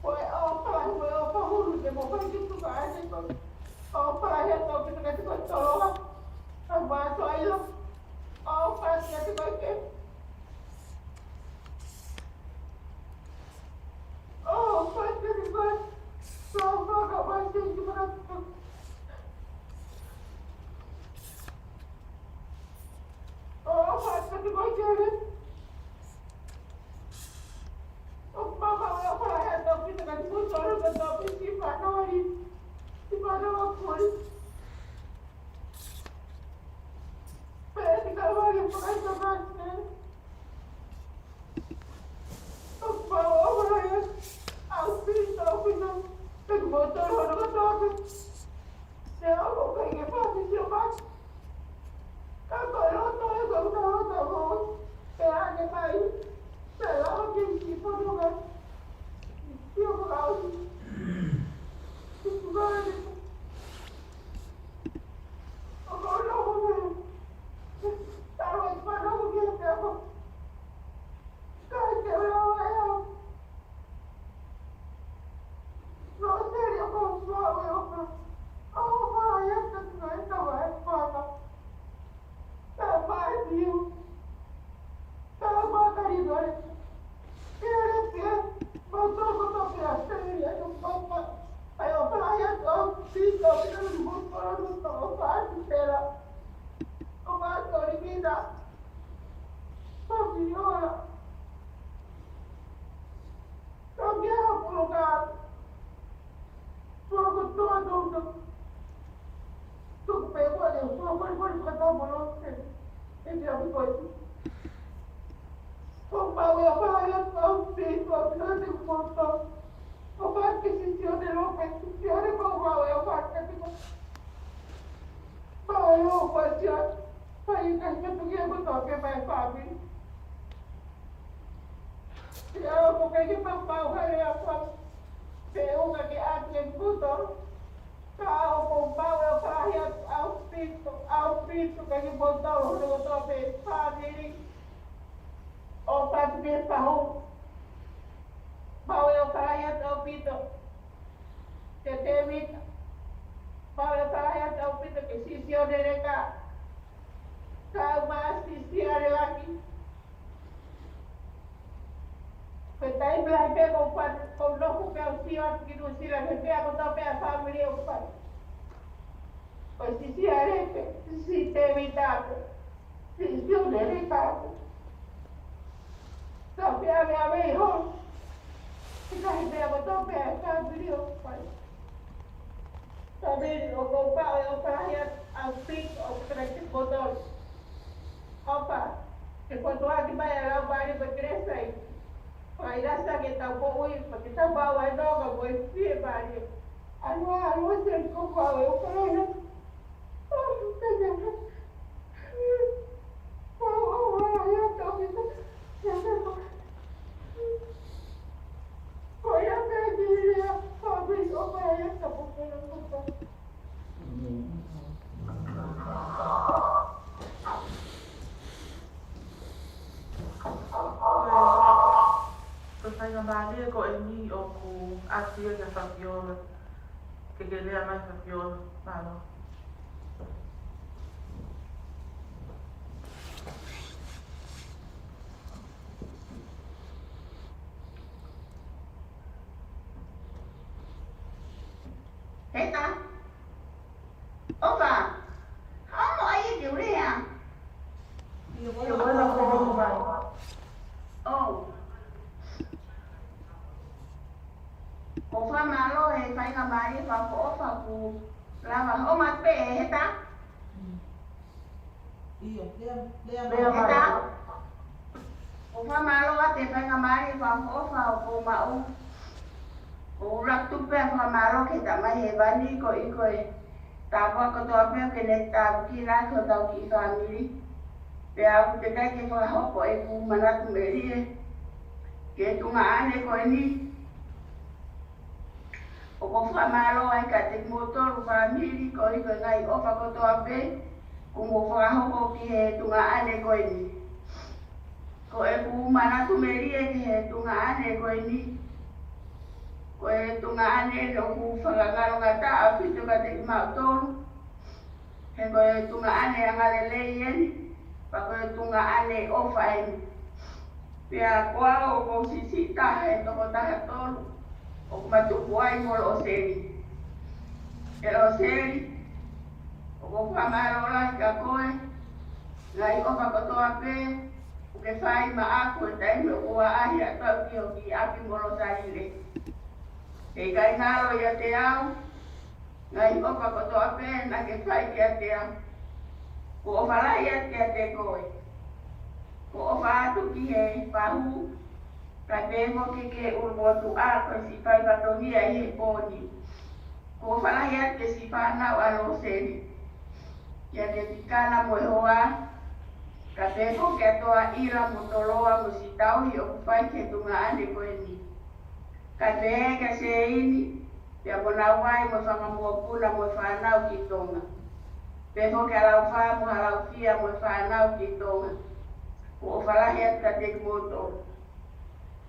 Ko e ʻofa lahi, ko e ʻofa hulu ke mau fai ke tuku ʻa e ko. ʻOfa lahi atu ʻaupito kiate koe Toloa. Kae ʻumaʻā Toaila. ʻOfa atu kiate koe Kemi. ʻOfa atu kiate koe. ʻOfa atu kiate koe. ʻOfa atu kiate koe Kele. ʻOku mau ʻofa lahi atu ʻaupito kiate kimoutolu kotoa pē siʻi fānau ʻa Lili, siʻi fānau ʻa Kuli. Pea ʻi he kavali fakaʻikamālie. ʻOku mau ʻofa lahi atu ʻaupito, ʻaupito kiate kimoutolu hono kotoa pē. Pea ʻoku ʻikai ke fai ha sio mai. Ka ko e loto ē ko e loto ʻo e ʻOtua ʻoku ʻi ai ʻene fai. Pea lava ke ʻi he fononga. Sio ko au. Sio ko au. ʻOku ou loto ē. Tau ʻi he fononga ki he ʻOtua. Kai ke ʻoua ʻe au. Loseni, ʻoku ou fai ʻeku ʻofa. ʻOfa lahi atu kiate koe Tavaʻe Faka. Kae ʻumaʻā Niu. Kae ʻumaʻā Kalinole. Kele pē, mau toko toko pē ʻa Seli ʻa e papa. ʻOku ou ʻofa lahi atu ʻaupito kiate kimoutolu kotoa pē ʻa Sela. ʻOfa atu Limina. Fabiola. Ka mea ha poloka. Tuʻa kotoa toutou. Tuku pē koe ʻe tuʻa koe koe fakataha mo Loseni. ʻE te api koe. ʻOku mau ʻofa lahi atu ʻaupito kiate kimoutolu. ʻOfa atu kia Sisione Lopesi, Sisione, ʻoku mau ʻofa atu kiate koe. Mau ʻofa atu. Fai ʻa e meʻa kotoa pē maʻa e fāmili. Pea ʻoku ʻikai ke mau maʻu ha lea fakaʻapaʻapa pe ʻuhinga ke ʻoatu kiate kimoutolu. Ka ʻoku mau ʻofa lahi atu ʻaupito, ʻaupito kiate kimoutolu hono kotoa pē fāmili ʻo Pātime Pahu. Mau ʻofa lahi atu ʻaupito kia Tēvita. Mau ʻofa lahi atu ʻaupito kia Sisione Leka. Kae ʻumaʻā Sisia Lelaki. Ko e taimi lahi pē ʻoku ou fai, ʻoku ou nofo pē au ʻo sio atu ki Nuʻusila ki he meʻa kotoa pē ʻa e fāmili ʻoku fai. Ko Sisia Leka, Sisi Tēvita pē. Sisi Tēvita pē. Ka pea me ave iho. Ki he meʻa kotoa pē ʻa e fāmili ʻoku fai. Fāmili, ʻoku ou ʻofa, ʻofa lahi atu ʻaupito ʻaupito kiate kimoutolu. ʻOfa, ke fokotuʻuaki mai ʻa e Laumālie mo e kelesi. Fakaʻinasi ke tau moʻui, pea ke tau maʻu ʻa e nonga mo e fiemālie. ʻAlu ā, ʻalu ā, Seli, ʻoku mau ʻofa lahi atu. Ko e faingamālie ko eni ʻoku ʻasi ia kia Fabiola. Ke ke lea mai Fabiola, mālō. Heta. ʻOfa. Hamo ai ke u lea. Ia, ʻofa, ʻofa. ʻOfa, mālō he faingamālie fakaʻofa kuo lava. ʻOfa pē, Heta. Ia, lea, lea, lea, Heta. ʻOku fakamālō atu he faingamālie fakaʻofoʻofa ʻoku ou maʻu. ʻOku ou tuku pē ʻa e fakamālō ki he Tamai Hēvani koeʻuhi ko e tāpuaki kotoa pē ʻoku ne tāpuakiʻi ʻaki hotau kiʻi fāmili. Pea ʻoku teʻeki ai ke fakahoko ʻeku manatu melie ki he tuongaʻane ko eni. ʻOku ou fakamālō ai kiate kimoutolu fāmili koeʻuhi ko e ngaahi ʻofa kotoa pē kuo mou fakahoko ki he tuongaʻane ko eni. Ko ʻeku manatu melie ki he tuongaʻane ko eni, ko e tuongaʻane ʻoku fakangalongataʻa ʻaupito kiate kimautolu. He ko e tuongaʻane angalelei eni, pea ko e tuongaʻane ʻofa eni. Pea ko au ʻoku ou siʻisiʻi taha he toko taha tolu ʻoku ma tupu ai mo Loseli. ʻE Loseli, ʻoku ou fakamālō lahi kia koe, ngaahi ʻofa kotoa pē ʻoku ke fai maʻaku he taimi ʻoku ou ʻaʻahi atu au ki hoku ʻapi mo Losaile. He ʻikai ngalo ʻiate au, ngaahi ʻofa kotoa pē naʻa ke fai kiate au. ʻOku ou ʻofa lahi atu kiate koe. ʻOku ou ʻofa atu ki he fahu, kae pehē foki ki he ʻulumotuʻa ko e siʻi fai fatongia ʻi he pō ni. ʻOku ou ʻofa lahi atu ki he siʻi fānau ʻa Loseli. Kia Ketikana mo e hoa, kae pehē foki kia Toaʻila mo Toloa mo siʻi tauhi ʻoku fai ki he tuongaʻane ko eni. Kae pehē kia Seini, pea mo Nauvai mo e fanga mokopuna mo e fānau ki Tonga. Pehē foki kia Laufa mo Halaufia mo e fānau ki Tonga. ʻOku ou ʻofa lahi atu kiate kimoutolu.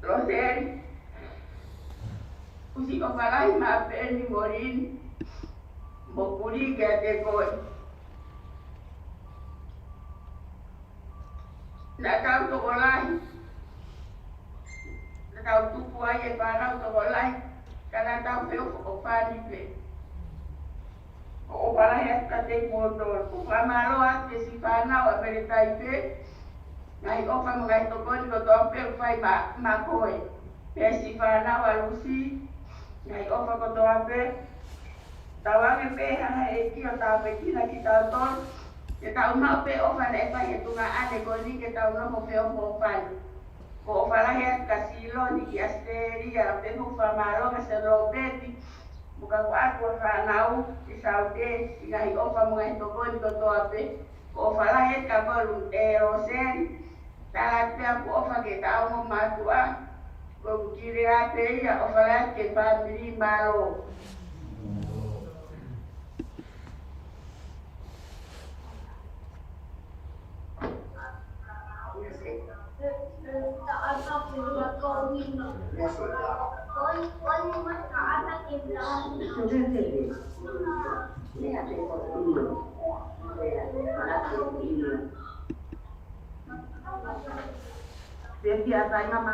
Loseli, ʻoku ou siʻi ʻofa lahi maʻa Peni mo Lini mo Puli kiate koe. Naʻa tau tokolahi. Naʻa tau tupu ai e fānau tokolahi. Ka naʻa tau feʻofoʻofani pē. ʻOku ou ʻofa lahi atu kiate kimoutolu. ʻOku ou fakamālō atu ki he siʻi fānau ʻa Peletai pē. Ngaahi ʻofa mo e ngaahi tokoni kotoa pē ʻoku fai maʻa, maʻa koe. Pea siʻi fānau ʻa Lusi. Ngaahi ʻofa kotoa pē. Tauange pē ʻe he ʻEiki ʻo tāpuekina kitautolu. Ke tau maʻu pē ʻofa naʻe fai he tuongaʻane ko eni ke tau nofo feʻofoʻofani. ʻOku ou ʻofa lahi atu kia Siloni ʻi ʻAositelēlia, pea mo e fakamālō kia Sir Lopeti mo e kau ʻofa fānau ʻi Saute, siʻi ngaahi ʻofa mo e ngaahi tokoni kotoa pē. ʻOku ou ʻofa lahi atu kia koe Lu-, ʻe Loseli, tala atu pē ʻeku ʻofa ki he taʻau mo e mātuʻa, ko ʻeku kile atu ia, ʻofa lahi atu ki he fāmili, mālō. Pea kia tai mama.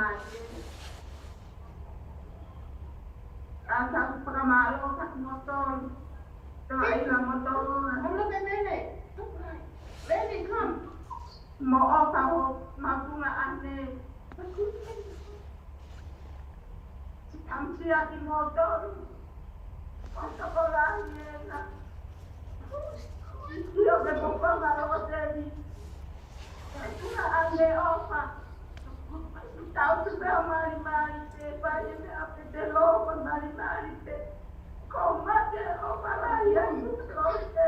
ʻOku ou fakamālō atu kia kimoutolu. Toaʻila mo Toloa. Hold on a minute. Baby, come. Mo e ʻofa ʻo e mātuʻa ʻanenai. ʻAmusia kimoutolu. ʻOku tokolahi ena. ʻIo, ke poko ma lo teni. Tuʻa ʻa e ʻofa. Tau tupe ʻo malimali pē, fai e meʻa pē te loko malimali pē. Ko mate ʻo malaʻia ʻi ko te.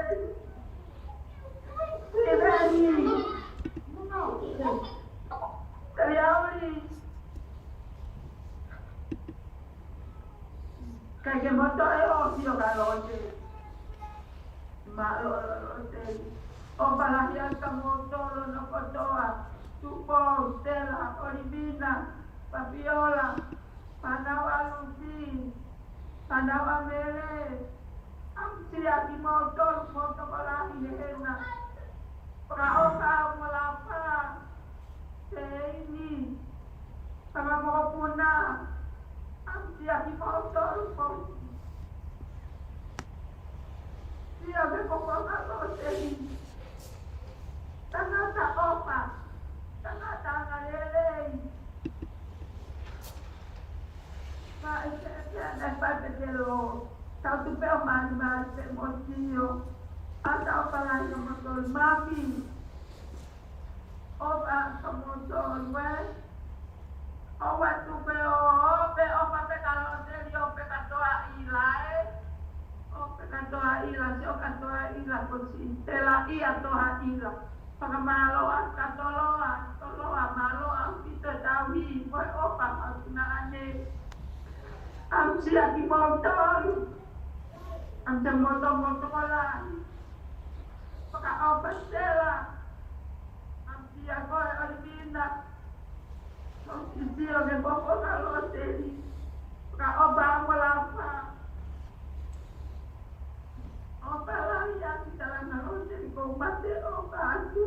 Tēleni. Tēleni. Kai ke moto e o sio ka lote. Mālō Loseli. ʻOfa lahi atu kia moutolu hono kotoa. Tupou, Stella, ʻOlivina, Fabiola, fānau ʻa Lusi, fānau ʻa Mele. ʻAmusia kimoutolu, mou tokolahi hena. Fakaʻofa mo Laufa, Seini, fanga mokopuna, ʻamusia kimoutolu, mou. Sio ki he poko ma lo teni. Tangata ʻofa, tangata angalelei. Ka e ke ke ana pate ke lo, tau tupe ʻo malimali pē mo sio. ʻOku ou ʻofa lahi kia moutolu, Maki. ʻOfa kia moutolu ē. ʻOua tupe ʻo, ʻo pe ʻofa pē ka Loseli ʻo pe ka Toaʻila ē. ʻO pe ka Toaʻila, sio ka Toaʻila ko Sitela ia Toaʻila. Fakamālō atu ka Toloa, Toloa mālō ʻaupito tauhi, ko e ʻofa ʻa e tuna ane. ʻAmusia kimoutolu. ʻAmusia moutolu mo Tokolahi. Fakaʻofa Sela. ʻAmusia koe ʻOlivina. ʻOsi sio ke popo ka Loseli. Fakaʻofa mo Lafa. ʻOfa lahi ʻa ki talanga Loseli ko mate ʻofa atu.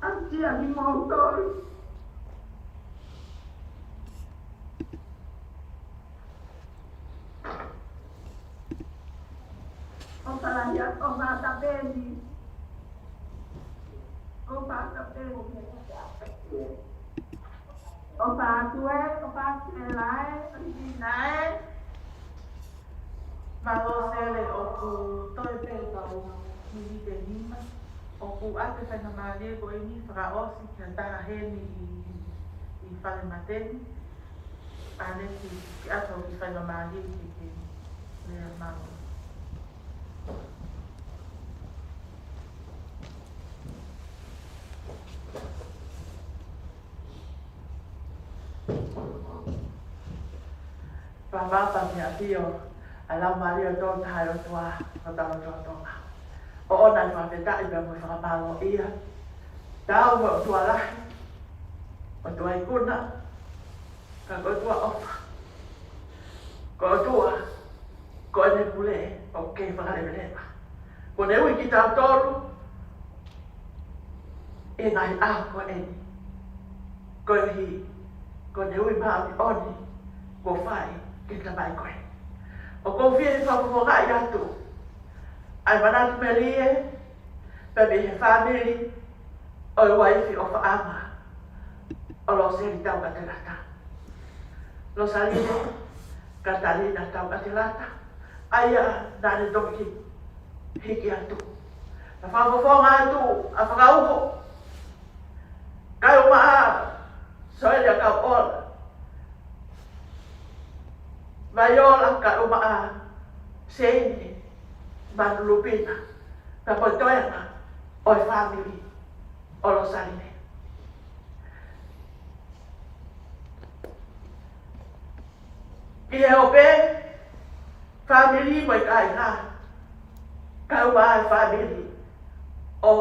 ʻAmusia kimoutolu. ʻOfa lahi atu, ʻofa atu Peni. ʻOfa atu Peni. ʻOfa atu ē, ʻofa atu Sela ē, Olivina ē. Mālō Sele, ʻoku toe pē kau miniti ʻe nima. ʻOku ʻoatu e faingamālie ko eni fakaʻosi kia Taha heni ʻi, ʻi Fale Mateni. Pea ne ki, ki ʻato ki faingamālie ki, ki lea. Mālō. Pea papa mea pio, ʻa e Laumālie ʻo e Tolu Tahaʻi ʻOtua, ʻo tau ʻOtua Tonga. ʻO ʻoua ʻe fakafetaʻi pea mo e fakamālō ia. Tau mo e ʻOtua lahi, ʻOtua ikuna, ka ko e ʻOtua ʻofa. Ko e ʻOtua, ko ʻene pule ʻoku kei fakaleveleva. Kuo ne ui kitautolu ʻi he ngaahi ʻaho ko eni. Koeʻuhi ko ʻene ui māʻoniʻoni kuo fai ki he tamai ko ē. ʻOku ou fie fakafofongaʻi atu ʻa e manatu melie, pea mei he fāmili ʻo e uaifi ʻofaʻanga ʻo Loseli Taukatelata, Losaline Katalina Taukatelata, ʻa ia naʻa ne toki hiki atu. Naʻe fakafofonga atu ʻa Fakauho, Kaumaʻa Soelia Kauʻola, Vaiola Kaumaʻa Seini Manulupina, ka ko e toenga ʻo e fāmili ʻo Losaline. ʻI he ope, fāmili mo e kāinga, Kaumaʻa e fāmili ʻo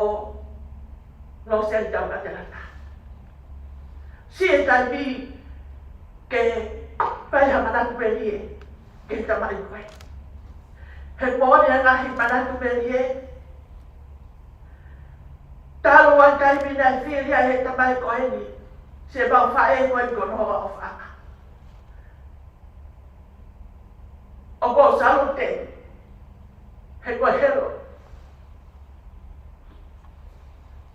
Loseli Taukatelata. Siʻi taimi ke fai ha manatu melie ki he tamai ko ē. He moʻoni e ngaahi manatu melie. Talu ʻa e taimi naʻe fili ai ʻe he tamai ko eni siʻemau faʻē ko eni ko Noa ʻOfaʻanga. ʻOku ou salute he ko e helo.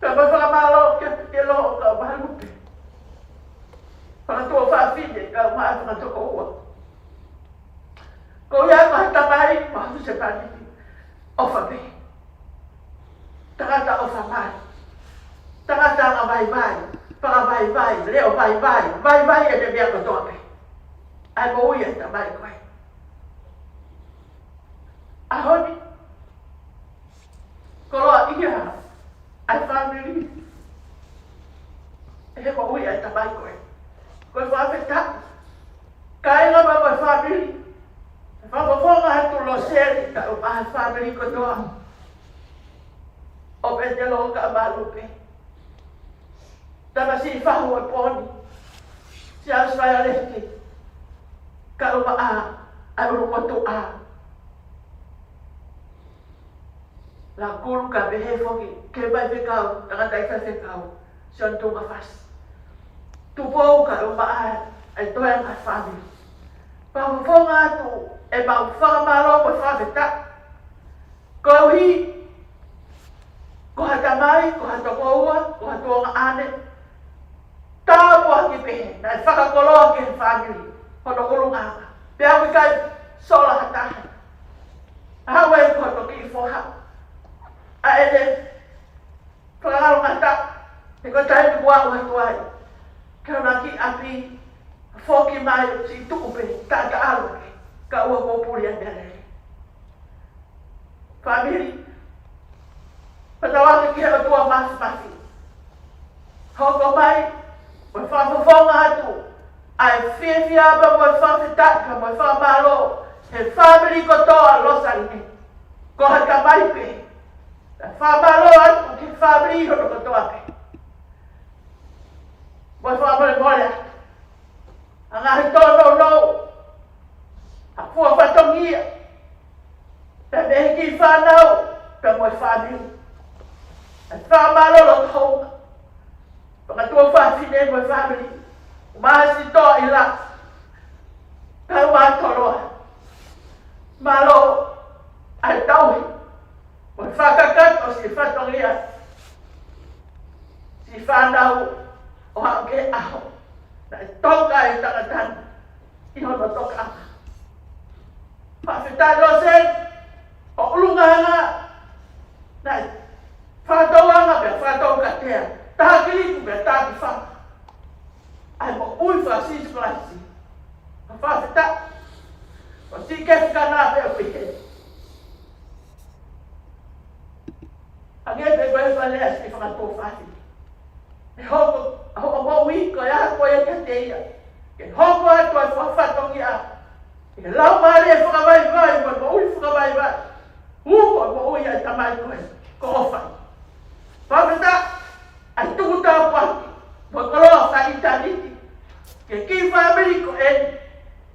Pea mo e fakamālō kia Pekelo Kaumaʻa Lupe, fakatuofāfine Kaumaʻa Fakatokoua. Ko ia ko e tamai mo e husepāniti ʻofa pē. Tangata ʻofa mai. Tangata anga vaivai, fakavaivai, leʻo vaivai, vaivai ʻene meʻa kotoa pē. ʻA e moʻui ʻa e tamai ko ē. ʻAho ni, koloaʻia ʻa e fāmili ʻi he moʻui ʻa e tamai ko ē. Ko e fakafetaʻi. Kāinga mo e fāmili. Fakafofonga atu Loseli, Kaumaʻa e fāmili kotoa ʻo Pekelo Kaumaʻa Lupe. Tamasiʻi Fahu ʻo e Poni, Siasi Vaioleti Kaumaʻa ʻa e ʻUlumotuʻa. Laukulu, kae pehē foki ki he faifekau, tangataʻi faifekau, Sione Tuʻungafasi. Tupou Kaumaʻa ʻa e toenga fāmili. Fakafofonga atu ʻemau fakamālō mo e fakafetaʻi. Koeʻuhi ko ha tamai, ko ha tokoua, ko ha tuongaʻane tāpuaki pehē, naʻe fakakoloa ki he fāmili hono ʻulungaanga. Pea ʻoku ʻikai sola ha taha. Haʻu ai ko hono kiʻi foha, ʻa ʻene fakangalongataʻa, he ko e taimi kuo aʻu atu ai ki he ki ʻapi, foki mai ʻo siʻi tuʻu pē, taʻataʻalo pē, kae ʻoua kuo puli ʻa e meʻalele. Fāmili, fakatauange ki he ʻOtua Māfimafi. Hoko mai, mo e fakafofonga atu ʻa e fiefia pea mo e fakafetaʻi pea mo e fakamālō he fāmili kotoa Losaline. Ko ha tamai pē. Pea fakamālō atu ki he fāmili hono kotoa pē. Mo e fakamolemole atu ʻa e ngaahi tōnounou, ʻa e fua fatongia, pea mei he kiʻi fānau, pea mo e fāmili. ʻA e fakamālō loto hounga. Fakatuofāfine mo e fāmili. Māsitoa ila. Kau mātoloa. Mālō ʻa e tauhi mo e fakakakato siʻi fatongia siʻi fānau ʻo aʻu ki he ʻaho naʻe toka ai e tangata ni ʻi hono tokaʻanga. Fakafetaʻi Loseni, ʻo ʻulungaanga, naʻe fakatouanga pea fakatoukatea, taha kilipu pea taha kifanga. ʻA e moʻui faka-Sīsū Kalaisi. Fakafetaʻi. Ko siʻi kefu kana pē ʻoku ʻi heni. Hangē pē ko e fale ʻa siʻi fakatuofāfine. ʻE hoko, hoʻo moʻui ko e hā ko ia kiate ia. Ke hoko atu ʻa e fua fatongia. Ke lau mālie fakavaivai, mo e moʻui fakavaivai. Hū ko e moʻui ʻa e tamai ko ē, ko ʻOfa. Fakafetaʻi, ʻa e tuku tāpuaki, mo e koloa fakaʻitāniti. Ki he kiʻi fāmili ko eni,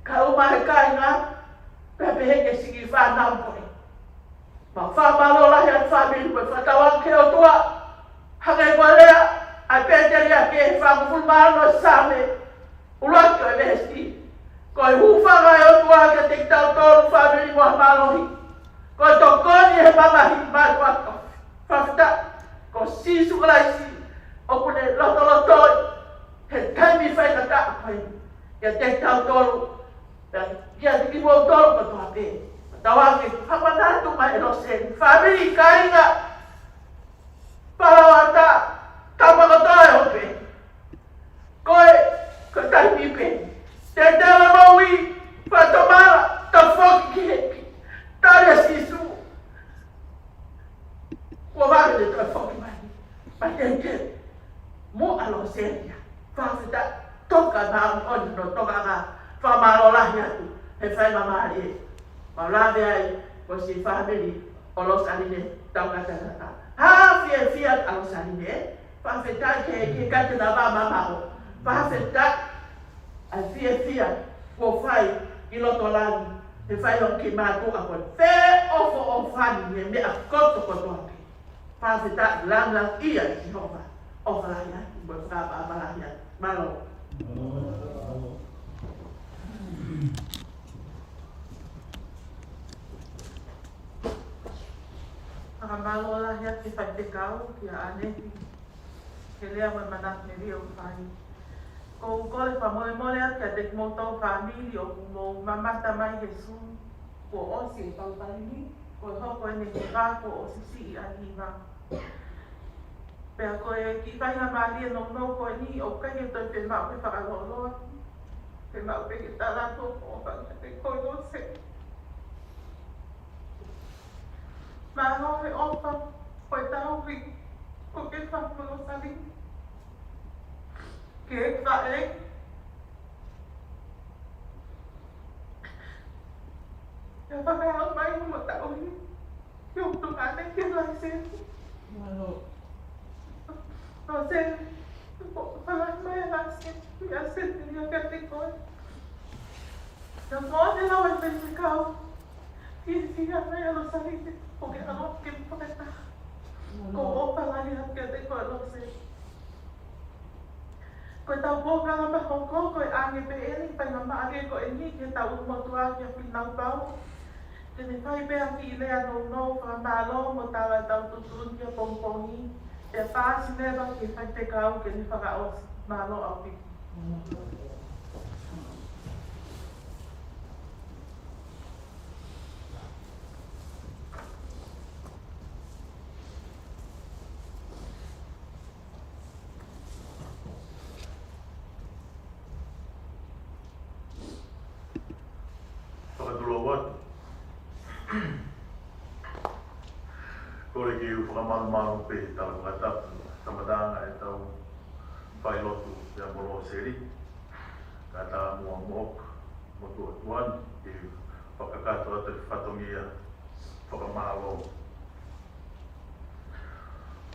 kae ʻumaʻā e kāinga, pea pehē ki he siʻi fānau ko ē. Mau fakamālō lahi atu fāmili mo e fakatauange ki he ʻOtua. Hangē ko e lea ʻa e pēteliake he fāngofulu mā ono ʻo e Saame, ʻuluaki ʻo e veesi. Ko e hūfanga ʻa e ʻOtua kiate kitautolu fāmili mo ha mālohi. Ko e tokoni he mamahi mātuʻaki. Fakafetaʻi, ko Sīsū Kalaisi ʻoku ne lotolotoi he taimi faingataʻa ko eni kiate kitautolu. Pea kiate kimoutolu kotoa pē. Fakatauange, fakamanatu mai ʻe Loseni, fāmili, kāinga, palauata, tama kotoa ʻe ope. Ko e, ko e taimi pē. Te te moʻui, fakatomala, tafoki ki he ʻEiki. Tali ʻa Sīsū. Kuo vave te toe foki mai. Pea te te muʻa Loseni ia. Fakafetaʻi, toka māʻoniʻoni hono tokaʻanga. Fakamālō lahi atu he faingamālie. Mau lave ai, ko siʻi fāmili ʻo Losaline, tau katanata. Ha fiefia ʻa Losaline. Fakafetaʻi ki he, ki he kaitenava mamaʻo. Fakafetaʻi ʻa e fiefia kuo fai ʻi loto langi he fai ʻo e kiʻi mātuʻa ko eni. Feʻofoʻofani he meʻa kotokotoa pē. Fakafetaʻi, langilangiʻia ʻa Sihova. ʻOfa lahi atu, mo e fakaʻapaʻapa lahi atu. Mālō. Fakamālō lahi atu ki he faifekau, kia ʻAneti, he lea mo e manatu melie ʻoku fai. ʻOku ou kole fakamolemole atu kiate kimoutolu fāmili ʻoku mou mamata mai he Zoom, kuo ʻosi e tautali ni, ko e hoko eni he vā kuo ʻosi siʻi ʻa e hiva. Pea ko e kiʻi faingamālie nounou ko eni, ʻoku ʻikai ke toe fiemaʻu ke fakalōloa. Fiemaʻu pē ke tala atu ʻoku ou ʻofa kiate koe Lose. Mālō e ʻofa, ko e tauhi, ko ke fakamolemole. Ke faʻe. Ke fakaʻau mai mo tauhi. Ke utu ane ke laiseni. Mālō. Lose, ko fakaʻau mai laiseni, ia seni ia kiate koe. Ka ko e lau e faifekau. Fiefia mai ʻa Losaline, ʻoku ke ʻalu ke fakataha. Ko e ʻofa lahi atu kiate koe Lose. Ko ʻetau polokalama hoko, ko e ʻange pē eni, faingamālie ko eni, ke tau motuʻa kia Fīnau Pau. Ke ne fai pē ha kiʻi lea nounou, fakamālō mo tala ʻetau tuʻutuʻuni ki he pongipongi. Pea paasi leva ki he faifekau ke ne fakaʻosi. Mālō ʻaupito. Malumalu pē ʻetau fakatapu, kamataʻanga ʻetau failotu ia mo Lōseli, kae ʻatā muʻa mo Motuʻa Tuʻani ke fakakakato atu e fatongia fakamālō.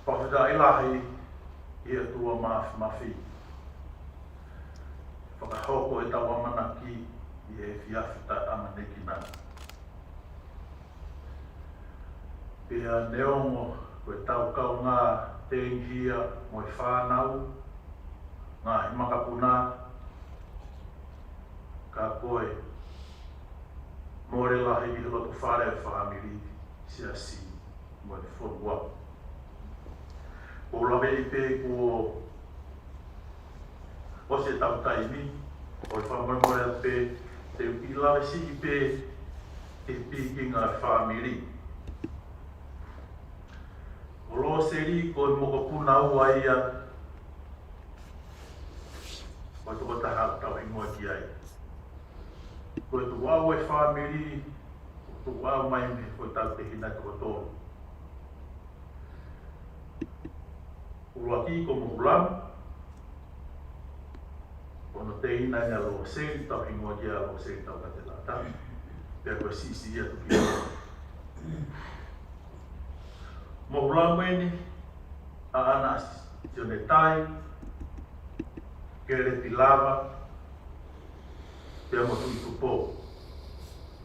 Fakafetaʻi lahi ʻi he ʻOtua Mafimafi, fakahoko ʻetau ʻamanaki ʻi he efiafi taʻeʻamanekina. Pea neongo ko ʻetau kaungā tengihia mo e fānau, ngaahi makapuna, ka ko e mole lahi ʻi he loto fale, fāmili, siasi, mo e fonua. Ko e lave pē kuo ʻosi ʻetau taimi, ʻoku fakamolemole atu pē, te u kiʻi lave siʻi pē ki he pikinga fāmili. Ko Lōseli ko e mokopuna ua ia ʻo e tokotaha ʻoku tau hingoa ki ai. Ko e tukuʻau e fāmili, tukuʻau mai mei he foʻi tau tehina ʻe toko tolu. ʻUluaki ko Moʻulamu, ko hono teina ia Lōseli, tau hingoa ki ai Lōseli Taukatelata. Pea ko e siʻisiʻi ia Tuki. Moʻulamu eni, ʻaʻana ʻa Sionetai, Keletilava, pea mo Tuʻitupou.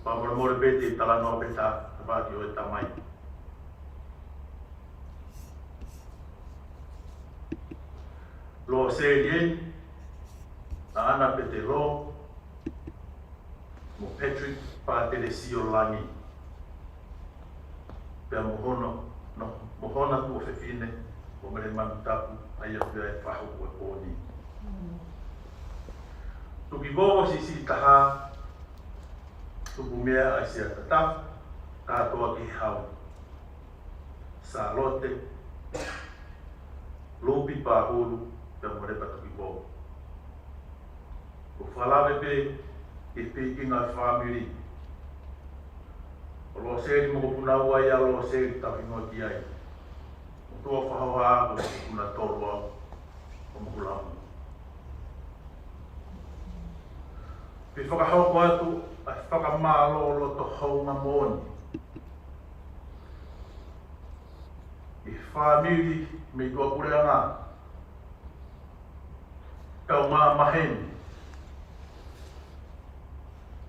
Fakamolemole pē te u talanoa pē taha, taha ki he tamai. Lōseli eni, ʻaʻana Petelo, mo Patrick Pātelesio Langi. Pea mo hono, no, mo hona tuofefine, ko Mele Manutapu, ʻa ia ʻoku ʻi ai e fahu ko e pōni. Tuki Vovo siʻisiʻi taha, Tupumeʻa ʻAisea Tatafu, kātoa ki he hau. Sālote, Lupi Pahulu, pea mo Lepa Tuki Vovo. Ko e fakalave pē ki he pikinga fāmili. Ko Lōseli mokopuna ua ia Lōseli tau hingoa ki ai. Motuʻa Fahoha ko e mokopuna tolu au ʻo Moʻulamu. Pea fakahoko atu ʻa e fakamālō loto houngaʻia moʻoni ʻi he fāmili mei tuʻapuleʻanga, kaungā maheni,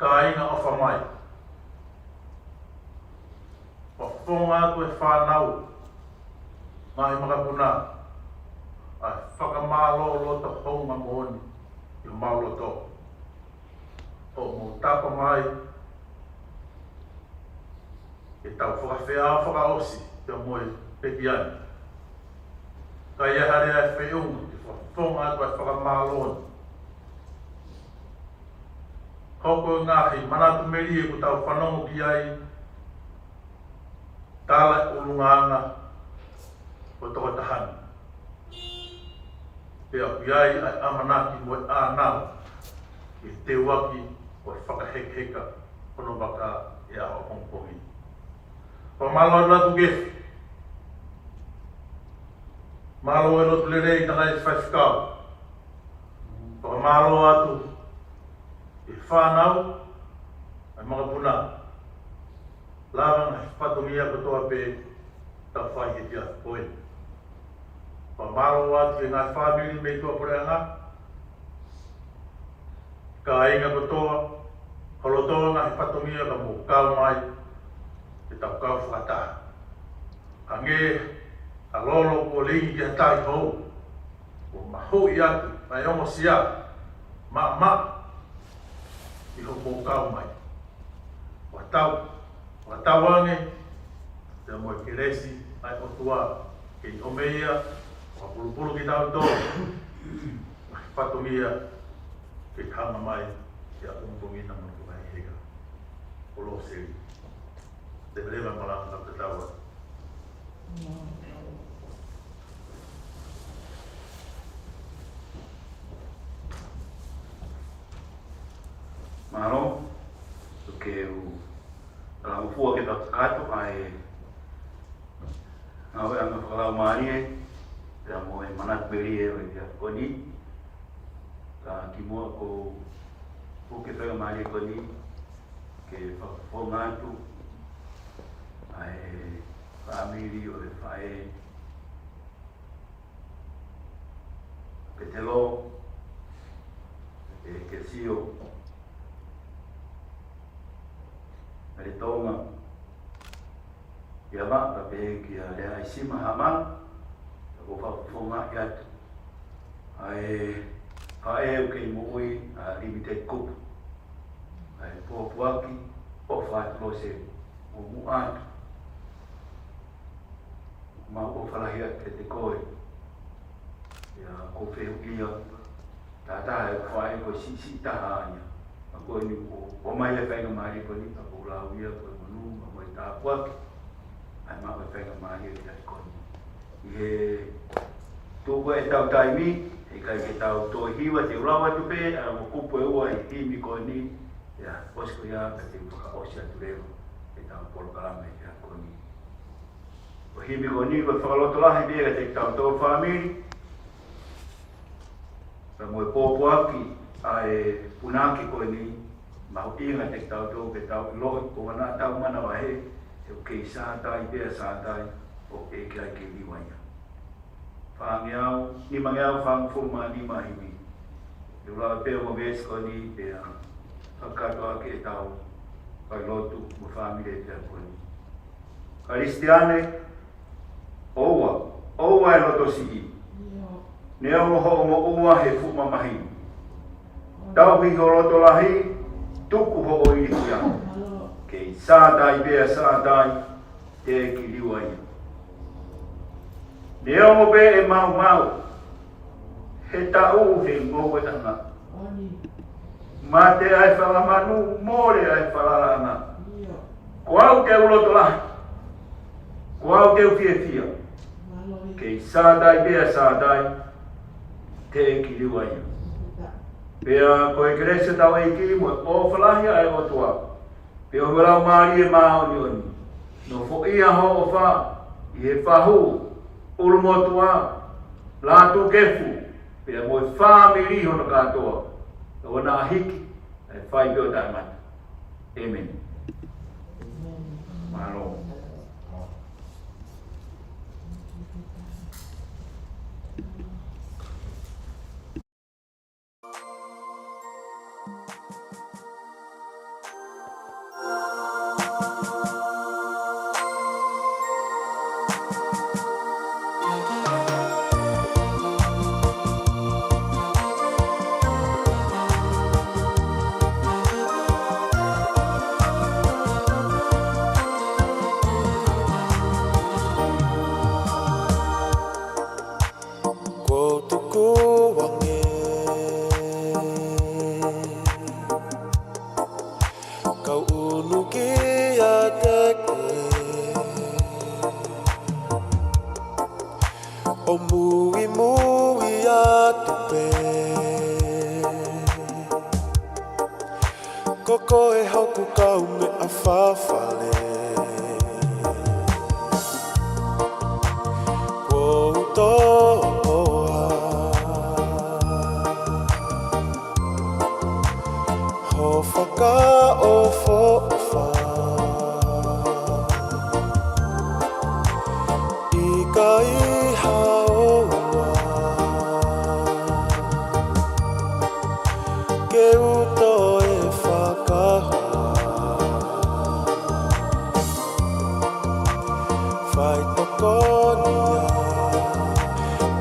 kāinga ʻofa mai. Fakafofonga atu e fānau, ngaahi makapuna, ʻa e fakamālō loto houngaʻia moʻoni ʻi homau loto. ʻOku mou tapa mai, ke tau fakafeʻao fakaʻosi pea mo e pekia ni. Ka ʻi ai ha lea ʻe feʻunga, ke fakafofonga atu ʻa e fakamālō ni. Hoko e ngaahi manatu melie ʻoku tau fanongo ki ai, tala e ʻulungaanga ʻo e tokotaha ni. Pea ʻoku ʻi ai ʻa e ʻamanaki mo e ʻānau ke teuaki ʻo e fakahekeheka hono vaka ʻi he ʻaho pongipongi. Fakamālō atu ki he, mālō e lotu lelei tangataʻeiki faifekau. Fakamālō atu ki he fānau, ʻa e makapuna. Lava ngaahi fatongia kotoa pē tau fai he efiafi ko eni. Fakamālō atu ki he ngaahi fāmili mei tuʻapuleʻanga, kāinga kotoa, holo kotoa ngaahi fatongia ka mou kau mai, ke tau kau fakataha. Hangē ha lolo kuo lingi ki ha tahi hou, kuo mahuʻi atu ʻa e ongosia maʻamaʻa ʻi hoʻomou kau mai. Fakatau, fakatauange, pea mo e kelesi ʻa e ʻOtua ke ʻi ʻo meia, fakapulupulu kitautolu, ngaahi fatongia ke hanga mai ki he pongipongi na mo e vaiheka. Ko Lōseli. Te mele ma malanga ka te taua. Mālō, ke u talangofua ke fakakakato ʻa e, Ngāue anga fakalaumālie, pea mo e manatu melie ʻo e efiafi ko eni. Ka kimuʻa ko e puke faingamālie ko eni, ke fakafofonga atu ʻa e fāmili ʻo e faʻē Petelo, ʻe Kesio, ʻa e Tonga, ʻia Vaka pehē kia Leaisima Hama, ʻoku ou fakafofongaʻi atu ʻa e faʻē ʻoku kei moʻui ʻa Limited Kupu, ʻa e pōpoaki ʻofa atu Lose, ʻo muʻa atu. Mau ʻofa lahi atu kiate koe. ʻIa, ʻoku ou fehuʻia, taha e faʻē ko e siʻisiʻi taha ia. Ka ko eni ʻoku ʻomai e faingamālie ko eni, ka ʻoku ou lau ia ko e monū, mo e tāpuaki. ʻA e maʻu e faingamālie kiate koe. ʻI he tuʻu ko ē ʻetau taimi, ʻe ʻikai ke tau toe hiva, te u lau atu pē ʻa e ongo kupu ʻe ua ʻi he himi ko eni. ʻIa, ʻosi ko ia, ka te u fakaʻosi atu leva ʻetau polokalama ʻi he efiafi ko eni. Ko e himi ko eni, ko e fakalotolahi pē kiate kitautolu fāmili. Pea mo e pōpoaki ʻa e punake ko eni, mahuʻinga kiate kitautolu ke tau ʻiloʻi, ʻoua naʻa tau manavahē, he ʻoku kei Sātai pē ʻa Sātai, ʻoku ʻikai ke liliu ia. Fāngeau, nimangeau fāngofulu mā nima himi. Te u lau pē ʻa e veesi ko eni pea fakakātoa ʻaki ʻetau failotu mo e fāmili ʻi he efiafi ko eni. Kalisitiane, ʻoua, ʻoua ʻe loto siʻi. Neongo hoʻo moʻua he fuʻu mamahi, tauhi ho loto lahi, tuku hoʻo ilikia. Kei Sātai pē ʻa Sātai, teʻeki liliu ia. Neongo pē ʻe maumau, he taʻu he ngoue ʻanga. Mate ʻa e fanga manu, mole ʻa e falalaʻanga. Ko au te u loto lahi, ko au te u fiefia. Kei Sātai pē ʻa Sātai, teʻeki liliu ia. Pea ko e kelesi ʻa hotau ʻEiki mo e ʻofa lahi ʻa e ʻOtua, pea mo e Laumālie Māʻoniʻoni, nofoʻia ho ʻofa ʻi he fahu, ʻulumotuʻa, Lātūkefu, pea mo e fāmili hono kātoa, ʻo na hiki, ʻe fai pē ʻo taʻengata. ʻĒmeni. Mālō. Kuo u tuku ange, kau ʻunu kiate koe, ʻo muimui atu pē. Ko koe hoku kaumeʻa fafale. Kuo u toʻoa ho fakaʻofoʻofa. ʻIkai haoa ke u toe fakahoa. Faitokoni ia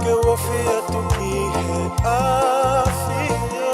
ke u ofi atu ki he ʻAfiona.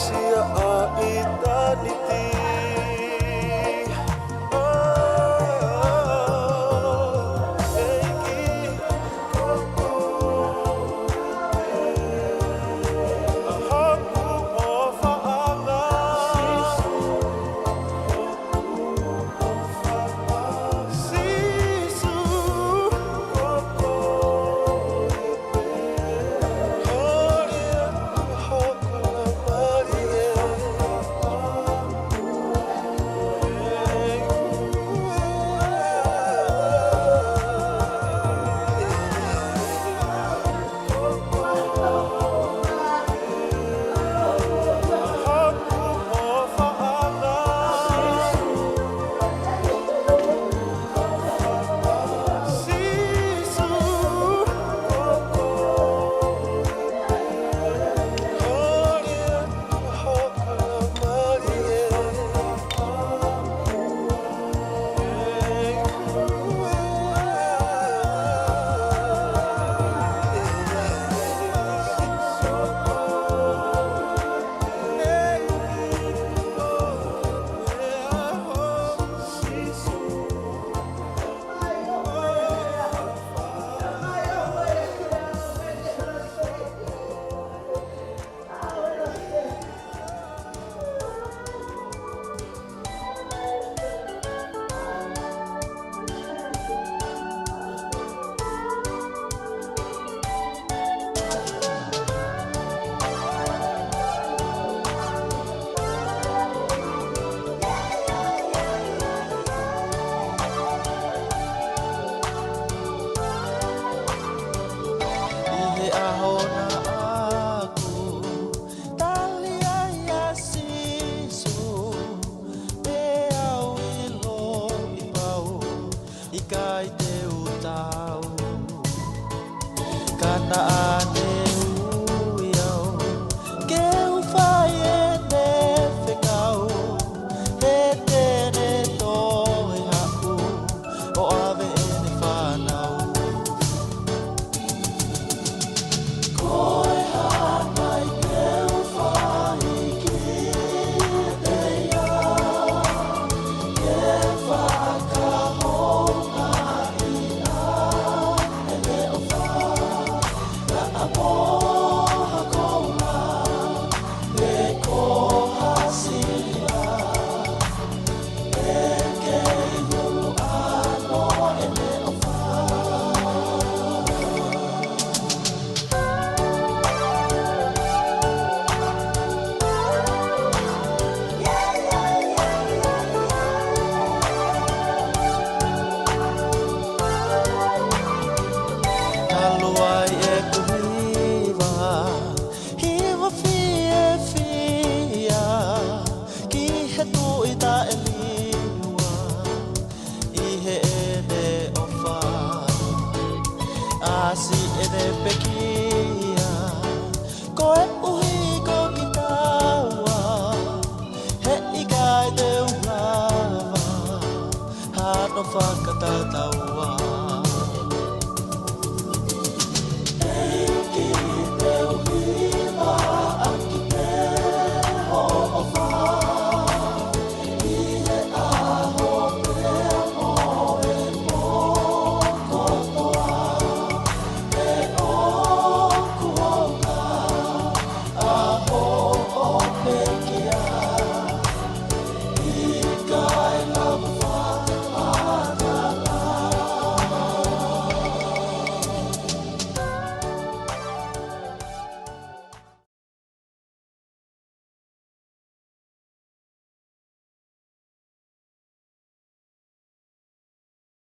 Siaʻa ʻitāniti. ʻI he ʻaho naʻa ku tali ai ʻa Sīsū, pea u ʻiloʻi pau, ʻikai te u tau. Ka naʻa ne ui au ke u fai ʻene fekau, he te ne toe haʻu ʻo ʻave ʻene fānau. Ko e hā nai te u fai kiate ia, ke fakahoungaʻi ʻa ʻene ʻofa, naʻa mo ha koula, pe ko ha sila, ʻe kei hulu ʻa ʻene ʻofa. Talu ai ʻeku hiva, hiva fiefia ki he Tuʻi taʻeliua, ʻi heʻene ʻofa, ʻasi ʻene pekia, koeʻuhi ko kitaua, he ʻikai te u lava hano fakatataua.